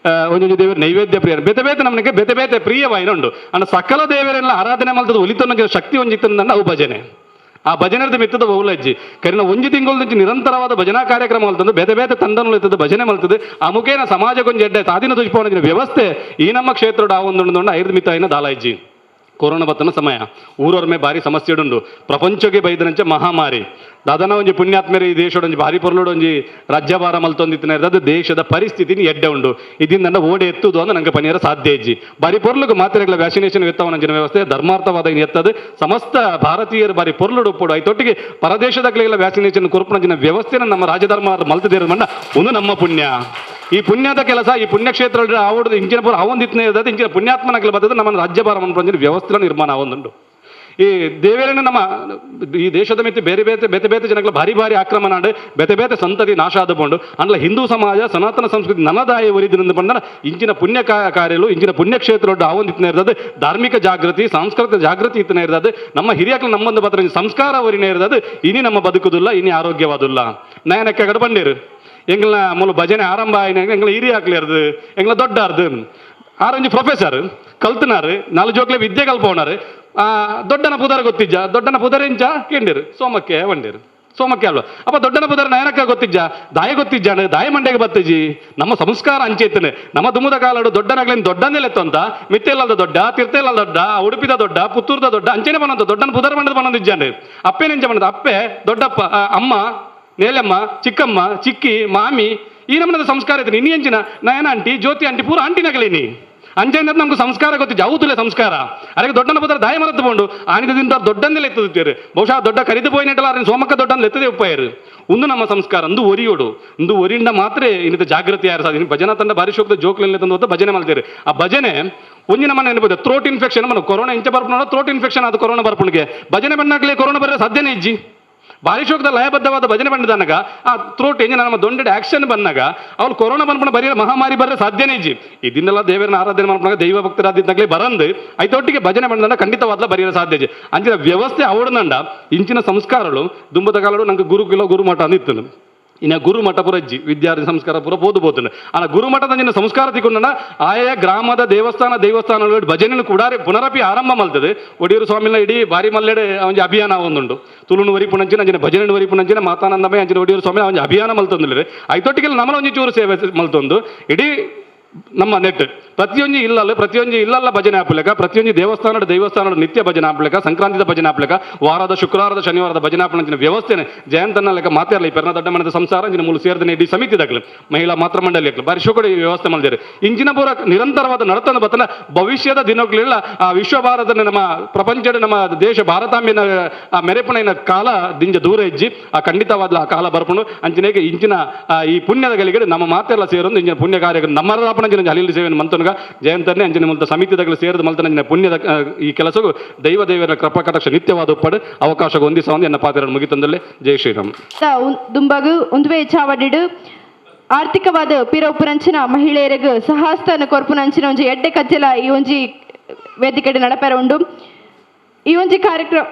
ಒಂದೊಂದು ದೇವರ ನೈವೇದ್ಯ ಪ್ರಿಯ, ಬೇತೆ ಬೇತೆ ನಮಗೆ ಬೇತೆ ಬೇತೆ ಪ್ರಿಯವಾಯಿನ ಉಂಡು. ಅಂಡ ಸಕಲ ದೇವರೆಲ್ಲ ಆರಾಧನೆ ಮಲ್ತದ ಒಲಿತೊನ್ನಗೆ ಶಕ್ತಿ ಒಂಜಿತ್ತಂದ ಅವು ಭಜನೆ. ಆ ಭಜನೆದ ಮಿತ್ತದ ಬಹುಲಜ್ಜಿ ಕರಿನ ಒಂಜಿ ತಿಂಗಳು ನಿರಂತರವಾದ ಭಜನಾ ಕಾರ್ಯಕ್ರಮ ಮಲ್ತಂದು ಬೇತೆ ಬೇತೆ ತಂದನು ಇತ್ತದ ಭಜನೆ ಮಲ್ತದೆ. ಆ ಮುಖೇನ ಸಮಾಜಕ್ಕೊಂಜಿ ಎಡ್ಡೆ ಸಾಧಿನ ದುಷ್ಪವನ ವ್ಯವಸ್ಥೆ ಈ ನಮ್ಮ ಕ್ಷೇತ್ರದ ಆ ಒಂದು ಐದು ಮಿತ್ತ ದಾಲಾಯ್ಜಿ. ಕೊರೋನಾ ಬತ್ತನ ಸಮಯ ಊರೊರ್ಮೆ ಭಾರಿ ಸಮಸ್ಯೆ ಉಂಡು, ಪ್ರಪಂಚಕ್ಕೆ ಬೈದನಂಚ ಮಹಾಮಾರಿ. ದಾದನ ಒಂಜಿ ಪುಣ್ಯಾತ್ಮರಿ ಈ ದೇಶಡೊಂಜಿ ಭಾರಿ ಪೊರ್ಲುಡೊಂಜಿ ರಾಜ್ಯಭಾರ ಮಲ್ತೊಂದಿತ್ತಿನ ಇರ್ತದೆ. ದೇಶದ ಪರಿಸ್ಥಿತಿನಿ ಎಡ್ಡೆ ಉಂಡು. ಇದರಿಂದ ಓಡೆ ಎತ್ತುದು ಅಂದ್ರೆ ನಂಗೆ ಪನಿಯರ ಸಾಧ್ಯ ಇಜ್ಜಿ. ಬಾರಿ ಪೊರ್ಲುಗು ಮಾತ್ರೆಗಳ ವ್ಯಾಕ್ಸಿನೇಷನ್ ಎತ್ತವನಂಚಿನ ವ್ಯವಸ್ಥೆ ಧರ್ಮಾರ್ಥವಾದ ಎತ್ತದು ಸಮಸ್ತ ಭಾರತೀಯರು ಬಾರಿ ಪೊರ್ಲುಡು ಉಪ್ಪುಡು. ಐತೊಟ್ಟಿಗೆ ಪರದೇಶದಾಗಲೆಲ್ಲ ವ್ಯಾಕ್ಸಿನೇಷನ್ ಕೊರ್ಪುನಂಚಿನ ವ್ಯವಸ್ಥೆನ ನಮ್ಮ ರಾಜಧರ್ಮ ಮಲ್ತದಿರೋ ಮಂಡ ಒಂದು ನಮ್ಮ ಪುಣ್ಯ. ಈ ಪುಣ್ಯದ ಕೆಲಸ ಈ ಪುಣ್ಯಕ್ಷೇತ್ರ ಆವಡ್ದು ಇಂಚಿನ ಪೂರ ಅವೊಂದಿತ್ತನೇ ಇರ್ತದೆ. ಇಂಚಿನ ಪುಣ್ಯಾತ್ಮನಗಲು ಬರ್ತದೆ ನಮ್ಮ ರಾಜ್ಯಭಾರ ಮನ್ಪುನಂಚಿನ ವ್ಯವಸ್ಥೆ ನಿರ್ಮಾಣ ಆವೊಂದುಂಡು. ಈ ದೇವೇರನ ನಮ್ಮ ಈ ದೇಶದ ಮಿತಿ ಬೇರೆ ಬೇತೆ ಬೇತೆ ಬೇತೆ ಜನಗಳ ಭಾರಿ ಭಾರಿ ಆಕ್ರಮಣ ಆಂಡ್ ಬೇತೆ ಬೇತೆ ಸಂತತಿ ನಾಶ ಆದಪೋಂಡು. ಅಂಡ್ಲ ಹಿಂದೂ ಸಮಾಜ ಸನಾತನ ಸಂಸ್ಕೃತಿ ನನದಾಯ ಒರಿದಿನ ಬಂದ ಇಂಚಿನ ಪುಣ್ಯ ಕಾರ್ಯಲು ಇಂಚಿನ ಪುಣ್ಯಕ್ಷೇತ್ರ ಆವೊಂದಿತ್ತನೇ ಇರ್ತದೆ. ಧಾರ್ಮಿಕ ಜಾಗೃತಿ ಸಾಂಸ್ಕೃತಿಕ ಜಾಗೃತಿ ಇತ್ತನೇ ಇರ್ತದೆ. ನಮ್ಮ ಹಿರಿಯಕ್ಲು ನಮ್ಮೊಂದು ಪತ್ರ ಸಂಸ್ಕಾರ ಒರಿನೇ ಇರ್ತದೆ. ಇನಿ ನಮ್ಮ ಬದುಕುದಿಲ್ಲ, ಇನಿ ಆರೋಗ್ಯವಾದುಲ್ಲ. ನಯನಕ್ಕೆ ಕಡೆ ಬಂದಿರು ಎಂಗ್ಲ ಮೂಲ ಭಜನೆ ಆರಂಭ ಆಯ್ನ ಎಂಗ್ಲ ಹಿರಿಯ ಹಾಕ್ಲಿರ್ದು ಎಂಗ್ಲ ದೊಡ್ಡಾರ್ದು ಆರೊಂಜಿ ಪ್ರೊಫೆಸರ್ ಕಲ್ತನಾರು ನಾಲ್ ಜೋಕ್ಲೆ ವಿದ್ಯೆ ಕಲ್ಪವನಾರು. ದೊಡ್ಡನ ಪುದರ ಗೊತ್ತಿಜ್ಜ, ದೊಡ್ಡನ ಪುದರೆಂಚ ಕೇಂಡಿರು ಸೋಮಕ್ಕೆ ವಂಡಿರು ಸೋಮಕ್ಕೆ ಅಲ್ವ. ಅಪ್ಪ ದೊಡ್ಡನ ಪುದರ ನಯನಕ್ಕ ಗೊತ್ತಿಜ್ಜ, ದಾಯ ಗೊತ್ತಿಜ್ಜಾನ ದಾಯ ಮಂಡೆಗೆ ಬತ್ತಿಜಿ. ನಮ್ಮ ಸಂಸ್ಕಾರ ಅಂಚೆತ್ತನೆ ನಮ್ಮ ದುಮುದ ಕಾಲಡು ದೊಡ್ಡನಾಗ್ಲೇನು ದೊಡ್ಡನೆಲೆತ್ತಂತ ಮಿತ್ತೆಲ್ಲದ ದೊಡ್ಡ ತಿರ್ತೆಲ್ಲ ದೊಡ್ಡ ಉಡುಪಿದ ದೊಡ್ಡ ಪುತ್ತೂರ್ದ ದೊಡ್ಡ ಅಂಚೆನೆ ಬನ್ನಂತ ದೊಡ್ಡನ ಪುದರ ಬಂಡದ ಬನ್ನೊಂದಿಜ್ಜಾನೆ. ಅಪ್ಪೇನೆಂಚ ಬನ್ನದ ಅಪ್ಪೆ ದೊಡ್ಡಪ್ಪ ಅಮ್ಮ ನೇಲಮ್ಮ ಚಿಕ್ಕಮ್ಮ ಚಿಕ್ಕಿ ಮಾಮಿ ಈ ನಮ್ಮದ ಸಂಸ್ಕಾರ ಇತ್ತು. ಇನಿ ಅಂಚಿನ ನಯನ ಆಂಟಿ ಜ್ಯೋತಿ ಆಂಟಿ ಪೂರ ಆಂಟಿನಗಲೇನಿ ಅಂಚೆಂದ್ರೆ ನಮ್ಗೆ ಸಂಸ್ಕಾರ ಗೊತ್ತಿಜ್ಜ ಹೌದುಲೆ ಸಂಸ್ಕಾರ. ಅದಕ್ಕೆ ದೊಡ್ಡನ ಪುದರ ದಾಯ ಮರத்து ಪೋಂಡು ಆನಿದ ದೊಡ್ಡಂದೆಲ್ಲ ಎತ್ತುತ್ತೀರು. ಬಹುಶಃ ದೊಡ್ಡ ಕರಿದು ಪೋಯಿನಟ್ಟಲ್ಲ ಅರಿನ ಸೋಮಕ್ಕ ದೊಡ್ಡಂದು ಎತ್ತದೆ ಉಪ್ಪಾಯರು. ಒಂದು ನಮ್ಮ ಸಂಸ್ಕಾರ ಅಂದು ಒರಿಯೋಡು ಒಂದು ಒರಿಂಡ ಮಾತ್ರ ಇನ್ನಿತ ಜಾಗೃತಿ ಯಾರು ಸಾಧ್ಯ. ಭಜನಾ ತಂಡ ಬಾರಿ ಶೋಕದ ಜೋಕ್ಲೆಲ್ಲ ತಂದು ಹೊತ್ತು ಭಜನೆ ಮಾಡ್ತೀರಿ. ಆ ಭಜನೆ ಒಂಜಿ ನಮ್ಮ ನೆನಪು ಥ್ರೋಟ್ ಇನ್ಫೆಕ್ಷನ್ ಮನ ಕೊರೋನಾ ಇಂಚ ಬರ್ಪುಣ ಥ್ರೋಟ್ ಇನ್ಫೆಕ್ಷನ್ ಅದು ಕೊರೋನಾ ಬರ್ಪುಣಿಗೆ ಭಜನೆ ಬಣ್ಣಾಗ್ಲಿ ಕೊರೋನಾ ಬರೋ ಸಾಧ್ಯನೇ ಇಜ್ಜಿ. ಬಾರಿ ಶೋಕದ ಲಯಬದ್ಧವಾದ ಭಜನೆ ಬಂದಿದ್ದಾನಾಗ ಆ ಥ್ರೋಟ್ ಎಂಜಿನ ನಮ್ಮ ದೊಂಡೆಡೆ ಆಕ್ಷನ್ ಬಂದಾಗ ಅವ್ರು ಕೊರೋನಾ ಬಂದ್ಕೊಂಡು ಬರೀ ಮಹಾಮಾರಿ ಬರೋ ಸಾಧ್ಯನೇ ಇಜ್ಜಿ. ಇದನ್ನೆಲ್ಲ ದೇವರನ್ನ ಆರಾಧನೆ ಮಾಡ್ಕೊಂಡಾಗ ದೈವ ಭಕ್ತರಾದಿದ್ದಾಗಲೇ ಬರಂದು ಐತೊಟ್ಟಿಗೆ ಭಜನೆ ಬಂದಾಗ ಖಂಡಿತವಾದ ಬರೆಯಲು ಸಾಧ್ಯ ಇಜ್ಜಿ. ಅಂಚಿನ ವ್ಯವಸ್ಥೆ ಅವಡನಂಡ ಇಂಚಿನ ಸಂಸ್ಕಾರಗಳು ದುಂಬದ ಕಾಲಡು ನಂಗೆ ಗುರುಕುಲ ಗುರುಮಠ ಅಂದಿತ್ತು. ಇನ್ನು ಗುರುಮಠ ಪುರ ಅಜ್ಜಿ ವಿದ್ಯಾರ್ಥಿ ಸಂಸ್ಕಾರ ಪುರ ಬೋದು ಬೋತನು. ಆನ ಗುರುಮಠದ ಸಂಸ್ಕಾರ ತಿಕೊಂಡ ಆಯಾ ಗ್ರಾಮದ ದೇವಸ್ಥಾನ ದೇವಸ್ಥಾನ ಭಜನೆಯನ್ನು ಕೂಡ ಪುನರಪಿ ಆರಂಭ ಮಲ್ತದೆ. ಒಡಿಯೂರು ಸ್ವಾಮಿನ ಇಡೀ ಬಾರಿ ಮಲ್ಲೆಡೆ ಒಂಜಿ ಅಭಿಯಾನ ಒಂದುಂಡು. ತುಳುನು ವರಿ ಪುಣಂಚಿನ ಅಂಚಿನ ಭಜನೆ ವರಿ ಪುಣಂಚಿನ ಮಾತಾನಂದಮಯ ಅಂಚಿನ ಒಡಿಯೂರು ಸ್ವಾಮಿ ಒಂಜಿ ಅಭಿಯಾನ ಮಲ್ತೊಂದಿಲ್ಲ. ಐತೊಟ್ಟಿಗೆ ನಮ್ಮನ ಒಂಜಿ ಚೂರು ಸೇವೆ ಮಲ್ತೊಂದು ಇಡೀ ನಮ್ಮ ನೆಟ್ ಪ್ರತಿಯೊಂದು ಇಲ್ಲಲ್ಲ ಪ್ರತಿಯೊಂದು ಇಲ್ಲಲ್ಲ ಭಜನೆ ಹಾಪಲೆಕ ಪ್ರತಿಯೊಂದು ದೇವಸ್ಥಾನದ ದೇವಸ್ಥಾನದ ನಿತ್ಯ ಭಜನೆ ಹಾಪಲೆಕ ಸಂಕ್ರಾಂತಿದ ಭಜನೆ ಹಾಪಲೆಕ ವಾರದ ಶುಕ್ರವಾರದ ಶನಿವಾರದ ಭಜನೆ ಹಾಪಲಂಚಿನ ವ್ಯವಸ್ಥೆನೆ ಜಯಂತನ ಲೆಕ್ಕ ಮಾತಾಡಲಿ ಪೆರ್ನ ದೊಡ್ಡ ಮನದ ಸಂಸಾರ ಇಂಚಿನ ಮೂಲ ಸೇರಿದ ಇಡೀ ಸಮಿತಿ ದಾಖಲೆ ಮಹಿಳಾ ಮಾತ್ರ ಮಂಡಳಿ ಹಾಕ್ಲಿ ಬಾರಿ ಶೋಕಡೆ ಈ ವ್ಯವಸ್ಥೆ ಮಾಡಿದ್ದಾರೆ. ಇಂಚಿನ ಪೂರ ನಿರಂತರವಾದ ನಡತನ ಬತ್ತನ ಭವಿಷ್ಯದ ದಿನಗಳೆಲ್ಲ ಆ ವಿಶ್ವ ಭಾರತದ ನಮ್ಮ ಪ್ರಪಂಚದ ನಮ್ಮ ದೇಶ ಭಾರತಾಂಬಿನ ಆ ಮೆರೆಪುಣಿನ ಕಾಲ ದಿಂಜ ದೂರ ಹೆಜ್ಜಿ ಆ ಖಂಡಿತವಾದ ಆ ಕಾಲ ಬರ್ಪುಣು ಅಂಚಿನೆಗೆ ಇಂಚಿನ ಈ ಪುಣ್ಯದ ಗಳಿಗೆ ನಮ್ಮ ಮಾತೆಲ್ಲ ಸೇರೊಂದು ಇಂಚಿನ ಪುಣ್ಯ ಕಾರ್ಯ ನಮ್ಮ ಹಲಿಲ್ ಸೇವೆ ಮಂತನಗ ಜಯಂತನೇ ಅಂಜನೆ ಮಲ್ತ ಸಮಿತಿದಾಗಲೂ ಸೇರಿದ ಮಲ್ತನ ಪುಣ್ಯದ ಈ ಕೆಲಸವು ದೈವ ದೇವರ ಕೃಪಾ ಕಟಾಕ್ಷ ನಿತ್ಯವಾದ ಉಪ್ಪಡು ಅವಕಾಶ ಹೊಂದಿಸ ಎನ್ನ ಪಾತ್ರ ಮುಗಿತಂದಲ್ಲೇ. ಜೈ ಶ್ರೀರಾಮ್. ದುಂಬಗು ಉಂದುವೆ ಚಾವಡಿಡು ಆರ್ಥಿಕವಾದ ಪಿರೊಪುರಂಚಿನ ಮಹಿಳೆಯರಿಗೆ ಸಹಾಸ್ತನ ಕೊರ್ಪುನಂಚಿನ ಒಂಜಿ ಎಡ್ಡೆ ಕಜ್ಜಲ ಈ ಒಂಜಿ ವೇದಿಕೆಡೆ ನಡಪೆರ ಉಂಡು. ಈ ಒಂಜಿ ಕಾರ್ಯಕ್ರಮ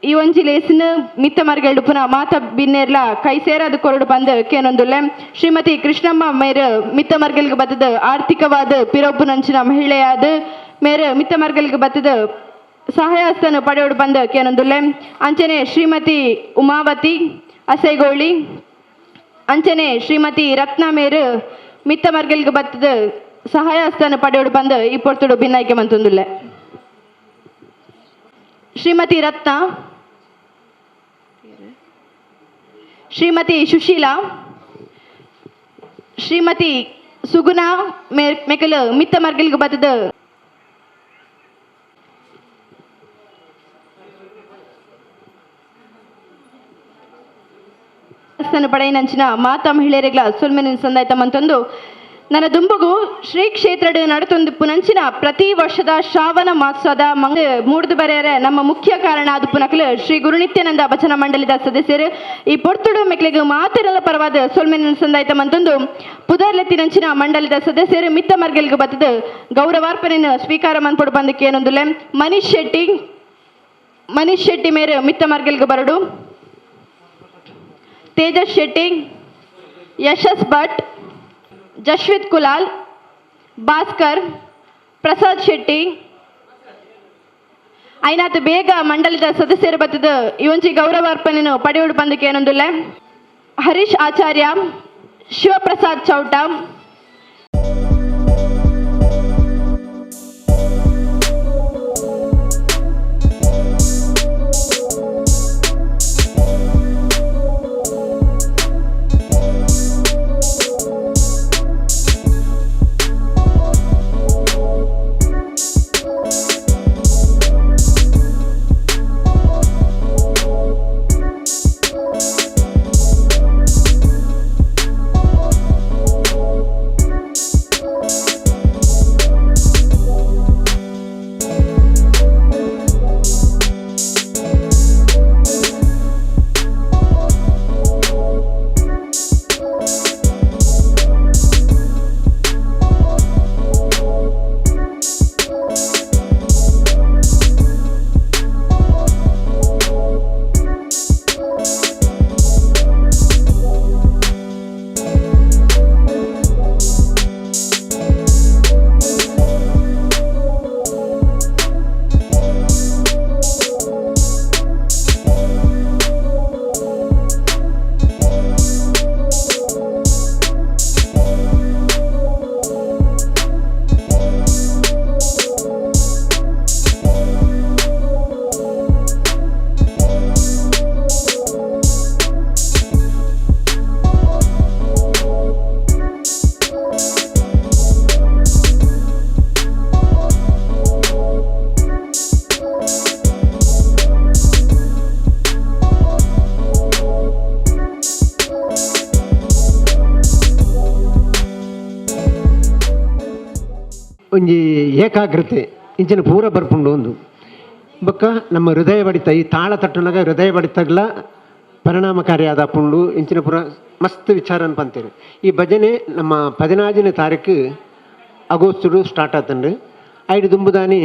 ಈ ಒಂಜಿ ಲೇಸಿನ ಮಿತ್ತ ಮರ್ಗೆಲ್ಡು ಪುನಃ ಮಾತ ಬಿನ್ನೇರ್ಲ ಕೈ ಸೇರಾದ ಕೊರಡು ಬಂದು ಕೇನೊಂದುಲ್ಲೆ. ಶ್ರೀಮತಿ ಕೃಷ್ಣಮ್ಮ ಮೇರು ಮಿತ್ತ ಮರ್ಗಲ್ಗೆ ಬತ್ತದ ಆರ್ಥಿಕವಾದ ಪಿರೊಪುನಂಚಿನ ಮಹಿಳೆಯಾದ ಮೇರು ಮಿತ್ತ ಮರ್ಗಲ್ಗೆ ಬತ್ತದ ಸಹಾಯಸ್ಥನ ಪಡೆಯೋಡು ಬಂದ ಕೇನೊಂದುಲ್ಲೆ. ಅಂಚನೆ ಶ್ರೀಮತಿ ಉಮಾವತಿ ಅಸೈಗೋಳಿ ಅಂಚನೆ ಶ್ರೀಮತಿ ರತ್ನ ಮೇರು ಮಿತ್ತ ಮರ್ಗಲ್ಗೆ ಬತ್ತದ ಸಹಾಯಸ್ಥನ ಪಡೆಯೋಡು ಬಂದು ಈ ಪೊರ್ತುಡು ಭಿನ್ನಾಯ್ಕೆ ಮಂತೊಂದುಲ್ಲೆ. ಶ್ರೀಮತಿ ರತ್ನ, ಶ್ರೀಮತಿ ಸುಶೀಲಾ, ಶ್ರೀಮತಿ ಸುಗುಣ ಮೇಕಲ್ ಮಿತ್ತ ಮರ್ಗಲ್ಗೆ ಬತ್ತದ ಪಡೆಯಿನಂಚಿನ ಮಾತಾ ಮಹಿಳೆಯರಿಗ್ಲ ಸೊಲ್ಮೆನ ಸಂದಾಯ್ತ ಮಂತೊಂದು ನನ್ನ ದುಂಬುಗು ಶ್ರೀ ಕ್ಷೇತ್ರಡ್ ನಡತೊಂದು ಪುನಂಚಿನ ಪ್ರತಿ ವರ್ಷದ ಶ್ರಾವಣ ಮಾಸದ ಮಂಗ ಮೂಡ್ದು ಬರೆಯರೆ ನಮ್ಮ ಮುಖ್ಯ ಕಾರಣ ಅದು ಪುನಕಲು ಶ್ರೀ ಗುರುನಿತ್ಯಾನಂದ ಭಜನಾ ಮಂಡಳಿದ ಸದಸ್ಯರು ಈ ಪೊರ್ತುಡು ಮೆಕ್ಲೆಗ್ ಮಾತೆರೆಲ್ಲ ಪರವಾದ ಸೊಲ್ಮೆನ ಸಂದಾಯ್ತ ಮಂತೊಂದು ಪುದರ್ಲೆತ್ತಿನಂಚಿನ ಮಂಡಳಿದ ಸದಸ್ಯರು ಮಿತ್ತ ಮರ್ಗೆಲ್ಗ್ ಬತ್ತದು ಗೌರವಾರ್ಪಣೆಯನ್ನು ಸ್ವೀಕಾರ ಮನ್ಪೊಡು ಬಂದಕ್ಕೆ ಏನೊಂದುಲೆ ಮನೀಶ್ ಶೆಟ್ಟಿ, ಮನೀಶ್ ಶೆಟ್ಟಿ ಮೇರು ಮಿತ್ತ ಮರ್ಗೆಲ್ಗ್ ಬರಡು, ತೇಜಸ್ ಶೆಟ್ಟಿ, ಯಶಸ್ ಭಟ್, ಜಶ್ವಿತ್ ಕುಲಾಲ್, ಭಾಸ್ಕರ್, ಪ್ರಸಾದ್ ಶೆಟ್ಟಿ. ಐನಾತ್ ಬೇಗ ಮಂಡಳಿದ ಸದಸ್ಯರು ಬತ್ತದ ಈ ಒಂಜಿ ಗೌರವಾರ್ಪಣೆನು ಪಡೆಯೋಡು ಬಂದಕ್ಕೆ ಏನೊಂದುಲ್ಲ ಹರೀಶ್ ಆಚಾರ್ಯ, ಶಿವಪ್ರಸಾದ್ ಚೌಟ. ಒಂಜಿ ಏಕಾಗ್ರತೆ ಇಂಚಿನ ಪೂರ ಬರ್ಪುಂಡು ಒಂದು ಬೊಕ್ಕ ನಮ್ಮ ಹೃದಯ ಬಡಿತ ಈ ತಾಳ ತಟ್ಟುನಾಗ ಹೃದಯ ಬಡಿತಗ್ಲ ಪರಿಣಾಮಕಾರಿಯಾದ ಪುಂಡು ಇಂಚಿನ ಪೂರ ಮಸ್ತ್ ವಿಚಾರ ಪಂತೇರು. ಈ ಭಜನೆ ನಮ್ಮ 14ನೇ ತಾರೀಕು ಅಗೋಸ್ಟು ಸ್ಟಾರ್ಟ್ ಆತಂಡು. ಐಡು ದುಂಬುದಾನಿ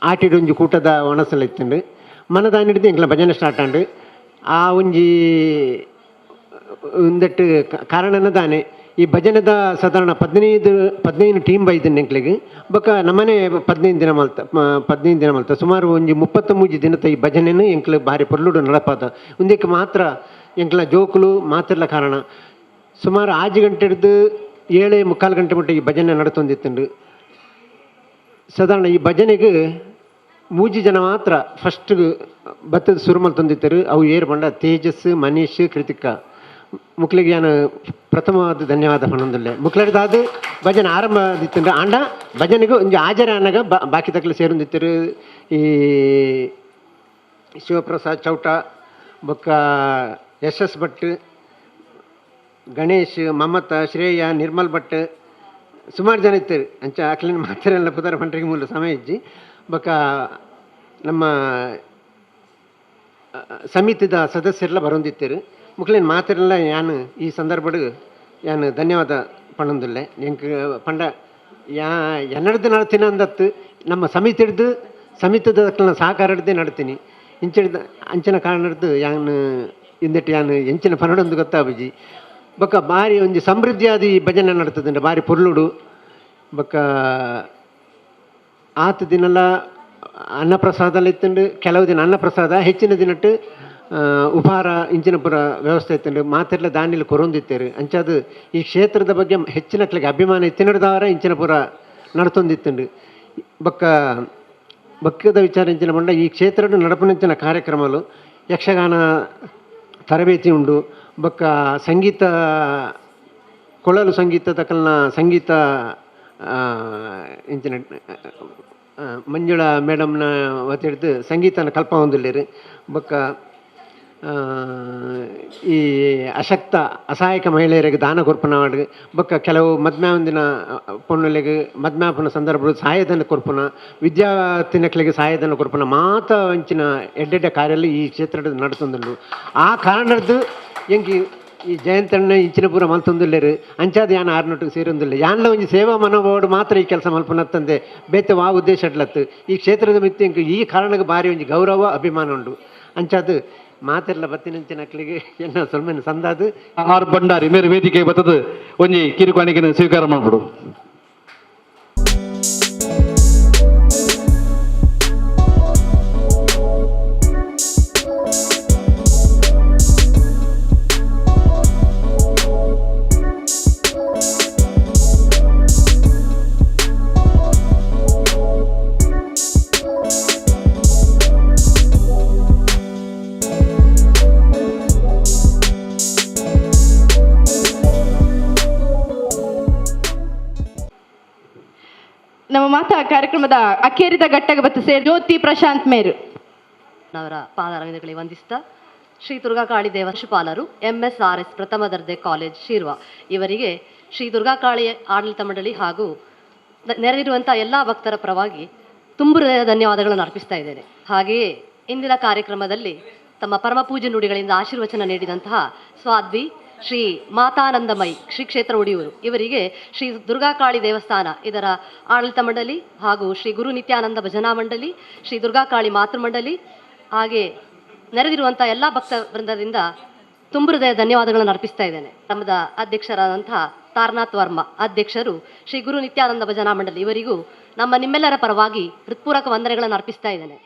ಆಟಿಡು ಒಂಜಿ ಕೂಟದ ಒಣಸಲ ಇತ್ತಂಡು ಮನದಾನಿ ಹಿಡ್ದು ಎಂಕ್ಲ ಭಜನೆ ಸ್ಟಾರ್ಟ್ ಆಂಡು. ಆ ಒಂಜಿ ಒಂದೆಟ್ಟು ಕಾರಣನ ದಾನೆ ಈ ಭಜನೆದ ಸಾಧಾರಣ 15 ಟೀಮ್ ಬೈದಿನ ಎಂಕ್ಲೆಗ್ ಬೊಕ್ಕ ನಮ್ಮನೆ 15 ದಿನ ಮಲ್ತ 15 ದಿನ ಮಲ್ತ ಸುಮಾರು ಒಂಜಿ 33 ದಿನದ ಈ ಭಜನೆನು ಎಂಕ್ಲೆ ಭಾರಿ ಪೊರ್ಲುಡು ನಡಪಾದ. ಒಂದಕ್ಕೆ ಮಾತ್ರ ಎಂಕ್ಲ ಜೋಕುಲು ಮಾತಿರ್ಲ ಕಾರಣ ಸುಮಾರು 6 ಗಂಟೆ ಹಿಡ್ದು 7:45 ಗಂಟೆ ಮಟ್ಟ ಈ ಭಜನೆ ನಡತೊಂದಿತ್ತುಂಡು. ಸಾಧಾರಣ ಈ ಭಜನೆಗೆ 3 ಜನ ಮಾತ್ರ ಫಸ್ಟ್ ಬತ್ತದ ಸುರು ಮಲ್ತೊಂದಿತ್ತರು. ಅವು ಏರು ಬಂಡ ತೇಜಸ್, ಮನೀಶ್, ಕೃತಿಕಾ. ಮುಕ್ಲಿಗೆ ನಾನು ಪ್ರಥಮವಾದ ಧನ್ಯವಾದ ಪಣೊಂದುಲ್ಲೆ. ಮುಕ್ಲಡ್ದಾದ ಭಜನೆ ಆರಂಭ ದಿತ್ತುಂಡು. ಆಂಡ ಭಜನೆಗೂ ಒಂಜಿ ಆಜರ ಆನಗ ಬಾಕಿ ತಕ್ಲೆ ಸೇರೊಂದಿತ್ತರು. ಈ ಶಿವಪ್ರಸಾದ್ ಚೌಟ ಬೊಕ್ಕ ಎಸ್ ಎಸ್ ಭಟ್, ಗಣೇಶ್, ಮಮತಾ, ಶ್ರೇಯ, ನಿರ್ಮಲ್ ಭಟ್ ಸುಮಾರು ಜನ ಇತ್ತರು. ಅಂಚ ಅಕ್ಲಿನ ಮಾತೆರೆಲ್ಲ ಪುದರ್ ಪಂಡ್ರಿಗೆ ಮೂಲ ಸಮಯ ಇಜ್ಜಿ. ಬೊಕ್ಕ ನಮ್ಮ ಸಮಿತಿದ ಸದಸ್ಯರೆಲ್ಲ ಬರೊಂದಿತ್ತರು. ಮುಕ್ಲೇನ್ ಮಾತೆರೆಲ್ಲ ಯಾನು ಈ ಸಂದರ್ಭಡ್ ಯಾನು ಧನ್ಯವಾದ ಪಣೊಂದುಲ್ಲೆ. ಎಂಕ್ ಪಂಡ ಯಾ ಎನ್ನಡ್ದು ನಡ್ತೀನಿ ಅಂದತ್ತು ನಮ್ಮ ಸಮಿತಿ ಹಿಡ್ದು ಸಮಿತಿದ ಸಹಕಾರ ಹಿಡ್ದೇ ನಡ್ತೀನಿ. ಇಂಚಿಡ್ದು ಅಂಚಿನ ಕಾರಣ ಹಿಡ್ದು ಯಾನು ಇಂದೆಟ್ಟು ಯಾನು ಎಂಚಿನ ಪನಡೊಂದು ಗೊತ್ತಾಬುಜಿ. ಬೊಕ್ಕ ಬಾರಿ ಒಂಜಿ ಸಮೃದ್ಧಿಯಾದ ಈ ಭಜನೆ ನಡ್ತದಂಡ ಬಾರಿ ಪೊರ್ಲುಡು. ಬೊಕ್ಕ ಆತ ದಿನಲ ಅನ್ನಪ್ರಸಾದ ಇತ್ತುಂಡು. ಕೆಲವು ದಿನ ಅನ್ನಪ್ರಸಾದ, ಹೆಚ್ಚಿನ ದಿನಟ್ಟು ಉಪಹಾರ ಇಂಚಿನ ಪುರ ವ್ಯವಸ್ಥೆ ಇತ್ತುಂಡು. ಮಾತೆರ್ಲ ದಾನಿಲು ಕೊರೊಂದಿತ್ತೇರು. ಅಂಚಾದ ಈ ಕ್ಷೇತ್ರದ ಬಗ್ಗೆ ಹೆಚ್ಚಿನ ಅಭಿಮಾನ ಇತ್ತಿನಡ್ದವರ ಇಂಚಿನ ಪುರ ನಡ್ತೊಂದಿತ್ತುಂಡು. ಬೊಕ್ಕ ಬೊಕ್ಕದ ವಿಚಾರ ಇಂಚಿನ ಪಂಡ ಈ ಕ್ಷೇತ್ರದ ನಡಪುನಂಚಿನ ಕಾರ್ಯಕ್ರಮಲು ಯಕ್ಷಗಾನ ತರಬೇತಿ ಉಂಡು. ಬೊಕ್ಕ ಸಂಗೀತ ಕೊಳಲು ಸಂಗೀತ ತಕಲ್ನ ಸಂಗೀತ ಇಂಚಿನ ಮಂಜುಳಾ ಮೇಡಮ್ನ ವತಿಡ್ದು ಸಂಗೀತನ ಕಲ್ಪ ಹೊಂದಿಲ್ಲೇರು. ಬೊಕ್ಕ ಈ ಅಶಕ್ತ ಅಸಹಾಯಕ ಮಹಿಳೆಯರಿಗೆ ದಾನ ಕೊರ್ಪುನ ಬೊಕ್ಕ ಕೆಲವು ಮದ್ಮ್ಯಾಂದಿನ ಪೊಣ್ಣುಲೆಗ್ ಮದ್ಮ್ಯಾಪುನ ಸಂದರ್ಭ ಸಹಾಯಧನ ಕೊರ್ಪುನ, ವಿದ್ಯಾರ್ಥಿನಕ್ಲೆಗ್ ಸಹಾಯಧನ ಕೊರ್ಪುನ ಮಾತ ಅಂಚಿನ ಎಡ್ಡೆಡ್ಡೆ ಕಾರ್ಯಲು ಈ ಕ್ಷೇತ್ರದ ನಡತೊಂದುಂಡು. ಆ ಕಾರಣದ್ದು ಎಂಕ್ ಈ ಜಯಂತಣ್ಣ ಇಂಚಿನ ಪೂರ ಮಲ್ತೊಂದುಲ್ಲೆರ್. ಅಂಚಾದ್ ಯಾನ್ ಆರ್ನೊಟ್ಟಿಗೆ ಸೇರೊಂದುಲ್ಲೆ. ಯಾನ್ಲ ಒಂಜಿ ಸೇವಾ ಮನೋಭಾವಡ್ ಮಾತ್ರ ಈ ಕೆಲಸ ಮಲ್ಪುನತ್ತಂದೆ ಬೇತೆ ವಾ ಉದ್ದೇಶ ಅಡ್ಲತ್ತು. ಈ ಕ್ಷೇತ್ರದ ಮಿತ್ತ್ ಎಂಕ್ ಈ ಕಾರಣಕ್ಕೆ ಭಾರಿ ಒಂಜಿ ಗೌರವ ಅಭಿಮಾನ ಉಂಡು. ಅಂಚಾದ್ ಮಾತೆರ್ಲ ಬತ್ತಿನಂಚಿನಕ್ಲೆಗ್ ಎನ್ನ ಸೊಲ್ಮೆನ್ ಸಂದಾದ್. ಆರ್ ಭಂಡಾರಿ ಮೇರು ವೇದಿಕೆ ಬತ್ತದು ಒಂಜಿ ಕಿರುಕಾಣಿಕೆಯನ್ನು ಸ್ವೀಕಾರ ಮಾಡ್ಬಿಡು. ನಮ್ಮ ಮಾತಾ ಕಾರ್ಯಕ್ರಮದ ಅಖೇರಿದ ಘಟ್ಟಕ್ಕೆ ಬತ್ತು ಸೇರಿ ಜ್ಯೋತಿ ಪ್ರಶಾಂತ್ ಮೇರು ಅವರ ಪಾದಾರವಿಂದಗಳಿಗೆ ವಂದಿಸ್ತಾ ಶ್ರೀ ದುರ್ಗಾಕಾಳಿ ದೇವಶುಪಾಲರು ಎಂಎಸ್ಆರ್ಎಸ್ ಪ್ರಥಮ ದರ್ಜೆ ಕಾಲೇಜ್ ಶಿರ್ವ ಇವರಿಗೆ ಶ್ರೀ ದುರ್ಗಾಕಾಳಿ ಆಡಳಿತ ಮಂಡಳಿ ಹಾಗೂ ನೆರೆದಿರುವಂಥ ಎಲ್ಲ ಭಕ್ತರ ಪರವಾಗಿ ತುಂಬು ಹೃದಯದ ಧನ್ಯವಾದಗಳನ್ನು ಅರ್ಪಿಸ್ತಾ ಇದ್ದೇನೆ. ಹಾಗೆಯೇ ಇಂದಿನ ಕಾರ್ಯಕ್ರಮದಲ್ಲಿ ತಮ್ಮ ಪರಮ ಪೂಜೆ ನುಡಿಗಳಿಂದ ಆಶೀರ್ವಚನ ನೀಡಿದಂತಹ ಸ್ವಾಧ್ವಿ ಶ್ರೀ ಮಾತಾನಂದಮಯಿ ಶ್ರೀ ಕ್ಷೇತ್ರ ಒಡಿಯೂರು ಇವರಿಗೆ ಶ್ರೀ ದುರ್ಗಾಕಾಳಿ ದೇವಸ್ಥಾನ ಇದರ ಆಡಳಿತ ಮಂಡಳಿ ಹಾಗೂ ಶ್ರೀ ಗುರು ನಿತ್ಯಾನಂದ ಭಜನಾ ಮಂಡಳಿ, ಶ್ರೀ ದುರ್ಗಾಕಾಳಿ ಮಾತೃಮಂಡಳಿ ಹಾಗೆ ನೆರೆದಿರುವಂಥ ಎಲ್ಲ ಭಕ್ತ ವೃಂದದಿಂದ ತುಂಬು ಹೃದಯ ಧನ್ಯವಾದಗಳನ್ನು ಅರ್ಪಿಸ್ತಾ ಇದ್ದೇನೆ. ನಮ್ಮದ ಅಧ್ಯಕ್ಷರಾದಂತಹ ತಾರನಾಥ್ ವರ್ಮ ಅಧ್ಯಕ್ಷರು ಶ್ರೀ ಗುರು ನಿತ್ಯಾನಂದ ಭಜನಾ ಮಂಡಳಿ ಇವರಿಗೂ ನಮ್ಮ ನಿಮ್ಮೆಲ್ಲರ ಪರವಾಗಿ ಹೃತ್ಪೂರ್ವಕ ವಂದನೆಗಳನ್ನು ಅರ್ಪಿಸ್ತಾ ಇದ್ದೇನೆ.